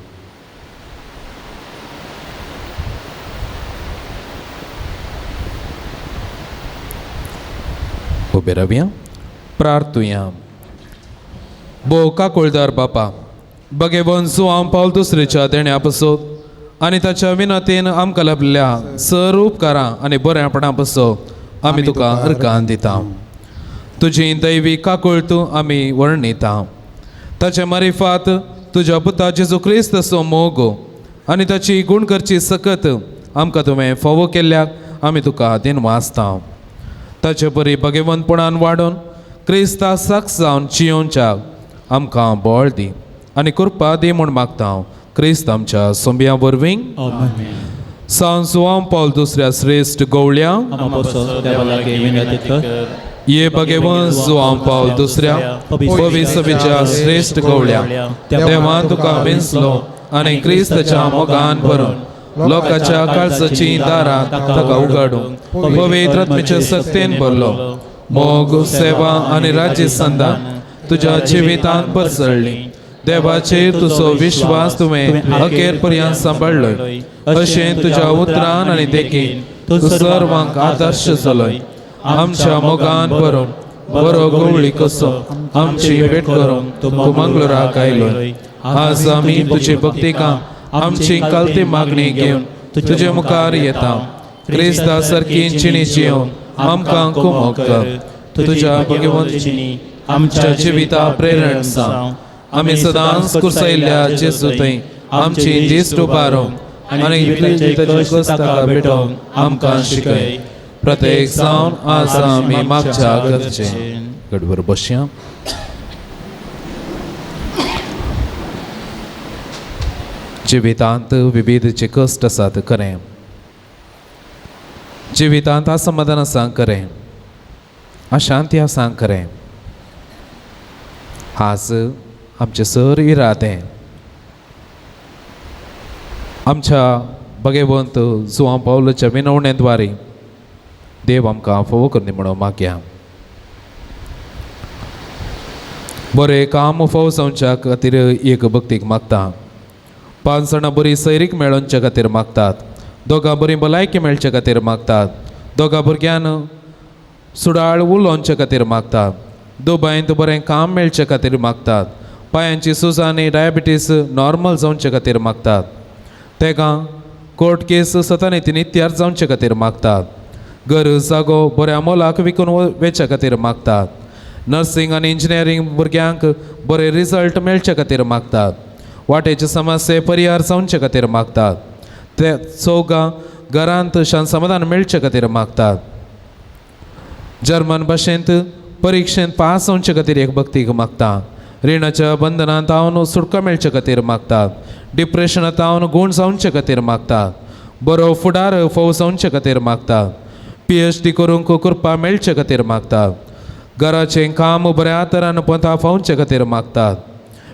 उबे रावया, प्रार्थुया. भोव काकुळदार बापा, भगेवन जुवांव पावल दुसरेच्या देण्या पसत आनी ताच्या विनंतीन आमकां लाभल्या सर उपकारां आनी बऱ्यापणा पसत आमी तुका अर्गां दिता. तुजी दैवी काकुळट आमी वर्णिता. ताचे मारिफात तुज्या पुता जेजू क्रिस्ताचो मोग आनी ताची गुण करची सकत आमकां तुवें फावो केल्ल्याक आमी तुका दिनवासता. ताचे बरी भगेवंतपणान वाडोवन क्रिस्ता साक्ष जावन जियोवच्याक आमकां बळ दी आनी कृपा दी म्हूण मागता क्रिस्त आमच्या सोंब्या वरवीं. सांत जुवांव पावल दुसऱ्या श्रेश्ठ गवळ्या ये भगेवन जुवांव पावल दुसऱ्या पवित्र सभेच्या श्रेश्ठ गवळ्या, देवान तुका वेंचलो आनी क्रिस्ताच्या मोगान भरून लोकांच्या काळजाचीं दारां ताका उगाडून पवित्र आत्म्याच्या सक्तेन भरलो. मोग, सेवा आनी राज्य संदान तुज्या जिवितांत पसरली. देवाचेर तुजो विश्वास तुवें अखेर पर्यंत सांबाळ्ळो. अशें तुज्या उतरान आनी देखीन तूं सर्वांक आदर्श जालोय. आमच्या मोगान भरून बरो गवळी कसो आमची भेट करून तूं मंगळुराक आयलोय. आज आमी तुजी भक्तिका आमची कालती मागणी घेवन तुजे मुखार येता. क्रिस्ता सारकी जिणी जिवन आमकां कुमोक कर. तुज्या भगवंत आमच्या जिविता प्रेरण जावं. आमी सदांच कुर्सायल्ल्या जेजू थंय आमची दिश्ट उबारून आनी ताची ताका भेटोवन आमकां शिकय. प्रत्येक जावन आज आमी मागच्या गरजें गडबर बसया. जिवितांत विविध जे कश्ट आसात खरें, जिवितांत असमाधान आसा खरें, अशांती आसा खरें, आज आमचे सर इरादे आमच्या भगवंत जुवांव पावलाच्या विनवणेद्वारे देव आमकां फावो करनी म्हणून मागया. बरें काम फावो जावच्या खातीर एक भक्तीक मागता. 5 जाणां बरी सैरीक मेळोवच्या खातीर मागतात. 2 बरी भलायकी मेळचे खातीर मागतात. 2 भुरग्यान सुडाळ उलोवचे खातीर मागतात. दुबायंत बरें काम मेळचे खातीर मागतात. पांयांची सूज आनी डायबिटीस नॉर्मल जावचे खातीर मागतात. तेका कोर्ट केस सतानी नित्यार जावचे खातीर मागतात. घर जागो बऱ्या मोलाक विकून वेच्या खातीर मागतात. नर्सिंग आनी इंजिनियरींग भुरग्यांक बरे रिजल्ट मेळचे खातीर मागतात. वाटेचे समस्ये परिहार जावचे खातीर मागतात. ते चौगां घरांत शांत समाधान मेळचे खातीर मागतात. जर्मन भाशेंत परिक्षेंत पास जावचे खातीर एक भक्तीक मागता. रिणाच्या बंधनांत हांव सुटका मेळचे खातीर मागतात. डिप्रेशनांत हांव गूण जावचे खातीर मागतात. बरो फुडार फोव जावचे खातीर मागतात. PhD करूंक कृपा मेळचे खातीर मागतात. घराचें काम बऱ्या तरान पंथा फावचे खातीर मागतात.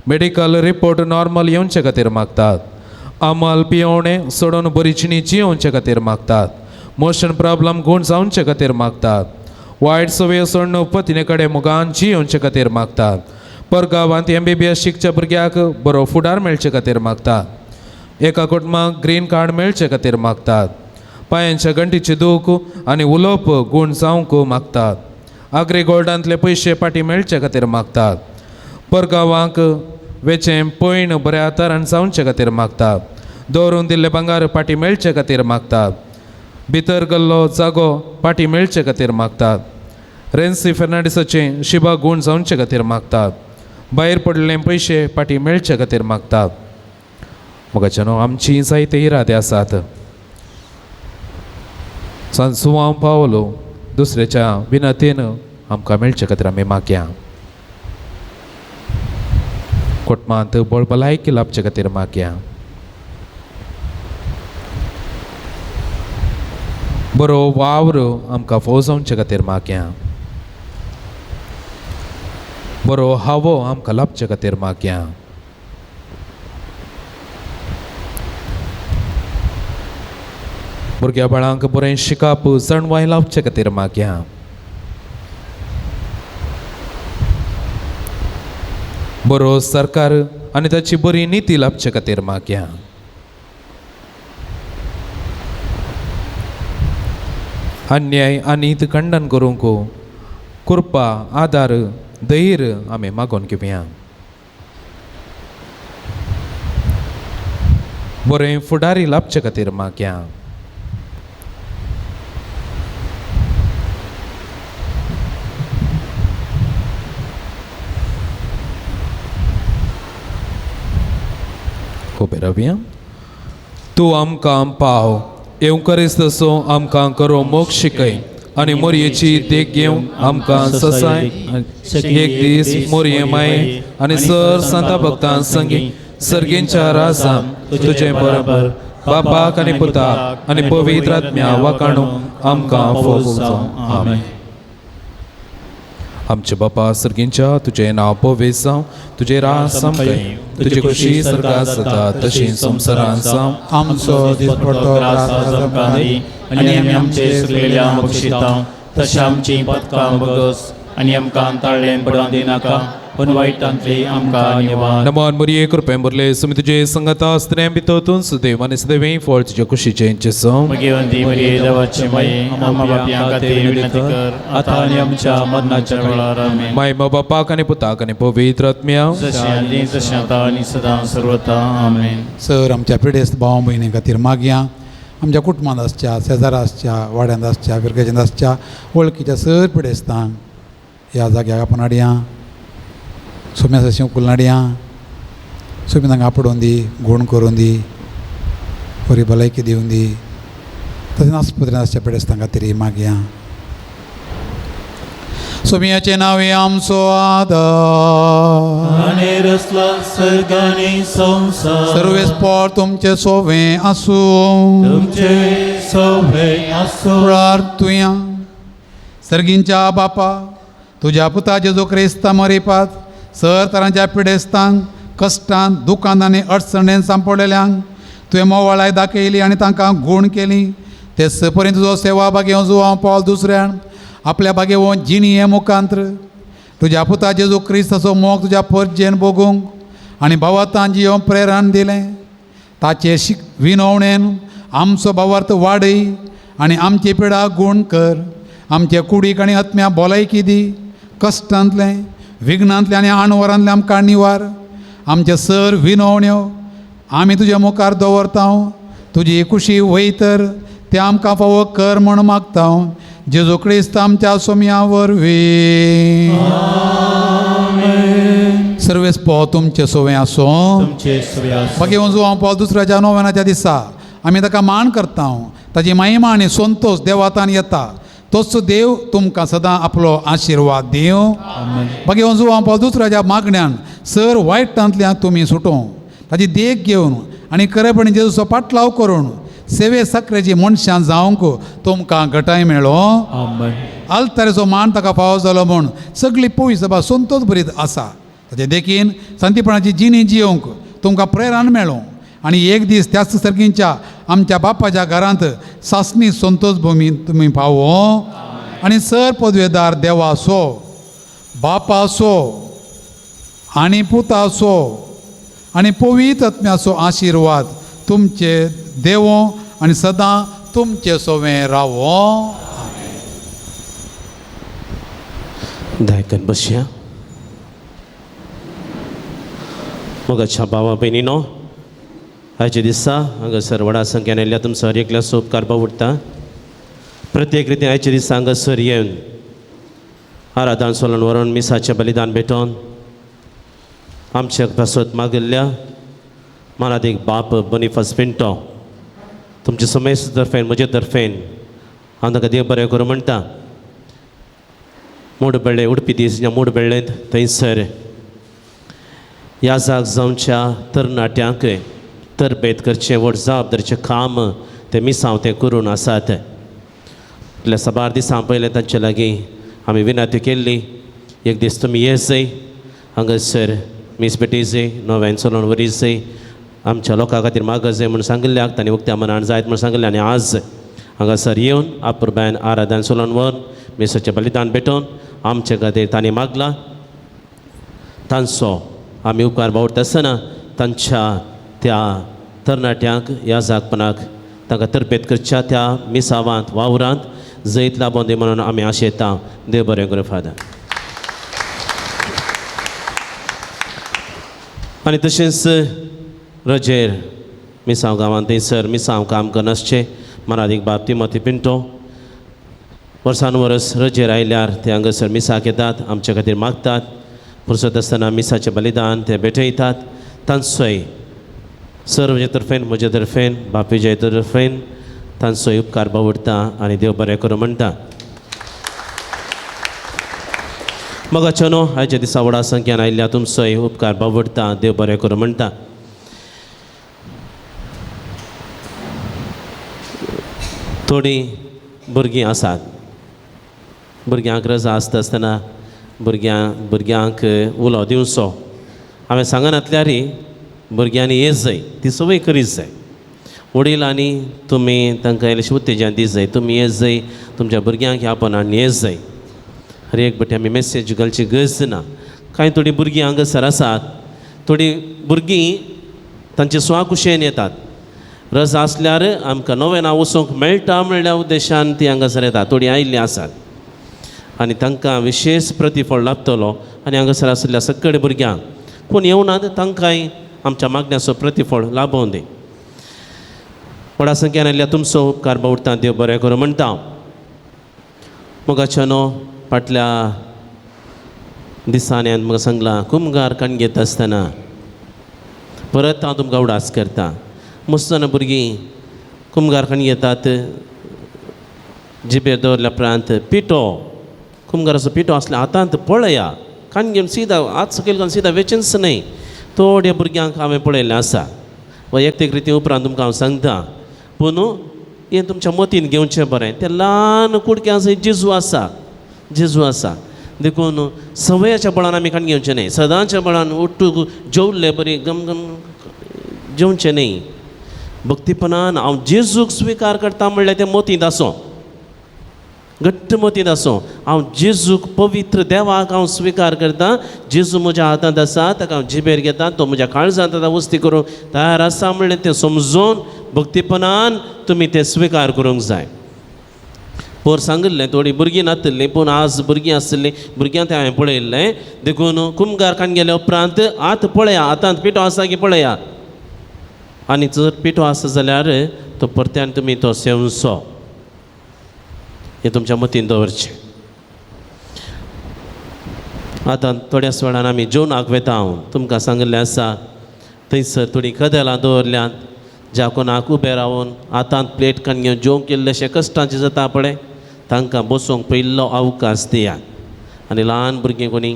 मेडिकल रिपोर्ट नॉर्मल येवचे खातीर मागतात. अमल पियोवणें सोडून बरी चिणी जियोवचे खातीर मागतात. मोशन प्रॉब्लम गूण जावचे खातीर मागतात. वायट संवय सोडून पत्नी कडेन मोगान जियोवचे खातीर मागतात. परगांवांत MBBS शिकच्या भुरग्याक बरो फुडार मेळचे खातीर मागतात. एका कुटुंबाक ग्रीन कार्ड मेळचे खातीर मागतात. पांयांच्या घंटीचे दूख आनी उलोवप गूण जावंक मागतात. आग्री गोल्डांतले पयशे पाटी मेळचे खातीर मागतात. परगांवांक वेचें पयण बऱ्या तरान जावचे खातीर मागतात. दवरून दिल्ले भांगार पाटी मेळचे खातीर मागतात. भितर गेल्लो जागो पाटी मेळचे खातीर मागतात. रेन्सी फेर्नांडीसाचें शिबा गूण जावचे खातीर मागतात. भायर पडले पयशे पाटी मेळचे खातीर मागतात. मोगाच्यानो आमची जायते इरादे आसात. सांत जुवांव पावलो दुसऱ्याच्या विनंतीन आमकां मेळचे खातीर आमी मागया. कुटुंबांत बळ भलायकी लाभचे खातीर मागया. बरो वावर आमकां फोव जावचे खातीर मागया. बरो हावो आमकां लाभचे खातीर मागया. भुरग्या बाळांक बरें शिकप जाणवाय लावचे खातीर मागया. बरो सरकार आनी ताची बरी निती लाभचे खातीर मागया. अन्याय आनी खंडन करूंक कृपा आदार धैर्य आमी मागून घेवया. बरें फुडारी लाभचे खातीर मागया. उबे रावया. तूं आमकां पाव येवकरीस तसो आमकां करो मोग शिकय आनी मोरयेची देख घेवन आमकां ससाय एक दीस मोरये माये आनी सर संता भक्तां संगी सर्गेंच्या राजां तुजे बरोबर बापाक आनी पुताक आनी पवित्र आत्म्या वाकाणू आमकां फोव जावं. आमेन. आमचे बापा सर्गींच्या तुजें नांव पवित्र जावं, तुजें राज सामकें, तुजी खुशी सर्गांत जाता तशी संवसारांत जावं. आमचो दिसपट्टो ग्रास आज आमकां दी आनी आमी आमचे सुकलेल्या बक्षिता तशें आमची पदकां बगस आनी आमकां ताळ्ळें पडोवन दिनाका पूण वायटांतली आमकां निवार. नमन मरिये कृपेन भरले सुमी तुजे संगता स्त्रियां भितर तूं सुदैव आनी सदैव फळ तुजे कुशीचें जेजू. भगवंती मरिये देवाची माये आम्हा पापयां खातीर विनंती कर आतां आनी आमच्या मरणाच्या वेळार. आमेन. माय बापाक आनी पुताक आनी पवित्र आत्म्या जशें आदीं तशें आतां आनी सदां सर्वता. आमेन. सर आमच्या पिडेस्त भाव भयणी खातीर मागया. आमच्या कुटुंबांत आसच्या, शेजारा आसच्या, वाड्यांत आसच्या, फिरगेजांत आसच्या वळखीच्या सर पिडेस्तांक ह्या जाग्याक आपूण हाडया. सोम्या सशी उकलून हाडया. सोमी तांकां आपोडून दी, गूण करून दी, बरी भलायकी दिवन दी. तशेंच आस्पत्रेंत आसच्या पिडेस्तां खातीर मागया. सोमियाचें नांव हें आमचो आदार. आनी रचला सर्ग आनी संवसार. सर्वेस्पोर तुमचें सोवें आसूं. तुमचें सोवें आसूं. प्रार्थुया. सर्गींच्या बापा, तुज्या पुता जेजू क्रिस्ता मरिपात सर तरांच्या पिडेस्तांक कश्टांत दुकान आनी अडचणेन सांपडलेल्यांक तुवें मोवाळाय दाखयली आनी तांकां गूण केली. ते सपरीन तुजो सेवा भागेवन जुवांव पावल दुसऱ्यान आपल्या भागेवन जिणी हे मुखांत्र तुज्या पुता जेजू क्रिस्ताचो मोग तुज्या परजेन भोगूंक आनी भावातान जियोवंक प्रेरण दिलें. ताचे शिक विनवणेन आमचो भावार्थ वाडय आनी आमची पिडा गूण कर. आमचे कुडीक आनी आत्म्या भलायकी दी. कश्टांतलें विघ्नांतलें आनी आणवरांतलें आमकां निवार. आमचे सर विनवण्यो आमी तुज्या मुखार दवरता. तुजी कुशी वयतर तें आमकां फावो कर म्हूण मागता. जेजू क्रिस्त आमच्या सोम्या वरवीं. सर्वेस पो तुमचें सोवें आसूं. बाकी हांव पावल दुसऱ्याच्या नोवेनाच्या दिसा आमी ताका मान करता. ताजी महिमा आनी संतोश देवातान येता. तोच देव तुमकां सदां आपलो आशिर्वाद दिवं. बाकी हांव पावल दुसऱ्याच्या मागण्यान सर वायटांतल्यान तुमी सुटों. ताजी देख घेवन आनी खरेपणी जेजूचो पाटलाव करून सेवे साकरेची मनशां जावंक तुमकां घटाय मेळो. आल्तारेचो मान ताका फावो जालो म्हूण सगळी पयस सभा संतोष भरीत आसा. ताचे देखीन संतीपणाची जिणी जियोवंक तुमकां प्रेरण मेळो आनी एक दीस त्याच सर्गींच्या आमच्या बापाच्या घरांत सासणी संतोष भूमी तुमी पावो. आनी सर पदवेदार देवासो बापासो आनी पुतासो आनी पवित्र आत्म्याचो आशिर्वाद तुमचे देवो आनी सदां तुमचे सोवें रावो. दायकन बसया. मोगाच्या भावा भयणीनो, आयच्या दिसा हांगासर व्हडा संख्येन आयिल्ल्या तुमचो हर एकल्याचो उपकार उरता. प्रत्येक रितीन आयच्या दिसा हांगासर येवन आराधन सोलून व्हरून मिसाचें बलिदान भेटोवन आमच्या पासत मागिल्ल्या मानादीक बाप बनिफास पिंटो तुमचे समेस्त तर्फेन म्हजे तर्फेन हांव ताका देव बरें करूं म्हणटा. मूड बेळ्ळे उडपी दीस ह्या मूड बेळ्ळेंत थंयसर ह्या जाग जावच्या तरणाट्यांक तरबेत करचें व्हड जबाबदारीचें काम ते मिसांव तें करून आसात. इतल्या साबार दिसां पयलें तांचे लागीं आमी विनंती केल्ली, एक दीस तुमी येस जाय हांगासर मीस भेटय जाय, नव्यान चलोवन वरी जाय, आमच्या लोकां खातीर मागत जाय म्हूण सांगिल्ल्याक तांणी उक्त्या मनान जायत म्हूण सांगिल्लें. आनी आज हांगासर येवन आपुरबायन आराधन चलोवन व्हर मिसाचें बलिदान भेटोवन आमचे खातीर तांणी मागलां. तांचो आमी उपकार बावडटा आसतना तांच्या त्या तरणाट्यांक ह्या जागपणाक तांकां तरबेत करच्या त्या मिसावांत वावरांत जैत लाबोवन दी म्हणून आमी आशेता. देव बरें करूं फादर. आनी तशेंच रजेर मिसांव गांवांत थंयसर मिसांव काम करनासचें मनादीक बाब तिमोती पिंटो वर्सान वर्स रजेर आयल्यार ते हांगासर मिसाक येतात, आमचे खातीर मागतात, पुरसत आसतना मिसाचें बलिदान ते भेटयतात. तांचोय सर म्हजे तर्फेन, म्हजे तर्फेन, बापीजे तर्फेन तांचोय उपकार बावडटा आनी देव बरें करूं म्हणटा. मोगाचो न्हू आयच्या दिसा व्हडा संख्यान आयिल्ल्या तुमचोय उपकार बावडटा, देव बरें करूं म्हणटा. थोडीं भुरगीं आसात, भुरग्यांक रजा आसता आसतना भुरग्यांक उलो दिवचो. हांवें सांगनातल्यारय भुरग्यांनी येत जाय, ती संवय करीत जाय. वडिलांनी तुमी तांकां इल्लेशें उत्तेजन दीत जाय, तुमी येत जाय, तुमच्या भुरग्यांक ह्या पणान येत जाय. हर एक बटी आमी मेसेज घालची गरज ना. कांय थोडीं भुरगीं हांगासर आसात, थोडीं भुरगीं तांचे स्वाकुशेन येतात. रजा आसल्यार आमकां नवें वचूंक मेळटा म्हणल्या उद्देशान ती हांगासर येतात. थोडीं आयिल्लीं आसात आनी तांकां विशेश प्रतिफळ लाभतलो. आनी हांगासर आशिल्ल्या सगळे भुरग्यांक कोण येवना तांकांय आमच्या मागण्याचो प्रतिफळ लाभोवन दी. व्हडा संख्यान आयिल्ल्या तुमचो उपकार बावडटा, देव बरें करूं म्हणटा. मोगाचो न्हू फाटल्या दिसांनी हांवें म्हाका सांगलां, कुमगार काण घेता आसतना परत हांव तुमकां उडास करता. मस्त जाणां भुरगीं कुमगार काण घेतात, जिबेर दवरल्या उपरांत पिठो, कुमगाराचो पिठो आसल्या हातांत पळया, कान घेवन सिदा हात सकयल घालून सिदा वेचेंच न्हय. थोड्या भुरग्यांक हांवें पळयल्लें आसा. वैयक्तीक रिती उपरांत तुमकां हांव सांगता, पूण हें तुमच्या मतीन घेवचें बरें. तें ल्हान कुडक्या जेजू आसा, जेजू आसा. देखून सवयाच्या बळान आमी काण घेवचें न्हय. सदांच्या बळान उठ्ठू जेवल्ले बरी गम गम जेवचें न्हय. भक्तीपणान हांव जेजूक स्विकार करता म्हणल्यार तें मतींत आसूं, घट्ट मतींत आसूं. हांव जेजूक पवित्र देवाक हांव स्विकार करता, जेजू म्हज्या हातांत आसा, ताका हांव जिबेर घेता, तो म्हज्या काळजांत आतां वस्ती करूंक तयार आसा म्हणलें तें समजून भक्तीपणान तुमी तें स्विकार करूंक जाय. पोर सांगिल्लें थोडीं भुरगीं नातिल्लीं, पूण आज भुरगीं आशिल्लीं, भुरग्यां तें हांवें पळयल्लें. देखून कुमगार काण गेल्या उपरांत हात पळया, हातांत पिठो आसा की पळया, आनी जर पिठो आसा जाल्यार तो परत्यान तुमी तो सेवचो, हें तुमच्या मतीन दवरचें. आतां थोड्याच वेळान आमी जेवणाक वेता. हांव तुमकां सांगिल्लें आसा, थंयसर थोडीं कदेलां दवरल्यांत, ज्या कोणाक उबें रावन हातांत प्लेट काडून घेवन जेवंक इल्लेशें कश्टांचें जाता पळय, तांकां बसूंक पयल्लो अवकाश दियात. आनी ल्हान भुरगीं कोणी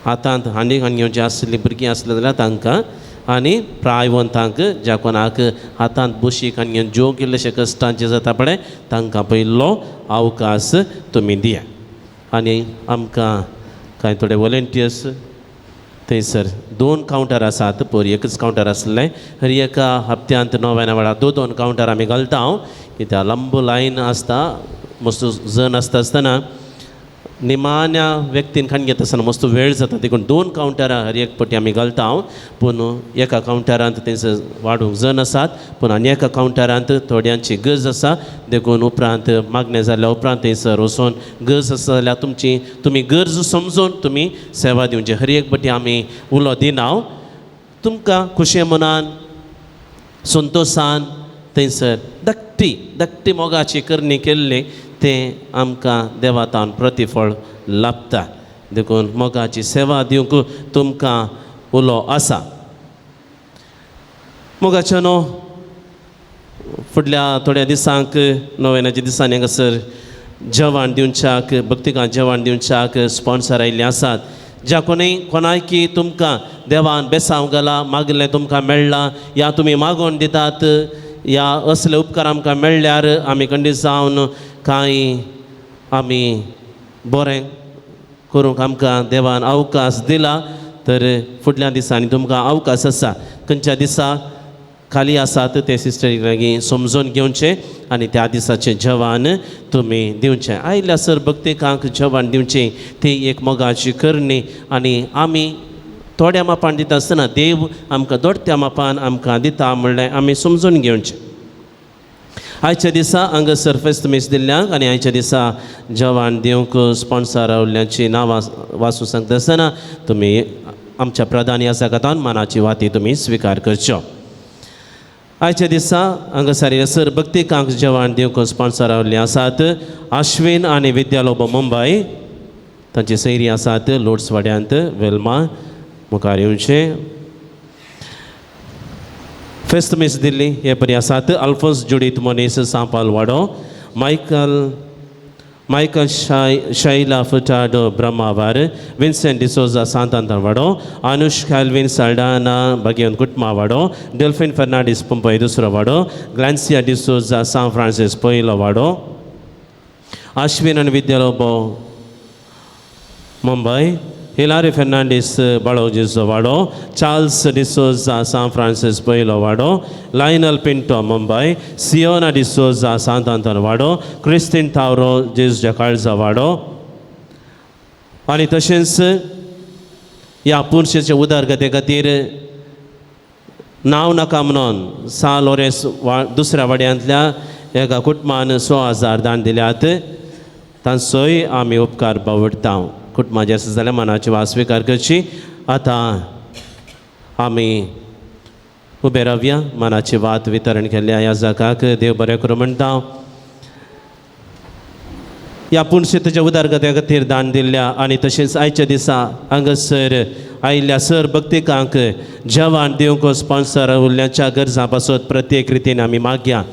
हातांत हांडी घालून घेवची आसलीं भुरगीं आसलीं जाल्यार तांकां, आनी प्रायवंतांक ज्या कोणाक हातांत बशी काडून घेवन जेवंक इल्लेशें कश्टांचें जाता पळय, तांकां पयल्लो अवकाश तुमी दियात. आनी आमकां कांय थोडे वॉलंटियर्स थंयसर 2 कावंटर आसात, पयर एकच कावंटर आसलें. हर एका हप्त्यांत नव्यान वेळार 2-2 कावंटर आमी घालता हांव, कित्याक लांब लायन आसता, मस्त जण आसता आसतना निमाण्या व्यक्तीन खाण घेता आसतना मस्त वेळ जाता. देखून 2 कावंटरां हर एक पटी आमी घालता हांव. पूण एका कावंटरांत थंयसर वाडूंक जण आसात, पूण आनी एका कावंटरांत थोड्यांची गरज आसा. देखून उपरांत मागणें जाल्या उपरांत थंयसर वचून गरज आसा जाल्यार तुमची तुमी गरज समजून तुमी सेवा दिवची. हर एक पटी आमी उलो दिना हांव, तुमकां खुशे मनान संतोशान थंयसर धाकटी धाकटी मोगाची करणी केल्ली तें आमकां देवातान प्रतिफळ लाभता. देखून मोगाची सेवा दिवंक तुमकां उलो आसा. मोगाचें न्हू फुडल्या थोड्या दिसांक नोवेनाच्या दिसांनी हांगासर जेवण दिवच्याक, भक्तिकां जेवण दिवच्याक स्पॉन्सर आयिल्ले आसात. ज्या कोणूय कोणायकी तुमकां देवान बेसांव घाला, मागलें तुमकां मेळ्ळां, या तुमी मागोवन दितात, या असले उपकार आमकां मेळ्ळ्यार आमी खंडीत जावन कांय आमी बरें करूंक आमकां देवान अवकाश दिला तर फुडल्या दिसांनी तुमकां अवकाश आसा खंयच्या दिसा खाली आसात ते सिस्टरी लागीं समजून घेवचें आनी त्या दिसाचें जेवण तुमी दिवचें. आयल्या सर भक्तिकांक जेवण दिवचें ती एक मोगाची करणी आनी आमी थोड्या मापान दिता आसतना देव आमकां दोडत्या मापान आमकां दिता म्हणलें आमी समजून घेवचें. आयच्या दिसा हांगासर फेस्त मीस दिल्ल्यांक आनी आयच्या दिसा जेवण दिवंक स्पॉन्सर उरल्याची नांवां वाचूं सांगता आसतना तुमी आमच्या प्रधान ह्या जागांत मानाची वाती तुमी स्विकार करच्यो. आयच्या दिसा हांगासर सर भक्तिकांक जेवण दिवंक स्पॉन्सर उरले आसात आश्विन आनी विद्या लोबो मुंबय, तांची सैरी आसात लोड्सवाड्यांत वेलमा मुखार येवचें. फेस्त मीस दिल्ली हे परी आसात अल्फोन्स जुडीत मोनीस सांपाल वाडो, मायकल शैला फुटाडो ब्रह्मावार, विन्सेंट डिसोजा सांतांतान वाडो, अनुश कॅल्विन साल्डाना बगेवन कुटमा वाडो, डेल्फिन फर्नांडीस पंपय दुसरो वाडो, ग्लॅन्सिया डिसोजा सांत फ्रांसीस पयलो वाडो, आश्विन आनी विद्या लोबो मुंबय, हिलारी फेर्नांडीस बाळोजीचो वाडो, चार्ल्स डिसोजा सांत फ्रांसीस पयलो वाडो, लायनल पिंटो मुंबय, सियोना डिसोजा सांत आंतोन वाडो, क्रिस्तीन थावरो जेजूच्या काळजा वाडो. आनी तशेंच ह्या पुरुषाच्या उदरगते खातीर नांव नाका म्हणून सा लोरेंस दुसऱ्या वाड्यांतल्या एका कुटुंबान 6,000 दान दिल्यात, तांचोय आमी उपकार बावडटा. कुटुंबाचें आसा जाल्यार मनाची वास स्विकार करची. आतां आमी उबे रावया, मनाची वात वितरण केल्ल्या ह्या जागाक देव बरें करूं म्हणटा. ह्या पुणशेताच्या उदरगते खातीर दान दिल्ल्या आनी तशेंच आयच्या दिसा हांगासर आयिल्ल्या सर भक्तिकांक जेवण दिवंक स्पॉन्सर उरल्याच्या गरजां पासत प्रत्येक रितीन आमी मागया.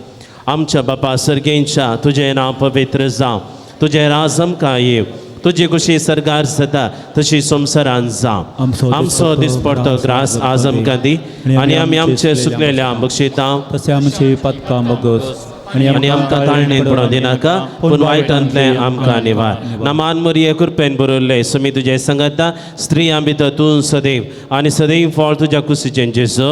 आमच्या बापा सर्गेंच्या तुजें नांव पवित्र जावं, तुजें राज आमकां येवं, तुजी खुशी सरकार जाता तशी संवसारान जावं. आमचो दिसपडतो ग्रास आज आमकां दी आनी आमी आमचे सुकलेल्या बक्षिता तशें आमची पातकां बगस आनी आमकां ताळणेन पडोवं दिनाका, पूण वायटांतलें आमकां निवार. नमान मरिये कृपेन बरयल्लें सुमी तुजें सांगता, स्त्रियां भितर तूं सदैव आनी सदैव फळ तुज्या कुशीचें जेजू.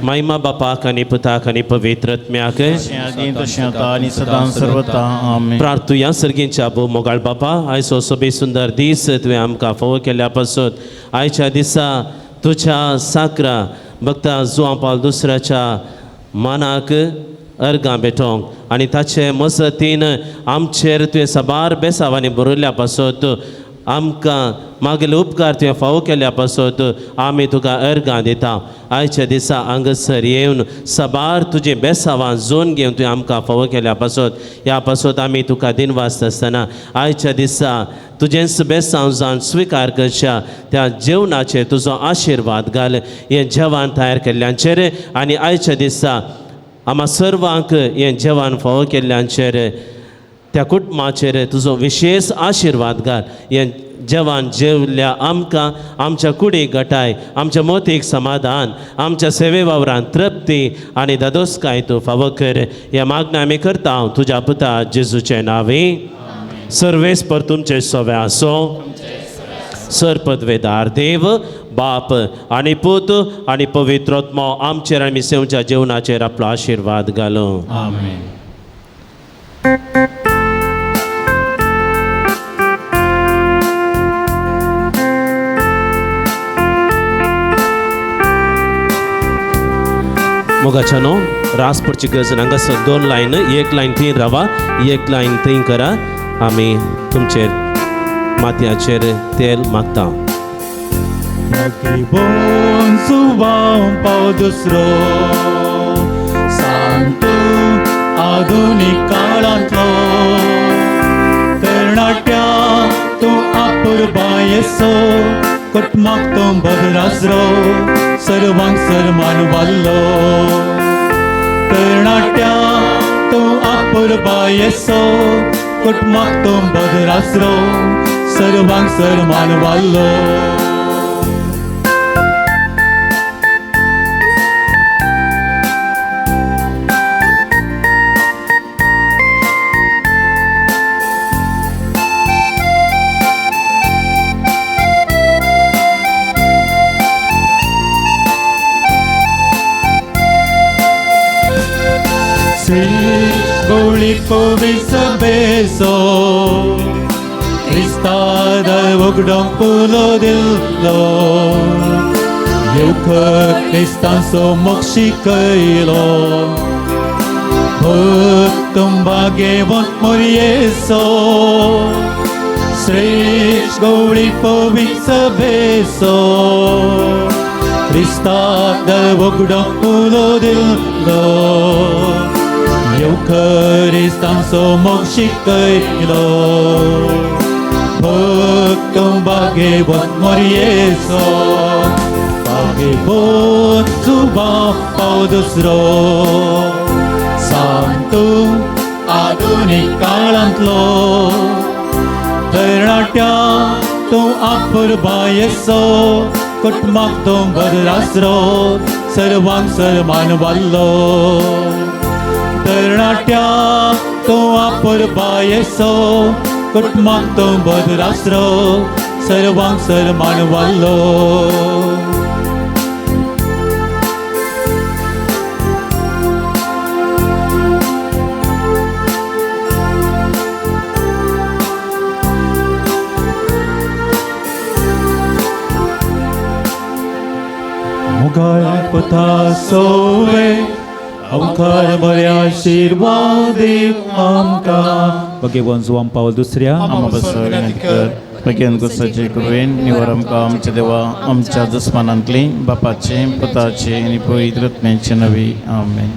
महिमा बापाक आनी पुताक आनी पवित्र आत्म्याक. प्रार्थुया. सर्गींच्या भोव मोगाळ बापा, आयचो सोबीत सुंदर दीस तुवें आमकां फावो केल्या पासून आयच्या दिसा तुज्या साकरा भक्ता जुआं पावल दुसऱ्याच्या मनाक अर्गां भेटोवंक आनी ताचे मजतीन आमचेर तुवें साबार बेसावांनी बरयल्ल्या पासत आमकां मागील उपकार तुवें फावो केल्या पासत आमी तुका अर्गां दिता. आयच्या दिसा हांगासर येवन साबार तुजी बेसावां जोन घेवन तुवें आमकां फावो केल्या पासत ह्या पासत आमी तुका दिनवास आसतना आयच्या दिसा तुजेंच बेसांव जावन स्विकार करच्या त्या जेवणाचेर तुजो आशिर्वाद घाल. हें जेवण तयार केल्ल्यांचेर आनी आयच्या दिसा आमा सर्वांक हें जेवण फावो केल्ल्यांचेर त्या कुटुंबाचेर तुजो विशेश आशिर्वाद घाल. हें जेवण जेवल्या आमकां आमच्या कुडीक गटाय, आमच्या मोतीक समाधान, आमच्या सेवे वावरान तृप्ती आनी दादोसकाय तूं फावो कर. ह्या मागण्या आमी करता तुज्या पुता जेजूचे नांवे. सर्वेस पर तुमचे सवे आसो. सर पदवेदार देव बाप आनी पूत आनी पवित्र आत्मो आमचेर आनी सेवच्या जेवणाचेर आपलो आशिर्वाद घालो. आमेन. मोगाच्यानो रास पडची गरज ना. हांगासर 2 लायन, एक लायन थंय रावा, एक लायन थंय करा. आमी तुमचेर माथ्याचेर तेल मागता. दुसरो सांतू आधुनीक काळांतलो तरणाट्या तूं आपुरबायेचो कुटुंबाक तूं बदरासरो सर्वांक सर्मान वाल्लो. तरणाट्या तूं आपुरबायेचो कुटुंबाक तूं बदरासरो सर्वांक सर्मान वाल्लो. श्रेश्ठ गवळी पवित्र सभेचो क्रिस्ताद उगडोंक पुलो दिल्लो येवकर क्रिस्तांचो मोग शिकयलो भक्त भाग्यवंत मोरयेचो श्रेश्ठ गवळी पवित्र सभेचो क्रिस्ताद उगडोंक पुलो दिल्लो येवकर क्रिस्तांचो मोग शिकयलो भक्त भाग्यवंत मोरयेचो भाग्यवंत जुवांव पाव दुसरो सांतू आधुनीक काळांतलो तरणाट्या तूं आपुरबायेचो कुटुंबाक तूं बरो सर्वांक सर्मान वाडलो तरणाट्या तूं आपुरबायेचो कुटुंबाक तूं बरो सर्वांक सर्मान वाडलो. मुगाळ पुता सोवे अवकार बऱ्या आशिर्वाद आमकां. भगवान जुवान पावल दुसऱ्या आमा बसो विनंती कर. भगेन गुसाचे कृपेन निवर आमकां आमच्या देवा आमच्या दुस्मानांतली बापाचे पुताचे आनी पवित्र आत्म्याचे नवी. आमेन.